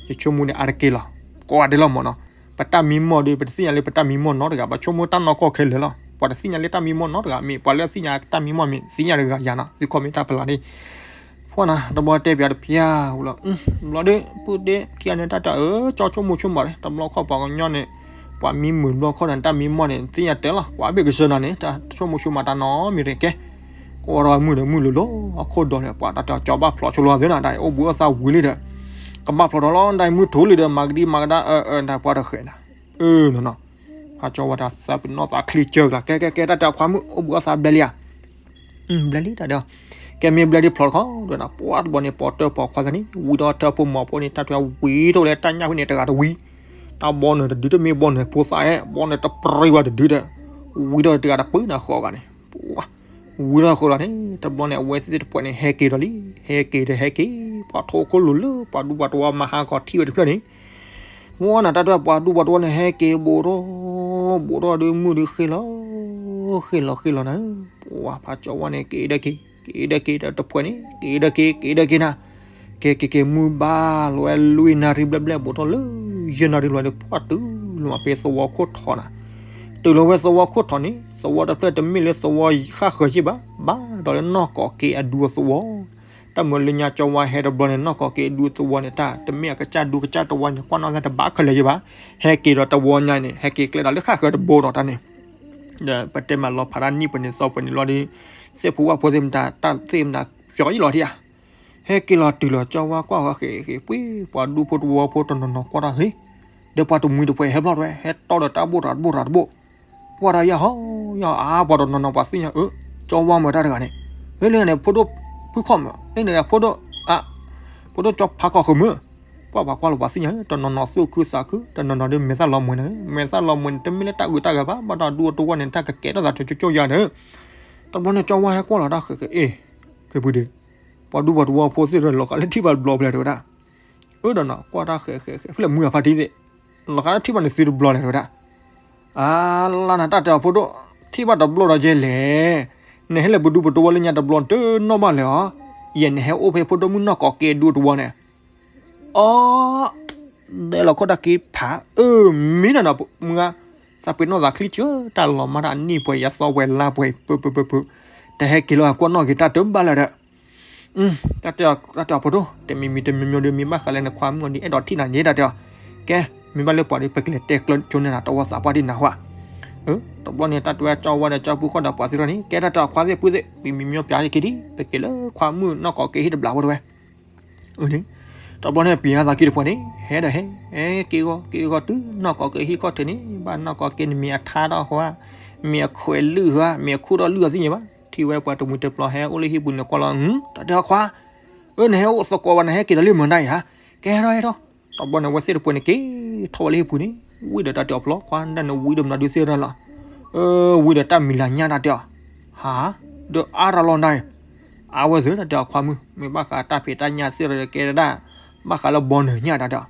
ယဆိကမိၣ်န့ၣ်အါတက့ၢ်လီၤ, ကိးဂၤဒဲးလီၤမၢ်နီၤ, ပတၢ်မံမီၢ်ဒီး ပတသ့ၣ်ညါလၢပတၢ်မံမီၢ်နီတဂၤ ပှၤဆိကမိၣ်တၢ်နီၢ်ကီၢ်ခဲလၢာ်လီၤ, ပှၤတသ့ၣ်ညါလၢတၢ်မံမီၢ်နီတဂၤ မ့ၢ်ပှၤလၢအသ့ၣ်ညါတၢ်မံမီၢ်မ့ၢ်သ့ၣ်ညါတဂၤယၤနီၤ သုခီမ့ၢ်တၢ်ဖလးန့ၣ် ဖှီၣ်နၤ တဘျီတဲပၠးတဖၠၣ်ဝံၤလီၤ, ဘျီဒီး ပုၢ်ဒ့ခံဂၤန့ၣ် တၢ်တဲအၢ ကၠီဆိကမိၣ်ဆိကမး တဘျီခီၣ်ပှၤကညီန့ၣ် ပှၤမံမုာ်ဘျီခီၣ်န့ၣ် တၢ်မံမီၢ်န့ၣ် သ့ၣ်ညါတဲလီၤ ကွၢ်ဘ့ၣ်ကစၢၢ်နၤန့ၣ် တၢ်ဆိကမိၣ်ဆိကမးတၢ်နီတမံၤတကဲ, ကွၢ်ဒီးမုၢ်ဒီးမုၢ်လိၤလိၤ အခိၣ်ဒီးန့ၣ် ပှၤတၢ်တဲကၠီဘၣ်ဖျိးဆိလီၤသ့နၤ တၢ်အိၣ်ဘှံးအိၣ်သါဝံၤလံဒီး ကဘၣ်ဖျိးထီၣ်လီၤ တၢ်မုၢ်ထူလံဒီး မၤကဒံမၤကဒါ အၢ အၢ တၢ်ပှၤတဃဲးနၤ အၢ နီၤနီၤ ဖးကၠီဝါတၢ်သးပ့ၤနီၣ်သးချံကၢကလၤ ကဲကဲကဲ တၢ်တဲခွါမုၣ် အိၣ်ဘှံးအိၣ်သါဘျဲလံဧါ ဘျဲလံတၢ်ဒီး ကဲမ့ၢ်ဘျဲလံဖျိးတခီ တဲဝဲဒၣ် ပှၤတဘျီန့ၣ်ပိာ်တၢၢ်ပိာ်ခွါသးန့ၣ် ဝံထီၣ်ထၢဖိမီၤဖိန့ၣ် တၢ်တဲဝံထီၣ်လၢတၢ်ညၣ်ဖဲန့ၣ်တဂၤတဝံ တၢ်ဘီနုာ်တဒုတမ့ၢ်ဘီနုာ်ဖိသၣ်ဧဲ ဘီနုာ်တပြံဝဲတဒုဒီး ဝံထီၣ်တဂၤတပၢနၤဃီဂၤန့ၣ် ဝံထီၣ်ဃီလီၤန့ၣ် တဘျီန့ၣ် အဝဲသ့ၣ်တဖှဲးန့ၣ် ဟဲက့ၤဒီးလံ ဟဲက့ၤဒီးဟဲက့ၤ ပှၤထိၣ်ခိၣ်လိၤလၢ ပှၤဒူပှၤတဝီမၤဟါကီးထံၣ်ဝဲတဖျၢၣ်န့ၣ် ဝဲနၤတၢ်တဲ ပှၤဒူပှၤတဝီန့ၣ် ဟဲက့ၤဘူးထီၣ် ဘူးထီၣ်ဒီးမုၢ်ဒီးဃ့လီၤ ဃ့လီၤဃ့လီၤနၤ ပှၤဖးကၠီဝါန့ၣ် က့ၤဒီးက့ၤ က့ၤဒီးက့ၤဒီးတဖှဲးန့ၣ် က့ၤဒီးက့ၤ က့ၤဒီးက့ၤနၤ က့ၤက့ၤက့ၤ မုၢ်ဘၣ်လီၤဝဲလွံၢ်နၣ်ရံၣ်ဘျဲၣ်ဘျဲၣ် ဘူးထီၣ်လၢယဲၢ်နၣ်ရံၣ်လီၤဒီး ပှၤတုၤလီၤမးဖဲသဝီခိၣ်ထီနၤ တုၤလီၤဝဲသဝီခိၣ်ထီန့ၣ် သဝီတဖျၢၣ်တမ့ၢ်လၢသဝီဃၣ်ဃၢၤယ့ၢ်ဘၣ် ဘၣ်ဒီးလၢနီၢ်ကီးက့ၤအဒူအသဝီ တၢ်မၤလၢညါကၠီဝါဟဲတဘျီန့ၣ် နီၢ်ကီးက့ၤအဒူအသဝီန့ၣ် တၢ်တမ့ၢ်အကစၢ်ဒူကစၢ်တဝီန့ၣ် ကွၢ်နီၣ်သးတဘၣ်ခဲလၢာ်ယ့ၢ်ဘၣ် ဟဲက့ၤဒီးတဝီညါန့ၣ် ဟဲက့ၤကျဲဒီးလၢဃၣ်ဃၢၤတဘိဒီးတၢ်န့ၣ် ဒီးပတဲမးလီၤဖးတၢ်နံၣ်ပှဲၤန့ၣ်သီပှဲၤန့ၣ်လီၤဒီး စဲးဖိဝၣ်ဖိသ့ၣ်မတၤ တၢ်သ့ၣ်မတၤ ပျီယ့ၢ်လီၤထံဧါ ဟဲက့ၤလီၤတုၤလီၤကၠီဝါကွၢ်ဃဲၤဃဲၤပှ့ၤ ပှၤဒူဖိတဝီဖိတနီၤနီၤကွၢ်တၢ်ဟ့ၣ် ဒီးပှၤတမှံတဖှဲးဟဲဖျီၣ်တဝဲ ဟဲတီဒီးတၢ်ဘိၣ်တၢ်တဘိၣ်တၢ်တဘိၣ် ကွၢ်တၢ်ယၢ်ဟီယၢ်အါ ပှၤတနီၤနီၤပှၤသ့ၣ်ညါအၢ ကၠီဝါမၢတၢ်တဂၤန့ၣ် လၢလၢန့ၣ် ဖိဒိၣ်ဖုခီၣ်မၢ လၢန့ၣ် ဖိဒိၣ် အ ဖိဒိၣ်ကၠီဖးကီၢ်ဃုာ်မၢ ကွၢ်ပှၤကွၢ်လီၤပှၤသ့ၣ်ညါ တနီၤနီၤသူၣ်ခုသးခု တနီၤနီၤဒီးမဲာ်သၣ်လီၤမှဲၤန့ၣ် မဲာ်သၣ်လီၤမှဲၤန့ၣ် တမ့ၢ်လၢတၢ်အုးတၢ်ဂၤဘၣ် ဘၣ်ဒီးဒူအတဝီန့ၣ် တၢ်ကကဲထီၣ်သးတကၠိၢ်ကၠိၢ်ယၤဒီး တဘျီန့ၣ်ကၠီဝါဟဲကွၢ်လီၤတၢ်ဃဲၤဃဲၤ အ့ ဖဲပူၤဒီး ပှၤဒူပှၤတဝီဖိသ့ၣ်ဒီး လီၤဃးလၢထံၣ်ဘၣ်တဘျီဖဲလဲၣ် တဲဝဲဒၣ် အၢဒီးနီၤ ကွၢ်တၢ်ဃဲၤဃဲၤဃဲၤ ဖဲလဲၣ်မုၢ်အဖါတံၢ်သ့ၣ် လီၤဃးလၢထံၣ်ဘၣ်န့ၣ်သုတဘျီလဲၣ် တဲဝဲဒၣ် အါလါနၤ တၢ်တဲအီၤဖိဒိၣ် ထံၣ်ဘၣ်တဘျီဒီးကဲလဲၣ် နဟဲလဲၤပဒူပတဝီလၢညါတဘျီ တနီၣ်ဘၣ်လဲၣ်အီၤ ယဲၢ်နဟဲအိၣ်ဖဲဖိဒိၣ်မုၣ်နီၢ်ကီးက့ၤအဒူတဝီန့ၣ် အီ ဒဲလီၤခိၣ်တၢ်က့ၤဖး အၢ မ့ၢ်နီၤနီၤ မုၢ်ဂၤ သးပ့ၤနီၣ်သးချံကၢ တၢ်လီၤမၢ်တၢ်နံၣ်ပှဲၤယဲၢ်သီပှဲၤလါပှဲၤ ပၢပၢပၢပၢ တဟဲက့ၤလီၤကွၢ်နီၣ်က့ၤတၢ်တဘၣ်လၢၤဒီး တၢ်တဲအီၤဖိဒိၣ်, တမံၤမံၤတမံၤမံၤဒီး မ့ၢ်ဘၣ်ဃးလၢနခွါမုၣ်အီၤဒီး အဲၣ်ဒိးထံၣ်နၤယဲ တၢ်တဲအီၤ. ကဲ, မ့ၢ်ဘၣ်လၢပှၤဒီး ပကလဲၤတဲကျၢၤကၠိန့ၣ်နၤ တဝီသးပှၢ်ဒ်နၤဟါ. တဘျီန့ၣ် တၢ်တဲဝဲကၠီဝါဒီးကၠီဖုခီၣ်ဒီးပှၤသ့ၣ်တဖၣ်န့ၣ် ကဲတၢ်တဲအီၤခွါသ့ၣ်ဖုသ့ၣ် ပမံၤမံၤပျးက့ၤဒံး ပက့ၤလၢခွါမုၣ်နီၢ်ကီၢ်က့ၤဟံၣ်တဘျီဖိတဲဝဲ တဘျီန့ၣ် ပံၤဟါသးကံၢ်တပှၢ်န့ၣ် ဟဲဒီးဟဲ, ဟဲက့ၤဂီၤက့ၤဂီၤတုၤနီၢ်ကီၢ်က့ၤဟံၣ်ကီၢ်ထံးန့ၣ် ဘၣ်နီၢ်ကီၢ်က့ၤန့ၣ် မ့ၢ်အထါထီၣ်ဟါ, မ့ၢ်အခွဲးလုၢ်ဟါ, မ့ၢ်အခူၣ်ထီၣ်လုၢ်အီၤသ့ၣ်ညါဘၣ်. ထံၣ်ဝဲပှၤတမှံၤတပျီၤဟဲအိၣ်လၢဟံၣ်ပူၤန့ၣ် ကွၢ်လီၤ တၢ်တဲအီၤခွါ, အၢ နဟဲအိၣ်သကိးဘၣ် နဟဲက့ၤဒီးလံမုၢ်ဒၣ်အံၤဧါ, ကဲဟဲထီၣ်ဟဲထီၣ်. တဘျီန့ၣ် အဝဲသ့ၣ်တပှၢ်န့ၣ် က့ၤထီၣ်ဝဲလၢဟံၣ်ပူၤန့ၣ် ဝံၤဒီးတၢ်တဲအီၤဖျီ ခွါဒၣ်န့ၣ် ဝံၤဒီးမနုၤဒုးသ့ၣ်ထီၣ်လီၤ. ဝံၤဒီးတၢ်မံၤလၤညၣ်တၢ်တဲအီၤ, ဟါ, ဒီးအါတၢ်လီၤနၤ, အဝဲသ့ၣ်တၢ်တဲအီၤခွါမုၣ် မ့ၢ်ဘၣ်ဃးတၢ်ဖံးတၢ်ညၣ်သ့ၣ်ထီၣ်ဒီးကဲဒၣ် ဘၣ်ဃးလၢဘီနၢၤညၣ်တၢ်တဲအီ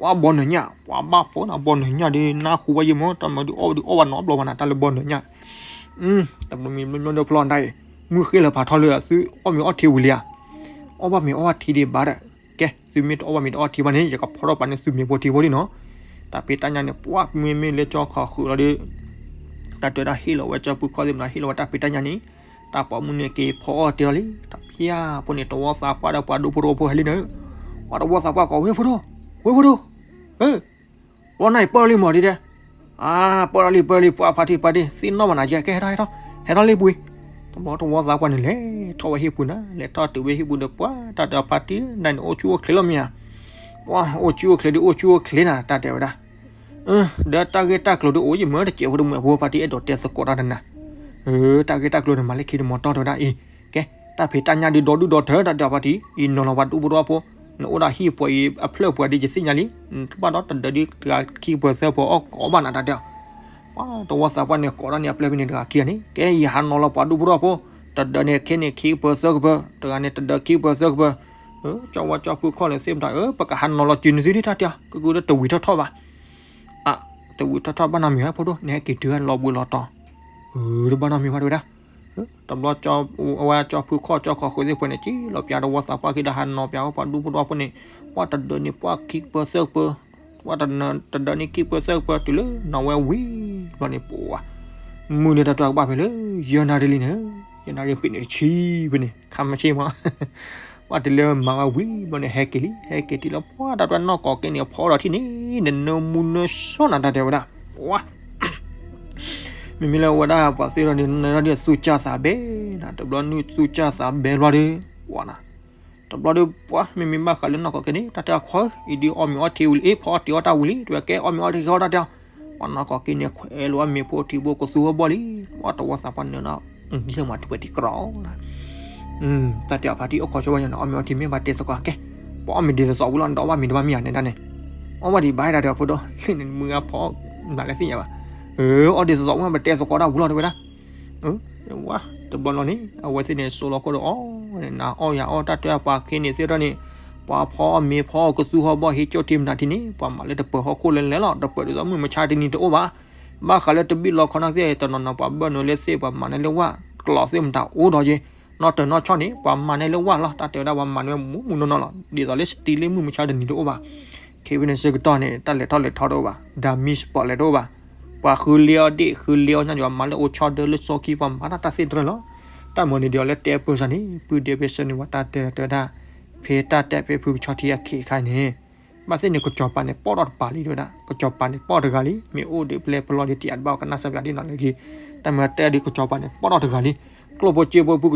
ၤ, ပှၤဘီနၢၤညၣ် ပှၤဘၣ်ဖီနၤ ဘီနၢၤညၣ်ဒီး နၢ်ဟူဝဲယံာ်မး တၢ်မၤဒုးအီၣ်ဒုးအီၣ်ဘၣ်နီတဘျီဘၣ်နၤ တၢ်လၢဘီနၢၤညၣ် တဘျီမံၤဘျီမံၤဒီးဖျီဒၣ်အံၤ, မုၢ်ဃ့လၢၤဖးထီလၢ သုအီၣ်မ့ၤအီထံဝံၤလံဧါ, အီၣ်ဘၣ်မ့ၤအီဘၣ်ထံဒံးဘၣ်ဒီး, ကဲ သုမ့ၢ်တအီၣ်ဘၣ်မ့ၤတအီထံဘၣ်န့ၣ် ယကဖီထီၣ်ပာ်န့ၢ်သုမ့ၤဖိထံဖိလံနီၤ. တၢ်ဖံးတၢ်ညၣ်န့ၣ် ပှၤမ့မ့ၢ်လၢကၠီခီၣ်ဃုာ်လီၤဒီး တၢ်တဲဒၣ်ဟ့ၣ်လီၤဝဲကၠီဖုခီၣ်သ့ၣ်မနၤ ဟ့ၣ်လီၤဝဲတၢ်ဖံးတၢ်ညၣ်န့ၣ်, တၢ်ပိာ်မုၣ်န့ၣ်က့ၤဖီအီၣ်တ့ၢ်လီၤလံ, တၢ်ဖၠၣ်ဖိန့ၣ် တဝီသးပှၢ်ဒီးပှၤဒူဖိတဝီဖိဟဲလံန့ၣ်, ပှၤတဝီသးပှၢ်ကိးဝဲဖိဒိၣ်, ဝဲဖိဒိၣ်, လီၤနၤအံၤပၢၢ်လံမးဒ်တဲ, အါ ပၢၢ်လံပၢၢ်လံ ပှၤဖါတံၢ်ဖါတံၢ် သ့ၣ်နီၣ်ဘၣ်နၤယဲ ကဲဟဲထီၣ်ဟဲထီၣ်, ဟဲထီၣ်လံပှ့ၤ, တဘျီတဝီသးပှၢ်န့ၣ် လဲၤထီၣ်ဝဲဟံၣ်ပူၤနၤ လဲၤထီၣ်တုၤဝဲဟံၣ်ပူၤဒီး ပှၤတၢ်တဲဖါတံၢ်ဒၣ်န့ၣ် အိၣ်ဆူၣ်အိၣ်ချ့လီၤမ့ၢ်ဧါ, ပှၤအိၣ်ဆူၣ်အိၣ်ချ့ဒီးအိၣ်ဆူၣ်အိၣ်ချ့နၤ တၢ်တဲဝဲဒၣ် ဒီးတၢ်ဂ့ၢ်တၢ်ကျိၤဒ်အိၣ်ယမ့ၢ်တစဲးဖိတမုာ်ဖိ ဖါတံၢ်အဲၣ်ဒိးတဲသကိးတၢ်ဒီးနၤ, တၢ်ဂ့ၢ်တၢ်ကျိၤန့ၣ် မၤလၢခံတမီၤတီၢ်တဲဝဲဒၣ်အံၤ, ကဲ တၢ်ဖံးတၢ်ညၣ်ဒုးဒီဒုၣ်ဒီထၢ တၢ်တဲဖါတံၢ် အံၤနီၤလီၤပှၤဒူဖိတဝီဖိ, နအိၣ်ဒၣ်ဟံၣ်ပှၤအံၤအဖျၢၣ်ပှၤဒ်ယသ့ၣ်ညါလံ, ဘၣ်ဒီးတဒၢဒ်တဂၤခံကပၤသၢကပၤအီၣ်ကိးဘၣ်နၤတၢ်တဲအီၤ, ပှၤတဝီသးပှၢ်န့ၣ် ကိးဒၣ်န့ၣ်အပျဲၢ်ဖဲန့ၣ်တဂၤခံဂၤန့ၣ် ကဲယဟးနီၤလီၤပှၤဒူဖိတဝီဖိ, တဒၢန့ၣ်ခဲန့ၣ်ခံကပၤသၢကပၤ, တဂၤန့ၣ်တဒၢခံကပၤသၢကပၤ, ကၠီဝါကၠီဖုခီၣ်န့ၣ်သ့ၣ်မတၤ ပကဟးနီၤလီၤစုနသုဒ်တၢ်တဲအီၤ ကကုဒီးတဝံၤထီၣ်ထီၣ်ဘၣ် အ, တဝံၤထီၣ်ထီၣ်ဘၣ်နီတမံၤဘၣ်ဖိဒိၣ် နဟဲက့ၤတုၤလီၤဘှံးလီၤတီၤ, တဘၣ်နီတမံၤဘၣ်တဲဝဲဒၣ်, တဘျီ အဝဲကၠီဖုခီၣ်ကၠီခီၣ်ဃုာ်သ့ၣ်ဖဲန့ၣ် က့ၤလီၤပျးတဝီသးပှၢ်ခံဒီးဟးနီၤပျးဝဲပှၤဒူဖိတဝီဖိန့ၣ်, ပှၤတဒၢန့ၣ်ပှၤခံကပၤသၢကပၤ, ပှၤတဒၢန့ၣ်ခံကပၤသၢကပၤ တုၤလၢနီၤဝဲဝံၤဘျီန့ၣ်ပှၤ, မုၢ်န့ၣ်တၢ်တြီကဘၣ်ဖဲလၢ ယဲၢ်နၣ်ရံၣ်လံန့ၣ်, ယဲၢ်နၣ်ရံၣ်ပ့ၤန့ၣ်တဆံဖဲန့ၣ် ခါမ့ၢ်ဆ့မး ပှၤတုၤလၢမၤဝဲဝံၤဘျီန့ၣ် ဟဲက့ၤလံ ဟဲက့ၤတုၤလၢပှၤတၢ်တြီနီၢ်ကီၢ်က့ၤန့ၣ် ဖီအီၣ်ဒီးထံၣ်န့ၣ် နနၢမူနၢဆှီနၤတၢ်တဲဝဲဒၣ်, ပှၤ မ့မ့ၢ်လၢဝဲဒၣ်ပှၤသ့ၣ်ထီၣ်န့ၣ် နၢဒ်သူၣ်စၢ်သးဘဲနၤ တဘျီနုၢ်သူၣ်စၢ်သးဘဲလီၤဒီး, ပှၤနၤ, တဘျီဒီးပှၤ မ့မ့ၢ်ဘၣ်ဃးလၢနီၢ်ကီၢ်က့ၤန့ၣ် တၢ်တဲအီၤခွါဧၢ အံၤဒ်အီၣ်မ့ၤအီထံဝံၤလံ အ့ ဖီအီၣ်တ့ၤအီၣ်တၢ်ဝံၤလံ တဝဲကဲအီၣ်မ့ၤအီထံဝံၤတၢ်တဲအီၤ, ပှၤနီၢ်ကီၢ်က့ၤန့ၣ် ခွဲးလီၤအီၣ်မ့ၤဖိထံဖိကသူဟီၣ်ဘီၣ်လံ, ပှၤတဝီသးပှၢ်နၢၤနီၤ, ယဲၢ်မၤတပှဲၤတံၤကြီၤနၤ တၢ်တဲအီၤဖါတံၢ်အိၣ်ခိးဆိဝဲညါန့ၣ် အီၣ်မ့ၤအီထံမ့ၢ်ဘၣ်တဲသကိးကဲ, ပှၤအီၣ်မ့ၤဒ်သိးသိးဝံၤလီၤ နတအီၣ်ဘၣ်မ့ၤတဘၣ်မ့ၢ်ဧါန့ၣ်ဒၣ်န့ၣ်, အီၣ်ဘၣ်ဒံးဘၣ်ဒၣ်ဒီးဖိဒိၣ် လၢန့ၣ်မုၢ်ဂၤဖီမၤလၢသ့ၣ်ညါဘၣ်, အီၣ်ဒ်သိးသိးဝံၤဘၣ်တဲသကိးတၢ်ဝံၤလီၤတဲဝဲဒၣ်, ဝါ တဘျီလီၤန့ၣ် အဝဲသ့ၣ်န့ၣ် စိးလီၤခိၣ်ဒီးအီၣ်န့ၣ် နၤအီၣ်ယၤအီၣ်တၢ်တဲအပှၤခ့န့ၣ်သ့ၣ်ထီၣ်န့ၣ်, ပှၤဖီအီၣ်မ့ၤဖီအီၣ်ကသူဟီၣ်ဘီၣ်ဟ့ၣ်ကၠိၣ်ထံမနုၤထံန့ၣ် ပှၤမၤလၢတပၢၤဟီၣ်ခိၣ်လဲၤလဲၤလီၤ တပၢၤဒ်သိးမုၢ်မဆါတနံၤတအိၣ်ဘၣ်, ဘၣ်ဃးလၢတဘံၣ်လီခီနီၢ်သ့ၣ် တနီၤနီၤပှၤဘၢၣ်နုာ်လၢသ့ၣ်ပှၤမၤန့ၢ်လၢဝၣ် ကျီးသ့ၣ်မတၤအိၣ်ဒီးယ့, နီၢ်တၢၤနီၢ်ဆီၣ်န့ၣ် ပှၤမၤန့ၢ်လၢဝၣ်လီၤ တၢ်တဲဝဲဒၣ်ပှၤမၤန့ၢ်ဝဲမူးမူးနီၢ်နီၢ်လီၤ ဒ်သိးလၢစတံလၢမုၢ်မဆါတနံၤတအိၣ်ဘၣ်, ခဲဖဲန့ၣ်ဆၢကတီၢ်န့ၣ် တၢ်လဲၤထီၣ်လဲၤထီတအိၣ်ဘၣ် damage spot လဲၤတအိၣ်ဘၣ်, ပှၤဃုလ့အီၣ်ဒ့ၣ်ဃုလ့အီၣ်ညၣ် ယွၤမၤလၢအိၣ်ဆီဒၢလၢစီခံ ပှၤမၤတၢ်သ့ၣ်တရၢလီၤ, တၢ်မၤန့ၣ်ဒ်အီၤလၢတဲပၢၢ်စၢ်န့ၣ် ပုၢ်ဒဲးဖဲဆၢန့ၣ် ပှၤတၢ်တဲတဲဝဲဒၣ်, ဖဲတၢ်တဲဖဲဖုကဆီထံအခ့အခါန့ၣ်, ဘၣ်သ့ၣ်န့ၣ် ကစီၤပၤန့ၣ် ပီၣ်ထီၣ်တပၤလံတဲဝဲဒၣ် ကစီၤပၤန့ၣ် ပီၣ်တဂၤလံ မ့ၢ်အိၣ်ဒံးဖဲလဲၣ်ဖဲလဲၣ်ဒ်တံၤအတဘၣ်ကနၣ်စၢ်ပၠးဒ်နီၤလၢခံ, တၢ်မၤတဲဒ်ကစီၤပၤန့ၣ် ပီၣ်ထီၣ်တဂၤလံ, ကျိၣ်ဖိစ့ဖိ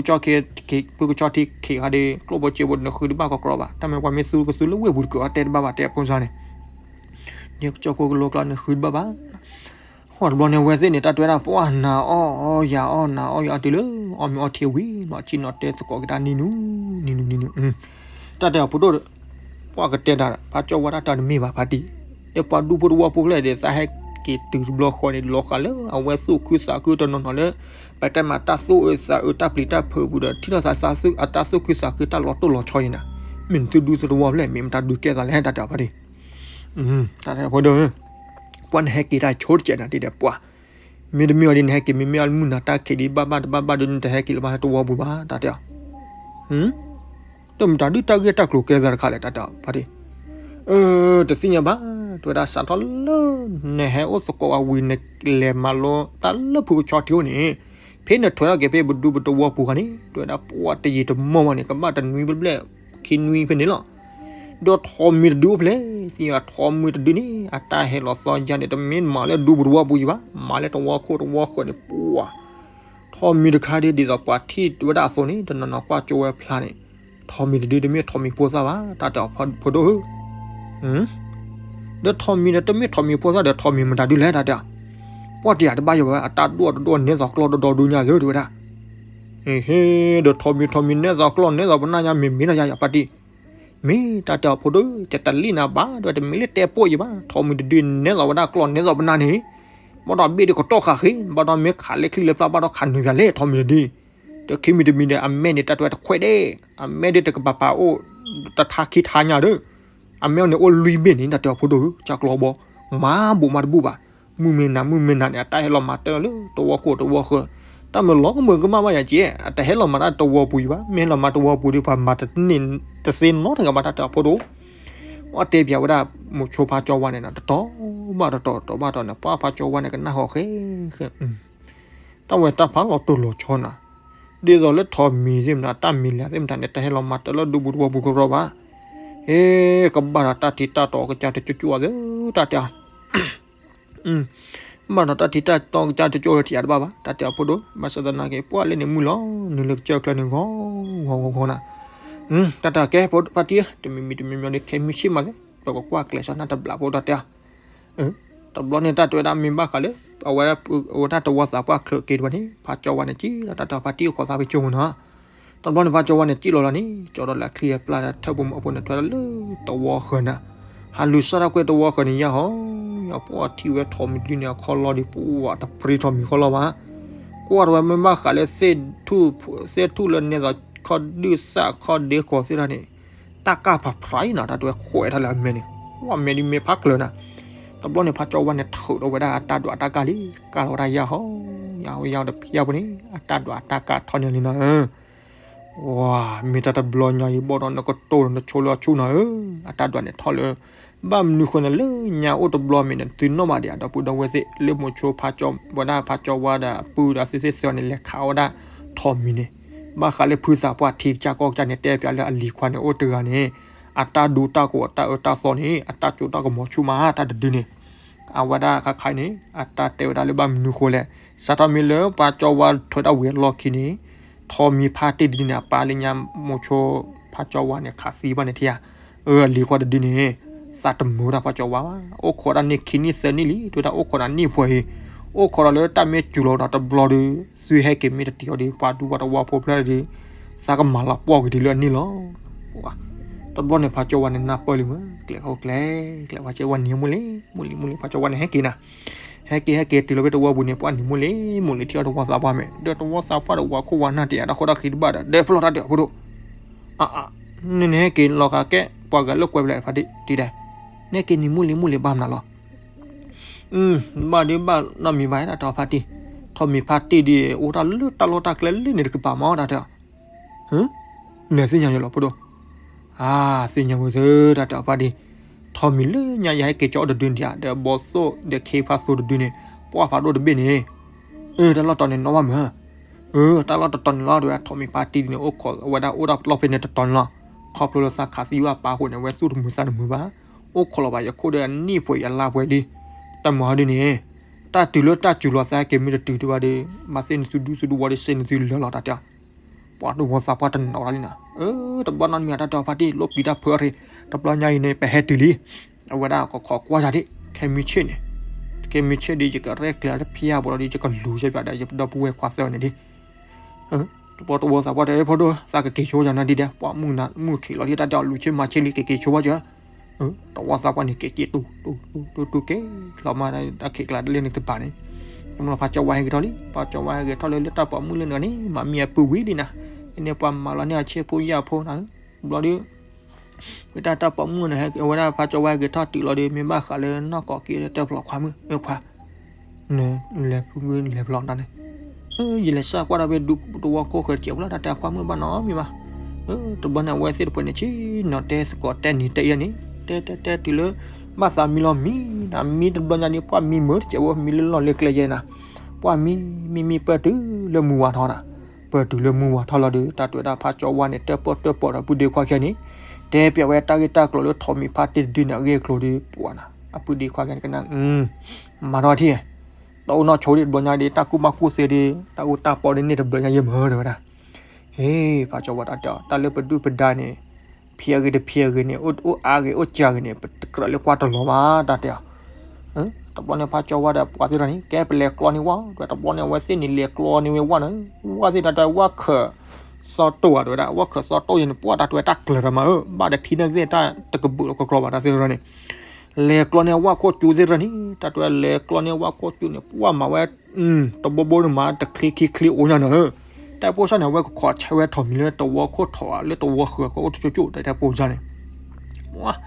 ဖုကဆီထံခ့ခါဒီး ကျိၣ်ဖိစ့ဖိန့ၣ်ဃုတဘၣ်ကီကီဘၣ် တၢ်မၤပှၤမ့ၢ်သူကသူလၢဝ့ၢ်ပူၤတကၢးဘၣ်တဲတဘၣ်ဘၣ်တဲအဖိစၢ်န့ၣ် န့ၣ်ကစီၤဖိကလိကျါန့ၣ်ဃုတဘၣ်ဘၣ်, ဟီၣ်တဘျီန့ၣ် အဝဲသ့ၣ်န့ၣ် တၢ်တဲဝဲဒၣ် ပှၤနၤအီၣ်အီယၤအီၣ်နၤအီၣ်ယၤအီၣ်တုၤလၢ အီၣ်မ့ၤအီထံဝံၤ နီၢ်ဆံနီၢ်တဲသကိးက့ၤတၢ်နံၤနူၤ နံၤနူၤ နံၤနူၤ, တၢ်တဲအီၤဖိဒိၣ်, ပှၤကတဲတၢ် ဖးကၠီဝဲဒၣ်တၢ်တမ့ၢ်ဘၣ်ဖါတံၢ်, ဒီးပှၤဒူဖိတဝီဖိဖျၢၣ်ဒီး သးဟဲက့ၤတုၤတဘျီဃီန့ၣ် လီၤဃာ်လၢအဝဲသူၣ်ခုသးခုတနီၤနီၤလၢ ပတဲမးတၢ်သူၣ်အုးသးအုးတၢ်ပျံၤတၢ်ဖုးပူၤဒီး ထံၣ်ထီၣ်သးသးသူၣ်အတၢ်သူၣ်ခုသးခုတၢ်လီၤတိၢ်လီၤဆီအံၤနၤ, မ့ၢ်နသုဒူသဝီဖျၢၣ် မ့ၢ်မတၤဒုးကဲသးလဲၣ် တၢ်တဲအီၤဖါတံၢ် တၢ်တဲဖိဒိၣ်, ပှၤနဟဲက့ၤတၢ်ဆိတစဲးနၤဒ်ဒီးပှၤ, မ့တမ့ၢ်အီၤဒ် နဟဲက့ၤ မ့မ့ၢ်အီၤမုၢ်နၤတၢ်ခံးဒ်ဘၣ်ဘၣ်တဘၣ်ဘၣ်ဒီး နတဟဲက့ၤလၢၤဘၣ်လၢတဝီပူၤဘၣ် တၢ်တဲအီၤ, တမတၤဒုးတၢ်ဂ့ၢ်တၢ်ကျိၤကဲသးတခါလဲၣ် တၢ်တဲအီၤဖါတံၢ်, တသ့ၣ်ညါဘၣ်, တဲဝဲဒၣ်စးထီၣ်လၢ နဟဲအိၣ်သကိးဝဲဝံၤ နလဲၤမၤလိတၢ်လၢဖုကဆီထံအိၣ်န့ၣ်, ဖ ဖဲနထွဲထီၣ်က့ၤဖဲပဒူပတဝီပူၤခါန့ၣ် တဲဝဲဒၣ် ပှၢ်တယံာ်တမီၢ်ဘၣ်န့ၣ် ကဘၣ်တနွံဘျဲၣ်ခံနွံဖဲန့ၣ်လီၤ. ဒီးထိးမံၤတဒုအိၣ်ဖဲလဲၣ်, သံဝဲထိးမံၤတဒုန့ၣ် အတၢ်ဟဲလီၤသီယါန့ၣ် တမ့ၢ်မၤလၢဒူပတဝီပူၤယံၤဘၣ်, မၤလၢတဝီခိၣ်တဝီဃၢၤန့ၣ် ပှၢ် ထိးမံၤတခါဒ် ဒ်သိးပှၤထံၣ်ဝဲဒၣ်အသိးန့ၣ် တနီၤနီၤကွၢ်ကၠိဝဲဖျါန့ၣ်, ထိးမံၤတဒုတမ့ၢ်ထိးမံၤဖိသၣ်ဘၣ် တၢ်တဲအီၤဖိဒိၣ်ဧၢ. ဒီးထိးမံၤန့ၣ် တမ့ၢ်ထိးမံၤဖိသၣ်ဒီး ထိးမံၤမတၤဒုလဲၣ် တၢ်တဲအီၤ. ပှၢ်တယံာ်တဘၣ်ယံၤဘၣ် အတၢ်ဒိၣ်တဒိၣ် နဲသိးကျီၢ်ဒီဒီဒုညါသၢ တဲဝဲဒၣ်. ဟ့ၣ် ဒီးထိးမံၤ ထိးမံၤနဲသိးကျီၢ် နဲသိးပနၢ်ညါ မ့ၢ်မ့ၢ်နီၤယၤ ယၤပၢ်တံၢ် မ့ၢ်တၢ်တဲအီၤဖိဒိၣ် ကတလံၣ်နၤဘၣ် ဒီးတမ့ၢ်လၢတဲပိာ်ယံၤဘၣ် ထိးမံၤတဒုနဲသိးဝဲဒၣ်ကျီၢ် နဲသိးပနၢ်န့ၣ်, ဘၣ်ဒီးဘ့ၣ်ဒုးကတီၢ်ဃာ်ဃ့ ဘၣ်ဒီးမ့ၢ်ခးလၢချံလၢပျၢ်ဘၣ်ဒီးခးနုာ်ပၠးလဲၣ် ထိးမံၤတဒု, ဒီးခံမံၤတမံၤဒီး အမဲာ်န့ၣ် တၢ်တဲဝဲတခွဲးဒဲး, အမဲာ်ဒုးတကပၤပၤအိၣ် တထါခံထါညါဒီး, အမဲာ်န့ၣ်အိၣ်လွံၢ်ဘ့ၣ်န့ၣ် တၢ်တဲအီၤဖိဒိၣ်ဧၢ ကၢ်ကျီဘီ, မၤဘူးမၤတဘူးဘၣ် မုၢ်မ့ၢ်နၤ မုၢ်မ့ၢ်နၤန့ၣ် အတၢ်ဟဲလီၤမၤတၢ်လၢတဝီခိၣ်တဝီဃၢၤ, တၢ်မၤလီၤကမၢကမၣ်ဘၣ်ယၤက့, အတဟဲလီၤမၤတၢ်တဝီပူၤယံၤဘၣ်, မ့ၢ်ဟဲလီၤမၤတဝီပူၤဒီး ပှၤမၤတန့ၢ်တသ့နီတဂၤဘၣ် တၢ်တဲအီၤဖိဒိၣ်. အတဲပၠးဝဲဒၣ် မိၤဆိဖါကၠီဝါန့ၣ်နီၤ တတီၤဘၣ်တတီၤ တီၤဘၣ်တီၤန့ၣ် ပှၢ်ဖါကၠီဝါန့ၣ် ကနၣ်ဟီၣ်ဃဲဃဲ တၢ်ဝဲတၢ်ဖးလီၤတိၢ်လီၤဆီနၤ, ဒ်သိးလၢထိးမံၤသ့ၣ်မနၤ တၢ်မံၤလၢသ့ၣ်မတၤန့ၣ် တၢ်ဟဲလီၤမၤတၢ်လၢဒူပူၤတဝီပူၤကရီဘၣ်, ဟ့ၣ် ကဘၣ်ဒီးတၢ်ထံတၢ်တီကစၢ်တကၠိကၠိအီၤသ့ တၢ်တဲအီၤ ဘၣ်ဒီးတၢ်ထံတၢ်တီကစၢ်တကၠိထံၣ်အတဘၣ်ဘၣ် တၢ်တဲအီၤဖိဒိၣ်, ဘၣ်ဆၣ်သနာ်က့ ပှၢ်လၢန့ၣ်မုၢ်လီၤ နုာ်လၢကစၢၢ်ကျၢၢ်န့ၣ်ဂီၤဂီၤဂီၤဂီၤနၤ, တၢ်တၢ်ကဲဖိဖါတံၢ်ဧၢ တမံၤမံၤတမံၤမံၤဒီး ခဲမုၢ်ဆ့ၣ်မးသ့ ပကကွၢ်ကျဲးစၢးနၢ်တဘျးဖိတၢ်တဲအီၤ တဘျီန့ၣ် တၢ်တဲဝဲဒၣ်မ့ၢ်ဘၣ်ဃးလၢ အဝဲဒၣ်တဝီသးပှၢ်ချၢးက့ၤတဝဲန့ၣ် ဖါကၠီဝါန့ၣ် ကံၣ်လီၤတၢ်တဲအီၤဖါတံၢ်အိၣ်ခိးသးဖဲကၠိမုၢ်နီၤ, တဘျီန့ၣ် ဖါကၠီဝါန့ၣ် ကံၣ်လီၤလီၤန့ၣ် ကၠီဒီးလၢအချံအပျၢ်ထၢၣ်ပူၤမၤအဖိန့ၣ် ထွဲဒၣ်လၢတဝီဃၢၤနၤ, ဟးလူၤစၢ်ထီၣ်ကွဲတဝီဃၢၤန့ၣ် ယၢ်ဟီၣ် ယၢ်ပှၢ်ထံၣ်ဝဲထိးမံၤတဒုန့ၣ် အခီၣ်လီၢ်ဒီး ပှၢ်တပြံထိးမံၤခီၣ်လီၢ်ဘၣ်, ကွၢ်တဝဲမ့ၢ်ဘၣ်ဃးလၢ သ့ၣ်ထူၣ်လၢနဲသိးခီၣ်ဒုၣ်သၣ်ခီၣ်ဒ့ကီၤသ့ၣ်တဖၣ်န့ၣ် တၢ်ကၢ်ဖးဖျါအံၤနီၤ တၢ်တဲဝဲခွဲးထီၣ်လၢအမဲာ်န့ၣ်, ဝဲမဲာ်ဒ်မ့ၢ်ဖးကျၢၤနၤ, တဘျီန့ၣ် ဖါကၠီဝါန့ၣ် ထုးထီၣ်ဝဲဒၣ်အတၢ်ဒွးတၢ်ကၢ်လံ, ကၢ်လီၤဝဲဒၣ်ယၢ်ဟီၣ် ယၢ်ဟီၣ်ယၢ်ဟီၣ်ဒီးဖံးယၢ်ဖိန့ၣ် အတၢ်ဒွးအတၢ်ကၢ်ထီၣ်န့ၢ်လံနီၤ, ဝဲ မ့ၢ်တၢ်တဘျီညါအံၤ ဘၣ်ဒီးနကတိၢ်ဒီးနဆိလၢအဆူၣ်နီၤဧၢ, အတၢ်ဒွးန့ၣ်ထီၣ်လၢ ဘၣ်မနုၤဃိန့ၣ် လၢညါအိၣ်တဘျီမ့ၢ်န့ၣ် သုနီၣ်ဘၣ်ဒံးဧါ ဒီပုၢ်ဒီဝဲၢ်သ့ၣ် လၢမိၤဆိဖါကၠီဝါဒၣ်ဖါကၠီဝါဒီးအပုၢ်ဒီး သုသ့ၣ်သၢန့ၣ် လဲၤခးဝဲဒၣ်ထိးမံၤန့ၣ်, ဘၣ်ဃးလၢဖုသးပှၢ်ထံကစၢ်ကီၢ်ကစၢ်န့ၣ် တဲပၠးလၢအလံၤခွါန့ၣ် အိၣ်တဂၤန့ၣ် အတၢ်ဒူတၢ်ကိးတၢ်အၢတၢ်သီန့ၣ် အတၢ်စိတၢ်ကမီၤဆူၣ်မး တၢ်တဒုန့ၣ် အဝဲဒၣ်ခါခါအံၤန့ၣ် အတၢ်တဲဝဲဒၣ်လၢဘၣ်မနုၤဃိလဲၣ်, စးထီၣ်မ့ၢ်လၢပှၤကၠီဝါထွဲဒၣ်ဝံၤအလီၢ်ခံန့ၣ် ထိးမံၤဖါတံၢ်တဒုန့ၣ် အပၢ်လၢညါမိၤဆိဖါကၠီဝါန့ၣ် ခးသံဘၣ်န့ၣ်ထံဧါ, အၢ အလံၤခွါတဒုန့ၣ် သးတမုာ်တၢ်ဖါကၠီဝါဘၣ်, အိၣ်ခိးဒၣ်န့ၢ်ခံနံၣ်သၢနံၣ်လံ တဲဝဲဒၣ်အိၣ်ခိးဒၣ်နံၣ်ပှဲၤအံၤ, အိၣ်ခိးဒီးလၢတၢ်မ့ၢ်စူၤလီၤဒီးတဘျီဒီး သုဟဲက့ၤမ့ၢ်တတံၤအီၤဒီး ပှၤဒူပှၤတဝီဖိဖျၢၣ်ဒီး သးကမၤလီၤပှီၢ်က့ၤဒံးလၢအန့ၣ်လီၤ. တဘျီန့ၣ် ဖါကၠီဝါန့ၣ် နၢ်ပၢၢ်လံမး ကျဲၤဟီၣ်ကျဲၤ, ကျဲၤဖါကၠီဝါန့ၣ် မုၢ်လံ မုၢ်လံ မုၢ်လံ ဖါကၠီဝါန့ၣ် ဟဲက့ၤနၤ, ဟဲက့ၤ ဟဲက့ၤတုၤလီၤဖဲတဝီပူၤန့ၣ် ပှၢ်နံၤမုၢ်လံ မုၢ်လံ ထံၣ်အီၤတဝီသးပှၢ်မဲာ် ဒီးတဝီသးပှၢ်ဒီးဝၤခိၣ်ဝၤနၢ်တယာ်တၢ်ဃီတၢ်ဃံတဘၣ်ဒီး ဒဲဖျီၣ်တၢ်ဒဲးဖိဒိၣ်, အ နဟဲက့ၤလီၤဃာ်ကဲ ပှၤဂၤလၢကွဲးဖျဲးဖါတံၢ်ဒဲး, နဟဲက့ၤနံၤမုၢ်လံမုၢ်လံဘၣ်မနုၤလီၤ. ဘၣ်ဒုးဘၣ်နီတမံၤဘၣ် တၢ်တဲအီၤဖါတံၢ်, ထိးမံၤဖါတံၢ်ဒ် အိၣ်တၢ်လၢတၢ်လီၢ်တၢ်ကျဲလၢန့ၣ်တကပၤမး တၢ်တဲအီၤ, လဲၤသ့ၣ်ညါယလီၤဖိဒိၣ်, အါ သ့ၣ်ညါဝဲသ့ၣ် တၢ်တဲအီၤဖါတံၢ်, ထိးမံၤလၢညါယဟဲက့ၤကၠီအီၤတဒုန့ၣ် ဒီးဘီသိၣ်ဒီးခ့ဖါသိတဒုန့ၣ် ပှၢ်ဖးဒိၣ်တဘ့ၣ်န့ၣ်, အၢ တၢ်လီၢ်တတီၤန့ၣ်နီၣ်ဘၣ်မး အၢ တၢ်လီၢ်တတီၤန့ၣ်လီၤ တဲဝဲ ထိးမံၤဖါတံၢ်ဒ်န့ၣ် အိၣ်ခိးဝဲဒၣ်အိၣ်တၢ်လီၢ်ဖဲန့ၣ်တတီၤန့ၣ်လီၤ. ခီဖျိလၢသးခးသံဘၣ်ပၢ်အဃိန့ၣ် အဝဲသူၣ်တမုာ်သးတမုာ်ဘၣ်, အိၣ်ခိးလီၤဘၣ်ယခိၣ်ဒီးအနံၣ်ပှဲၤအလါပှဲၤလံ. တၢ်မၤဟီဒ်န့ၣ် တၢ်တုၤလၢတၢ်စူၤလီၤသးဟဲက့ၤမ့ၢ်တတုၤဒံးဘၣ်ဒီး မၤသ့ၣ်နသုဒူသုတဝီဒီး စ့နသုလၢာ်လီၤ တၢ်တဲအီၤ. ပှၤတဝီသးပှၢ်တနီၤလီၤလံနီၤ, အၢ တဘျီနီတမံၤ တၢ်တဲအီၤဖါတံၢ် လိၣ်ပျံၤတၢ်ဖုးအီၤတဂ့ၤ, တဘျီညါအံၤန့ၣ် ပဟဲတုၤလံ. အဝဲဒၣ်ကခိးကွၢ်ယၤဒၣ် ခဲမုၢ်ဆ့ၣ်န့ၣ်, ခဲမုၢ်ဆ့ၣ်ဒီး ယကရဲၣ်ကျဲၤတဖျၢၣ်ဘၣ်ဒီး ယကလူၤစဲပၠးဒီး ယပဒီပုၢ်ဝဲၢ်ခွါသၢန့ၣ်ဒ် တဘျီတဝီသးပှၢ်တဲ ဖိဒိၣ် သးကက့ၤဆိဝဲယၤနၤဒ်ဒဲး ပှၤမုၢ်နၤမုၢ်ခံးလီၤဒ် တၢ်တဲအီၤလူၤဆ့မၤဆ့လံ က့ၤက့ၤဆိဝဲယၤ. တဝီသးပှၢ်န့ၣ် က့ၤက့ၤတူၢ်တူၢ်တူၢ်တူၢ်က့ၤ လီၤမး တၢ်ခံးကျါတလ့ၣ်န့ၣ်တဘၣ်န့ၣ်, တမ့ၢ်လီၤ ဖါကၠီဝါဟဲက့ၤထီၣ်လံ, ဖါကၠီဝါဟဲက့ၤထီၣ်လၢလၢတၢ်ပိာ်မုၣ်လၢန့ၣ်န့ၣ် မၤမံအပုၢ်ဝံၤဒ်နၤ, န့ၣ်ပှၤမၤလီၤန့ၢ်အဆ့ဖိယာ်ဖိနၤ, ဘျီဒုး ဝဲတၢ်တၢ်ပိာ်မုၣ်န့ၣ် ဟဲဝဲဒၣ်ဖါကၠီဝါဟဲက့ၤထီၣ်တုၤလီၤဒီး မ့ၢ်ဘၣ်ဃးလၢနီၢ်ကီၢ်က့ၤတဲဖျီခွါမုၣ် အခွါ နလဲၤဖုမုၢ်လဲၤဖျီတၢ်န့ၣ်, ယလဲၤစၢ်ကွၢ်ဒီးဖဲဒူသဝီခိၣ်ဃၢၤတစဲးဖိလီၤ တၢ်တဲခွါမုၣ်ဘၣ်နီတမံၤဘၣ်. တဘျီန့ၣ်အဝဲသ့ၣ်တဖၣ်န့ၣ် ဆ့ၣ်နီၤတဲသကိးတဲနံၤတဲအံၤန့ၣ်, တဲတဲတဲတုၤလၢ ဘၣ်သးမံလီၤမံ, နမံတဘျီညါန့ၣ် ပှၤမံမုာ်တစဲးဖိ မံလၢလီၢ်လၢကျဲယဲနၤ, ပှၢ်မံမံမံပၢၢ်တုၤလၢမုၢ်ဝါထီနၤ, ပၢၢ်တုၤလၢမုၢ်ဝါထီလီၤဒီး တၢ်တဲဝဲဒၣ်ဖးကၠီဝါန့ၣ် တၢၣ်ပီၣ်တၢၣ်ပီၣ်ဒီးပုၢ်ဒ့ခွါခံဂၤန့ၣ် တဲပၠးဝဲတၢ်ဂ့ၢ်တၢ်ကျိၤလၢထိးမံၤဖါတ့ၢ်တဒုန့ၣ်အဂ့ၢ်အကျိၤဒီး ပှၢ်နၤ အပုၢ်ဒ့ခွါခံဂၤန့ၣ်ကနၣ် မၤထီၣ်ထံၣ် တအိၣ်နီၢ်ဆိဒံးတဘျီညါဒံး တၢ်ကူၣ်ဘၣ်ကူၣ်သ့ဒံး တၢ်အူတၢ်ပီဒံးန့ၢ်တဘျီညါယဲၢ်မၢတဲဝဲဒၣ် ဟ့ၣ် ဖးကၠီဝါတၢ်တဲအီၤ တၢ်လၢပဒုၣ်ပဒါန့ၣ် ဖံးအဂ့ၤတဖံးအဂ့ၤန့ၣ် အိၣ်အါဂ့ၤအိၣ်စှၤဂ့ၤန့ၣ် ပတကြၢးလၢကွၢ်တလီၤဘၣ်တၢ်တဲအီၤ တဘျီန့ၣ်ဖးကၠီဝါဒီးပှၤသ့ၣ်တဖၣ်န့ၣ် ကဲပလဲၤကျီန့ၢ်ဝၣ် တဘျီန့ၣ် အဝဲသ့ၣ်န့ၣ်လဲၤကျီန့ၢ်ဝဲဝၣ်န့ၣ် ဝၣ်သ့ၣ်တၢ်တဲဝၣ်ခၢၣ်သီတိၢ်ဧါတဲဝဲဒၣ် ဝၣ်ခၢၣ်သီတိၢ်ယဲန့ၣ် ပှၢ်တၢ်တဲဝဲတၢ်ကျၢၤတၢ်မၤဧၢ ဘၣ်ဒီးဖံးန့ၢ်သ့ၣ်တၢ်တကဘူးလီၤကကျီဘၣ်တၢ်သ့ၣ်တဖၣ်န့ၣ် လဲၤကျီန့ၢ်ဝၣ်ခိၣ်ကၠူသ့ၣ်တဖၣ်န့ၣ် တၢ်တဲဝဲလဲၤကျီန့ၢ်ဝၣ်ခိၣ်ကၠူန့ၣ် ပှၢ်မၤဝဲ တဘိဘိန့ၣ်မၤတချ့ခံချ့အိၣ်ညါန့ၣ်ဧၢ တၢ်ပိၢ်စၢ်န့ၣ် အဝဲကခီၣ်ဆၢဝဲထိးမံၤလၢတဝီခိၣ်ထိးဧါ လၢတဝီဃၢၤကအိၣ်တကၠိကၠိၣ်တၢ်တၢ်ပိၢ်စၢ်န့ၣ်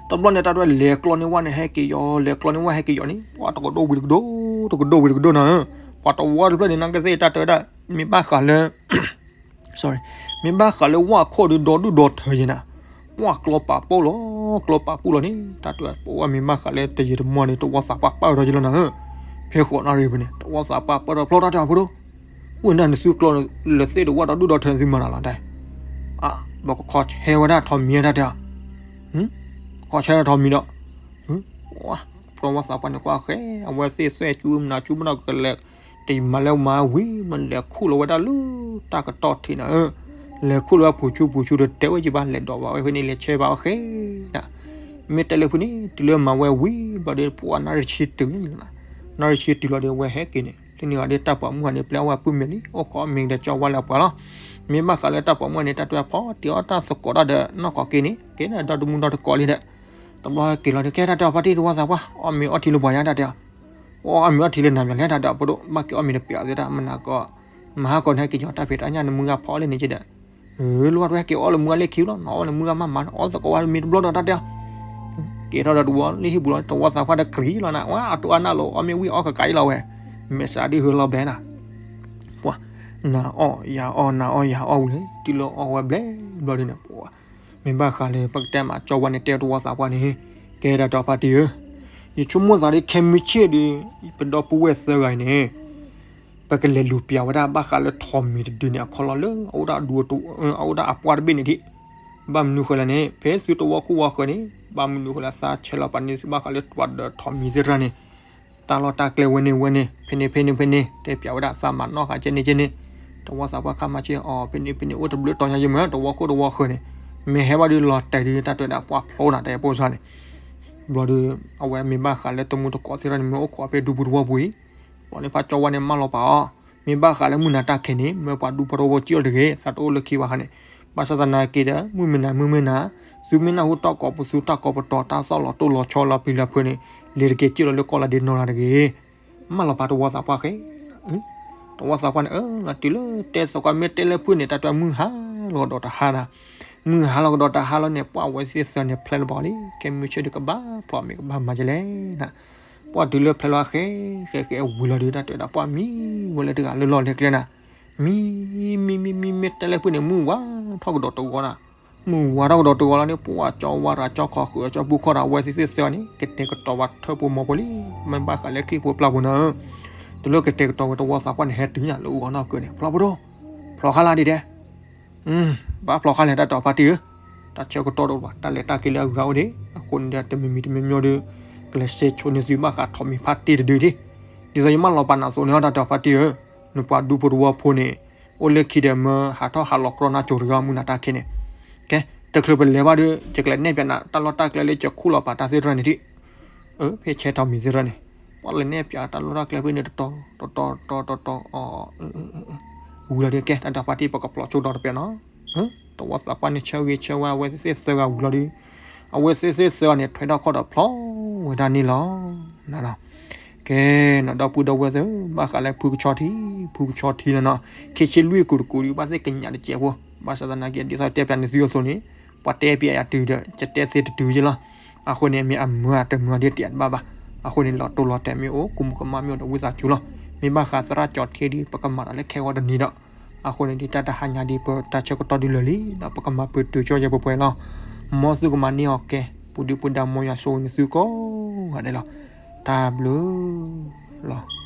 တဘျီန့ၣ် တၢ်တဲဝဲလဲၤကျီန့ၢ်ဝၣ်န့ၣ် ဟဲက့ၤယီၤ လဲၤကျီန့ၢ်ဝၣ်ဟဲက့ၤယီၤန့ၣ် ပှၢ်တကဒိၣ်ဝံၤတကဒိၣ် တကဒိၣ်ဝံၤတကဒိၣ်န့ၣ်ဧၢ ပှၤတဝီတဖျၢၣ်န့ၣ် နာ်က့သ့ၣ်တၢ်တဲဝဲဒၣ် မ့ၢ်ဘၣ်ဃးလၢ မ့ၢ်ဘၣ်ဃးလၢဝၣ်ခိၣ်ဒီးဒီဒူၣ်ဒီထၢယဲနၤ, ပှၢ်ကျီပာ်ပိၢ်လီၤ ကျီပာ်ပိၢ်လီၤန့ၣ် တၢ်တဲဝဲပဝဲမ့ၢ်ဘၣ်ဃးလၢတယံာ်တမီၢ်န့ၣ် တဝီသးပှၢ်ပၢၢ်ထီၣ်ယဲလီၤနၤဧၢ, ဖဲဃိးနၣ်ရံၣ်ဖဲန့ၣ် တဝီသးပှၢ်ပၢၢ်ထီၣ်ဖျီတၢ်တဲအီၤဖိဒိၣ်, အိၣ်နၢ်နသုကျီလၢသ့ၣ်ဒီးဝၣ်ဒီဒူၣ်ဒီထၢသုမၤနၤလီၤတဲ, ဘၣ်ကခီဆဲဝဲဒၣ်ထိးမံၤတၢ်တဲအီၤ, ကခီဆဲဝဲဒၣ်ထိးမံၤဒီး တဝီသးပှၢ်န့ၣ်ကွၢ်ဃဲ အဝဲသ့ၣ်သွဲၣ်ကၠူမနၤကၠူမနီၢ်ကလဲၤ, တမၤလၢမၤဝံၤ မ့ၢ်လဲၤခူၣ်လီၤဝဲဒၣ်လၢတၢ်ကတီၢ်ထံးနၤဧၢ, လဲၤခူၣ်လီၤဝဲပူၤဆူပူၤဆူဒီးတဲဝဲယဘၣ်လဲၤဒိးဘၣ်ဝဲဖဲန့ၣ် လဲၤဆဲဘၣ်အီၤဃဲနၤ, မ့ၢ်တဲလၢဖုန့ၣ် တုၤလၢမၤဝဲဝံၤဘျီဒီး ပှၢ်နၣ်ရံၣ်ဆံတုၤ, နၣ်ရံၣ်ဆံတုၤလီၤဒီး အဝဲဟဲက့ၤန့ၣ် လၢန့ၣ်ဂၤဒီးတၢ်ပိာ်မုၣ်ဂၤန့ၣ် ပျဲအဝဲပုၢ်မဲာ်လံ အိၣ်ခိးအီၣ်မ့ၤဒီးကၠီဝါလၢအပှၤလီၤ, မ့ၢ်ဘၣ်ဃးလၢတၢ်ပိာ်မုၣ်ဂၤန့ၣ် တၢ်တဲဖီတ့ၤအီၣ်တၢ်သကိးတၢ်ဒီးနီၢ်ကီၢ်က့န့ၣ် ကဲဒီးဒီမူဒီတကိးလံဒီး တဘျီက့ၤလီၤဒီး ကဲတၢ်တဲအီၤဖါတံၢ်တဝီသးပှၢ် အီၣ်မ့ၤအီထံလၢပှၤယါတၢ်တဲအီၤ, အီၣ်မ့ၤအီထံလၢနၤမ့ၢ်လဲၣ်တၢ်တဲအီၤ ပဒိၣ် ဘၣ်က့ၤအီၣ်မ့ၤတပျးသ့တၢ် မနၤကီး, မဟါကီးန့ၣ်ဟဲက့ၤကီၤတၢ်ဖံးတၢ်ညၣ်နမုၢ်ဂၤဖီအီၣ်လၢန့ၣ်က့ဒီး, လၢဝဲတဝဲဟဲက့ၤအီၣ်လၢမုၢ်ဂၤလၢခံလီၤ နအီၣ်လၢမုၢ်ဂၤမးမး အီၣ်သကိးဝဲမ့ၤတဘျီဒီးတၢ်တဲအီၤ, ကဲထီၣ်ဒီးတဝီလၢဟံၣ်ပူၤလီၤ တဝီသးပှၢ်ဒီးကရံၣ်လီၤနၤ ဝဲအတိၢ်အနၢ်လီၤ အီၣ်မ့ၢ်ဝံၤအီၣ်ကကးအံၤလီၤဝဲ, မဲာ်စးဒ်ဟၢလီၤဘဲနၤ, ပှၤ, နၤအီၣ်ယၤအီၣ် နၤအီၣ်ယၤအီၣ်ဝံၤလံ တုၤလၢအီၣ်ဝဲဘျဲၣ်ဘျီဒ်န့ၣ် ပှၤ, မ့ၢ်ဘၣ်ဃးလၢပကတဲမးကၠီဝါန့ၣ် တဲတဝီသးပှၢ်န့ၣ်, ကဲဒၣ်တဲအီၤဖါတံၢ်ဧၢ, ယဆိကမိၣ်သးဒ်ခဲမုၢ်ဆ့ၣ်ဒီး ပဒီပုၢ်ဝဲၢ်သၢဂၤအံၤန့ၣ် ပကလဲၤလူၤပျးဝဲဒၣ်ဘၣ်ဃးလၢထိးမံၤတဒုန့ၣ် အခီလီၤလၢ အအိၣ်ဒၣ်အပှၢ်တဘ့ၣ်န့ၣ်ဒံး, ဘၣ်မနုၤဃိလဲၣ်န့ၣ် ဖဲသုတဝီခိၣ်ဝီဃၢၤန့ၣ် ဘၣ်မနုၤဃိလဲၣ်သးဆဲးလီၤပာ်န့ၢ်သုဘၣ်ဃးလၢပှၤဒီးထိးမံၤသ့ၣ်တဖၣ်န့ၣ်, တၢ်လီၢ်တၢ်ကျဲဝဲန့ၣ်ဝဲန့ၣ် ဖဲန့ၣ်ဖဲန့ၣ်ဖဲန့ၣ် တဲပျးဝဲဒၣ်သးမၤနီၣ်ဃာ်ကဲန့ၣ်ကဲန့ၣ်, တဝီသးပှၢ်ခါမၤဆ့ၣ်အီၤ ဖဲန့ၣ်ဖဲန့ၣ် အိၣ်တဘျုးတီၤညါယမ့ၢ်တဝီခိၣ်တဝီဃၢၤန့ၣ်, မ့ၢ်ဟဲဘၣ်ဒုးလီၤတဲာ်ဒုးတၢ်တဲဝဲဒၣ်ပှၢ်ဖျိနၤတဲပိၢ်စၢ်န့ၣ်, ဘျီဒီး အဝဲမ့ၢ်ဘၣ်ဃးလၢတမူတကိးသ့ၣ်တဖၣ်န့ၣ် မ့ၢ်အိၣ်ခိးဖဲဒူပူၤတဝီပူၤအံၤ, ဘျီန့ၣ်ဖးကၠီဝါန့ၣ် မၢလီၤပာ်အီၤ, မ့ၢ်ဘၣ်ဃးလၢမုၢ်နၤတၢ်ခဲန့ၣ် မၢပှၤဒူဖိတဝီပူၤစံၣ်အီၤတဂ့ၤ သးတအိၣ်လၢခံဘၣ်ဃးန့ၣ်, ဘၣ်ဆၣ်သနာ်က့ဒီး မုၢ်မ့ၢ်နၤမုၢ်မ့ၢ်နၤ, သုမ့ၢ်နၢ်ဟူတၢ်ကိးပသူတၢ်ကိးပတီၤ တၢ်သီၣ်လီၤတိၢ်လီၤဆီလီၤပျံၤလီၤဖုးန့ၣ်, လဲၤတက့ၤစံၣ်လီၤလၢကီၢ်လီၤဒ့နီၢ်ဂၤတဂ့ၤ မၢလီၤပာ်တဝီသးပှၢ်ဃဲ, တဝီသးပှၢ်န့ၣ် အၢ တုၤလၢတဲသကိးမ့ၢ်တဲလၢဖုန့ၣ် တၢ်တဲမုၢ်ဟါလီၤကဒီးတဟါနၤ, မုၢ်ဟါလီၤကဒီးတဟါလီၤန့ၣ် ပှၢ်ဝဲသ့ၣ်သၢန့ၣ် ဖျဲလၢၤဘၣ်လံ ခဲမုၢ်ဆ့ၣ်ဒီးကဘၣ်ဖျိမ့ၤကဘၣ်မၤကလဲၣ်နၤ, ပှၢ်တုၤလၢဖျဲလီၤဃဲ ဃဲဃဲဝံၤလီၤဒီး တၢ်တဲဝဲဒၣ်ပှၢ်မံဝဲလၢတဂၤလၢလီၢ်လၢကျဲနၤ, မံ မံ မံ မံ မ့ၢ်တဲလၢဖုန့ၣ် မုၢ်ဝါထီၣ်ကဒီးတဂီၤနၤ, မုၢ်ဝါထီၣ်ကဒီးတဂီၤလီၤန့ၣ် ပှၢ်ကၠီဝါရၤကၠီခီဃုာ်အကၠီပူၤခီၣ်ဒီး အဝဲသ့ၣ်သၢန့ၣ် ကတဲာ်ကတီၤဝဲထၢၣ်ဖိမီၤဖိလံ, မ့ၢ်ဘၣ်ဃးလၢချံၣ်ဖိပျၢ်ဖိနၤ, တုၤလၢကတဲာ်ကတီၤဝဲတဝီသးပှၢ်န့ၣ် ဟဲတုၤညါလၢအဂီၤနီၢ်ကၢန့ၣ် ဖျီဖိဒိၣ်, ဖျီဃါလၢဒ်တဲ ဘၣ်ဖျီဃါလဲၣ်တၢ်တဲအီၤဖါတံၢ်ဧၢ, တၢ်ဆၢကတီၢ်တအိၣ်ဘၣ် တၢ်လဲၤတၢ်က့ၤလၢအဂၤအိၣ်ဒံး, အဃိန့ၣ်ဒီးတမံၤမံၤတမံၤမံၤဒီး ကလဲၤစဲးဆိန့ၢ်သုဘၣ်ဃးထိးမံၤဖါတ့ၢ်တဒုဒံး, ဒ်သိးယမၢလီၤပာ်နၤအသိးန့ၣ်တၢ်တဲအီၤဖါတံၢ်ဧၢ, နပှၤဒူဖိတဝီဖိန့ၣ် အိၣ်လၢခံဒီးမၢဟးထီၣ်ဟးလီၤကြီနါစိၤတဂၤမုၢ်နၤတၢ်ခဲန့ၣ်, ကဲ တချုးပလဲၤဘၣ်ဒီး ယကလဲၤနဲၣ်ပၠးနၤ တၢ်လီၢ်တၢ်ကျဲလၢယခိၣ်လီၤပာ်တၢ်သ့ၣ်တဖၣ်န့ၣ်ဒံး, ဖဲဆဲးထိးမံၤသ့ၣ်တဖၣ်န့ၣ်, ပှၤလဲၤနဲၣ်ပၠးတၢ်လီၢ်တၢ်ကျဲဖဲန့ၣ်တတီၤ တတီၤ တတီၤ တတီၤ ဝံၤလီၤဒီး ကဲ တၢ်တဲအီၤဖါတံၢ် ပကဖျိးဆိဒီတပျးနီၤ, တဝီသးပှၢ်န့ၣ်ဆၢဂ့ၤဆၢဝါအဝဲသ့ၣ်သၢဂၤဝံၤလီၤဒီး, အဝဲသ့ၣ်သၢဂၤန့ၣ် ထွဲထီၣ်ခီၣ်ဒီးဖျီဝဲဒၣ်န့ၣ်လီၤ. ကဲ နဒီပုၢ်ဒီဝဲၢ်သ့ၣ် ဘၣ်ဃးလၢဖုကဆီထံ ဖုကဆီထံလီၤနီၤ, ခံဆံလွံၢ်ကူာ်တကူာ်ဒီး ဘၣ်သ့ၣ်ကညးတစဲးဖိ, ဘၣ်ဆၣ်သနာ်က့ ဒ်သိးတဲပၠးန့ၢ်သုအသိးန့ၣ်, ပှၤတဲပၠးယၤတုၤဒီး ယတဲသ့တတုၤယဲလီၤ. အဃိန့ၣ် မ့ၢ်အမုာ်အတမုာ်ဒ်တဲတဘၣ်ဘၣ်. အဃိန့ၣ် လီၤတိၢ်လီၤတဲာ်မ့ၢ်အိၣ် ကူမူကမၣ်မ့ၢ်အိၣ်ဒီးဝံသးစူၤလီၤ. မ့ၢ်ဘၣ်ဃးသရၣ်ကၠီထံဒီး ပကမၤတၢ်လၢခဲဂီၤတနံၤဒီး, အဃိန့ၣ် ဒ်တၢ်တဟါညါဒ် ပတၢ်ဆၢကတီၢ်ဒ်လဲၣ်လံဒီး ပကမၤပတုာ်ကၠီယဲၢ်ပှဲၤပှဲၤလီၤ. မ်သုကမၤန့ၢ်အီၤကဲ ပူၤဒုပူၤဒါ မ်ယွၤဆိၣ်ဂ့ၤန့ၢ်သုကိးဂၤဒဲးလီၤ. တၢ်ဘျုးလီၤ.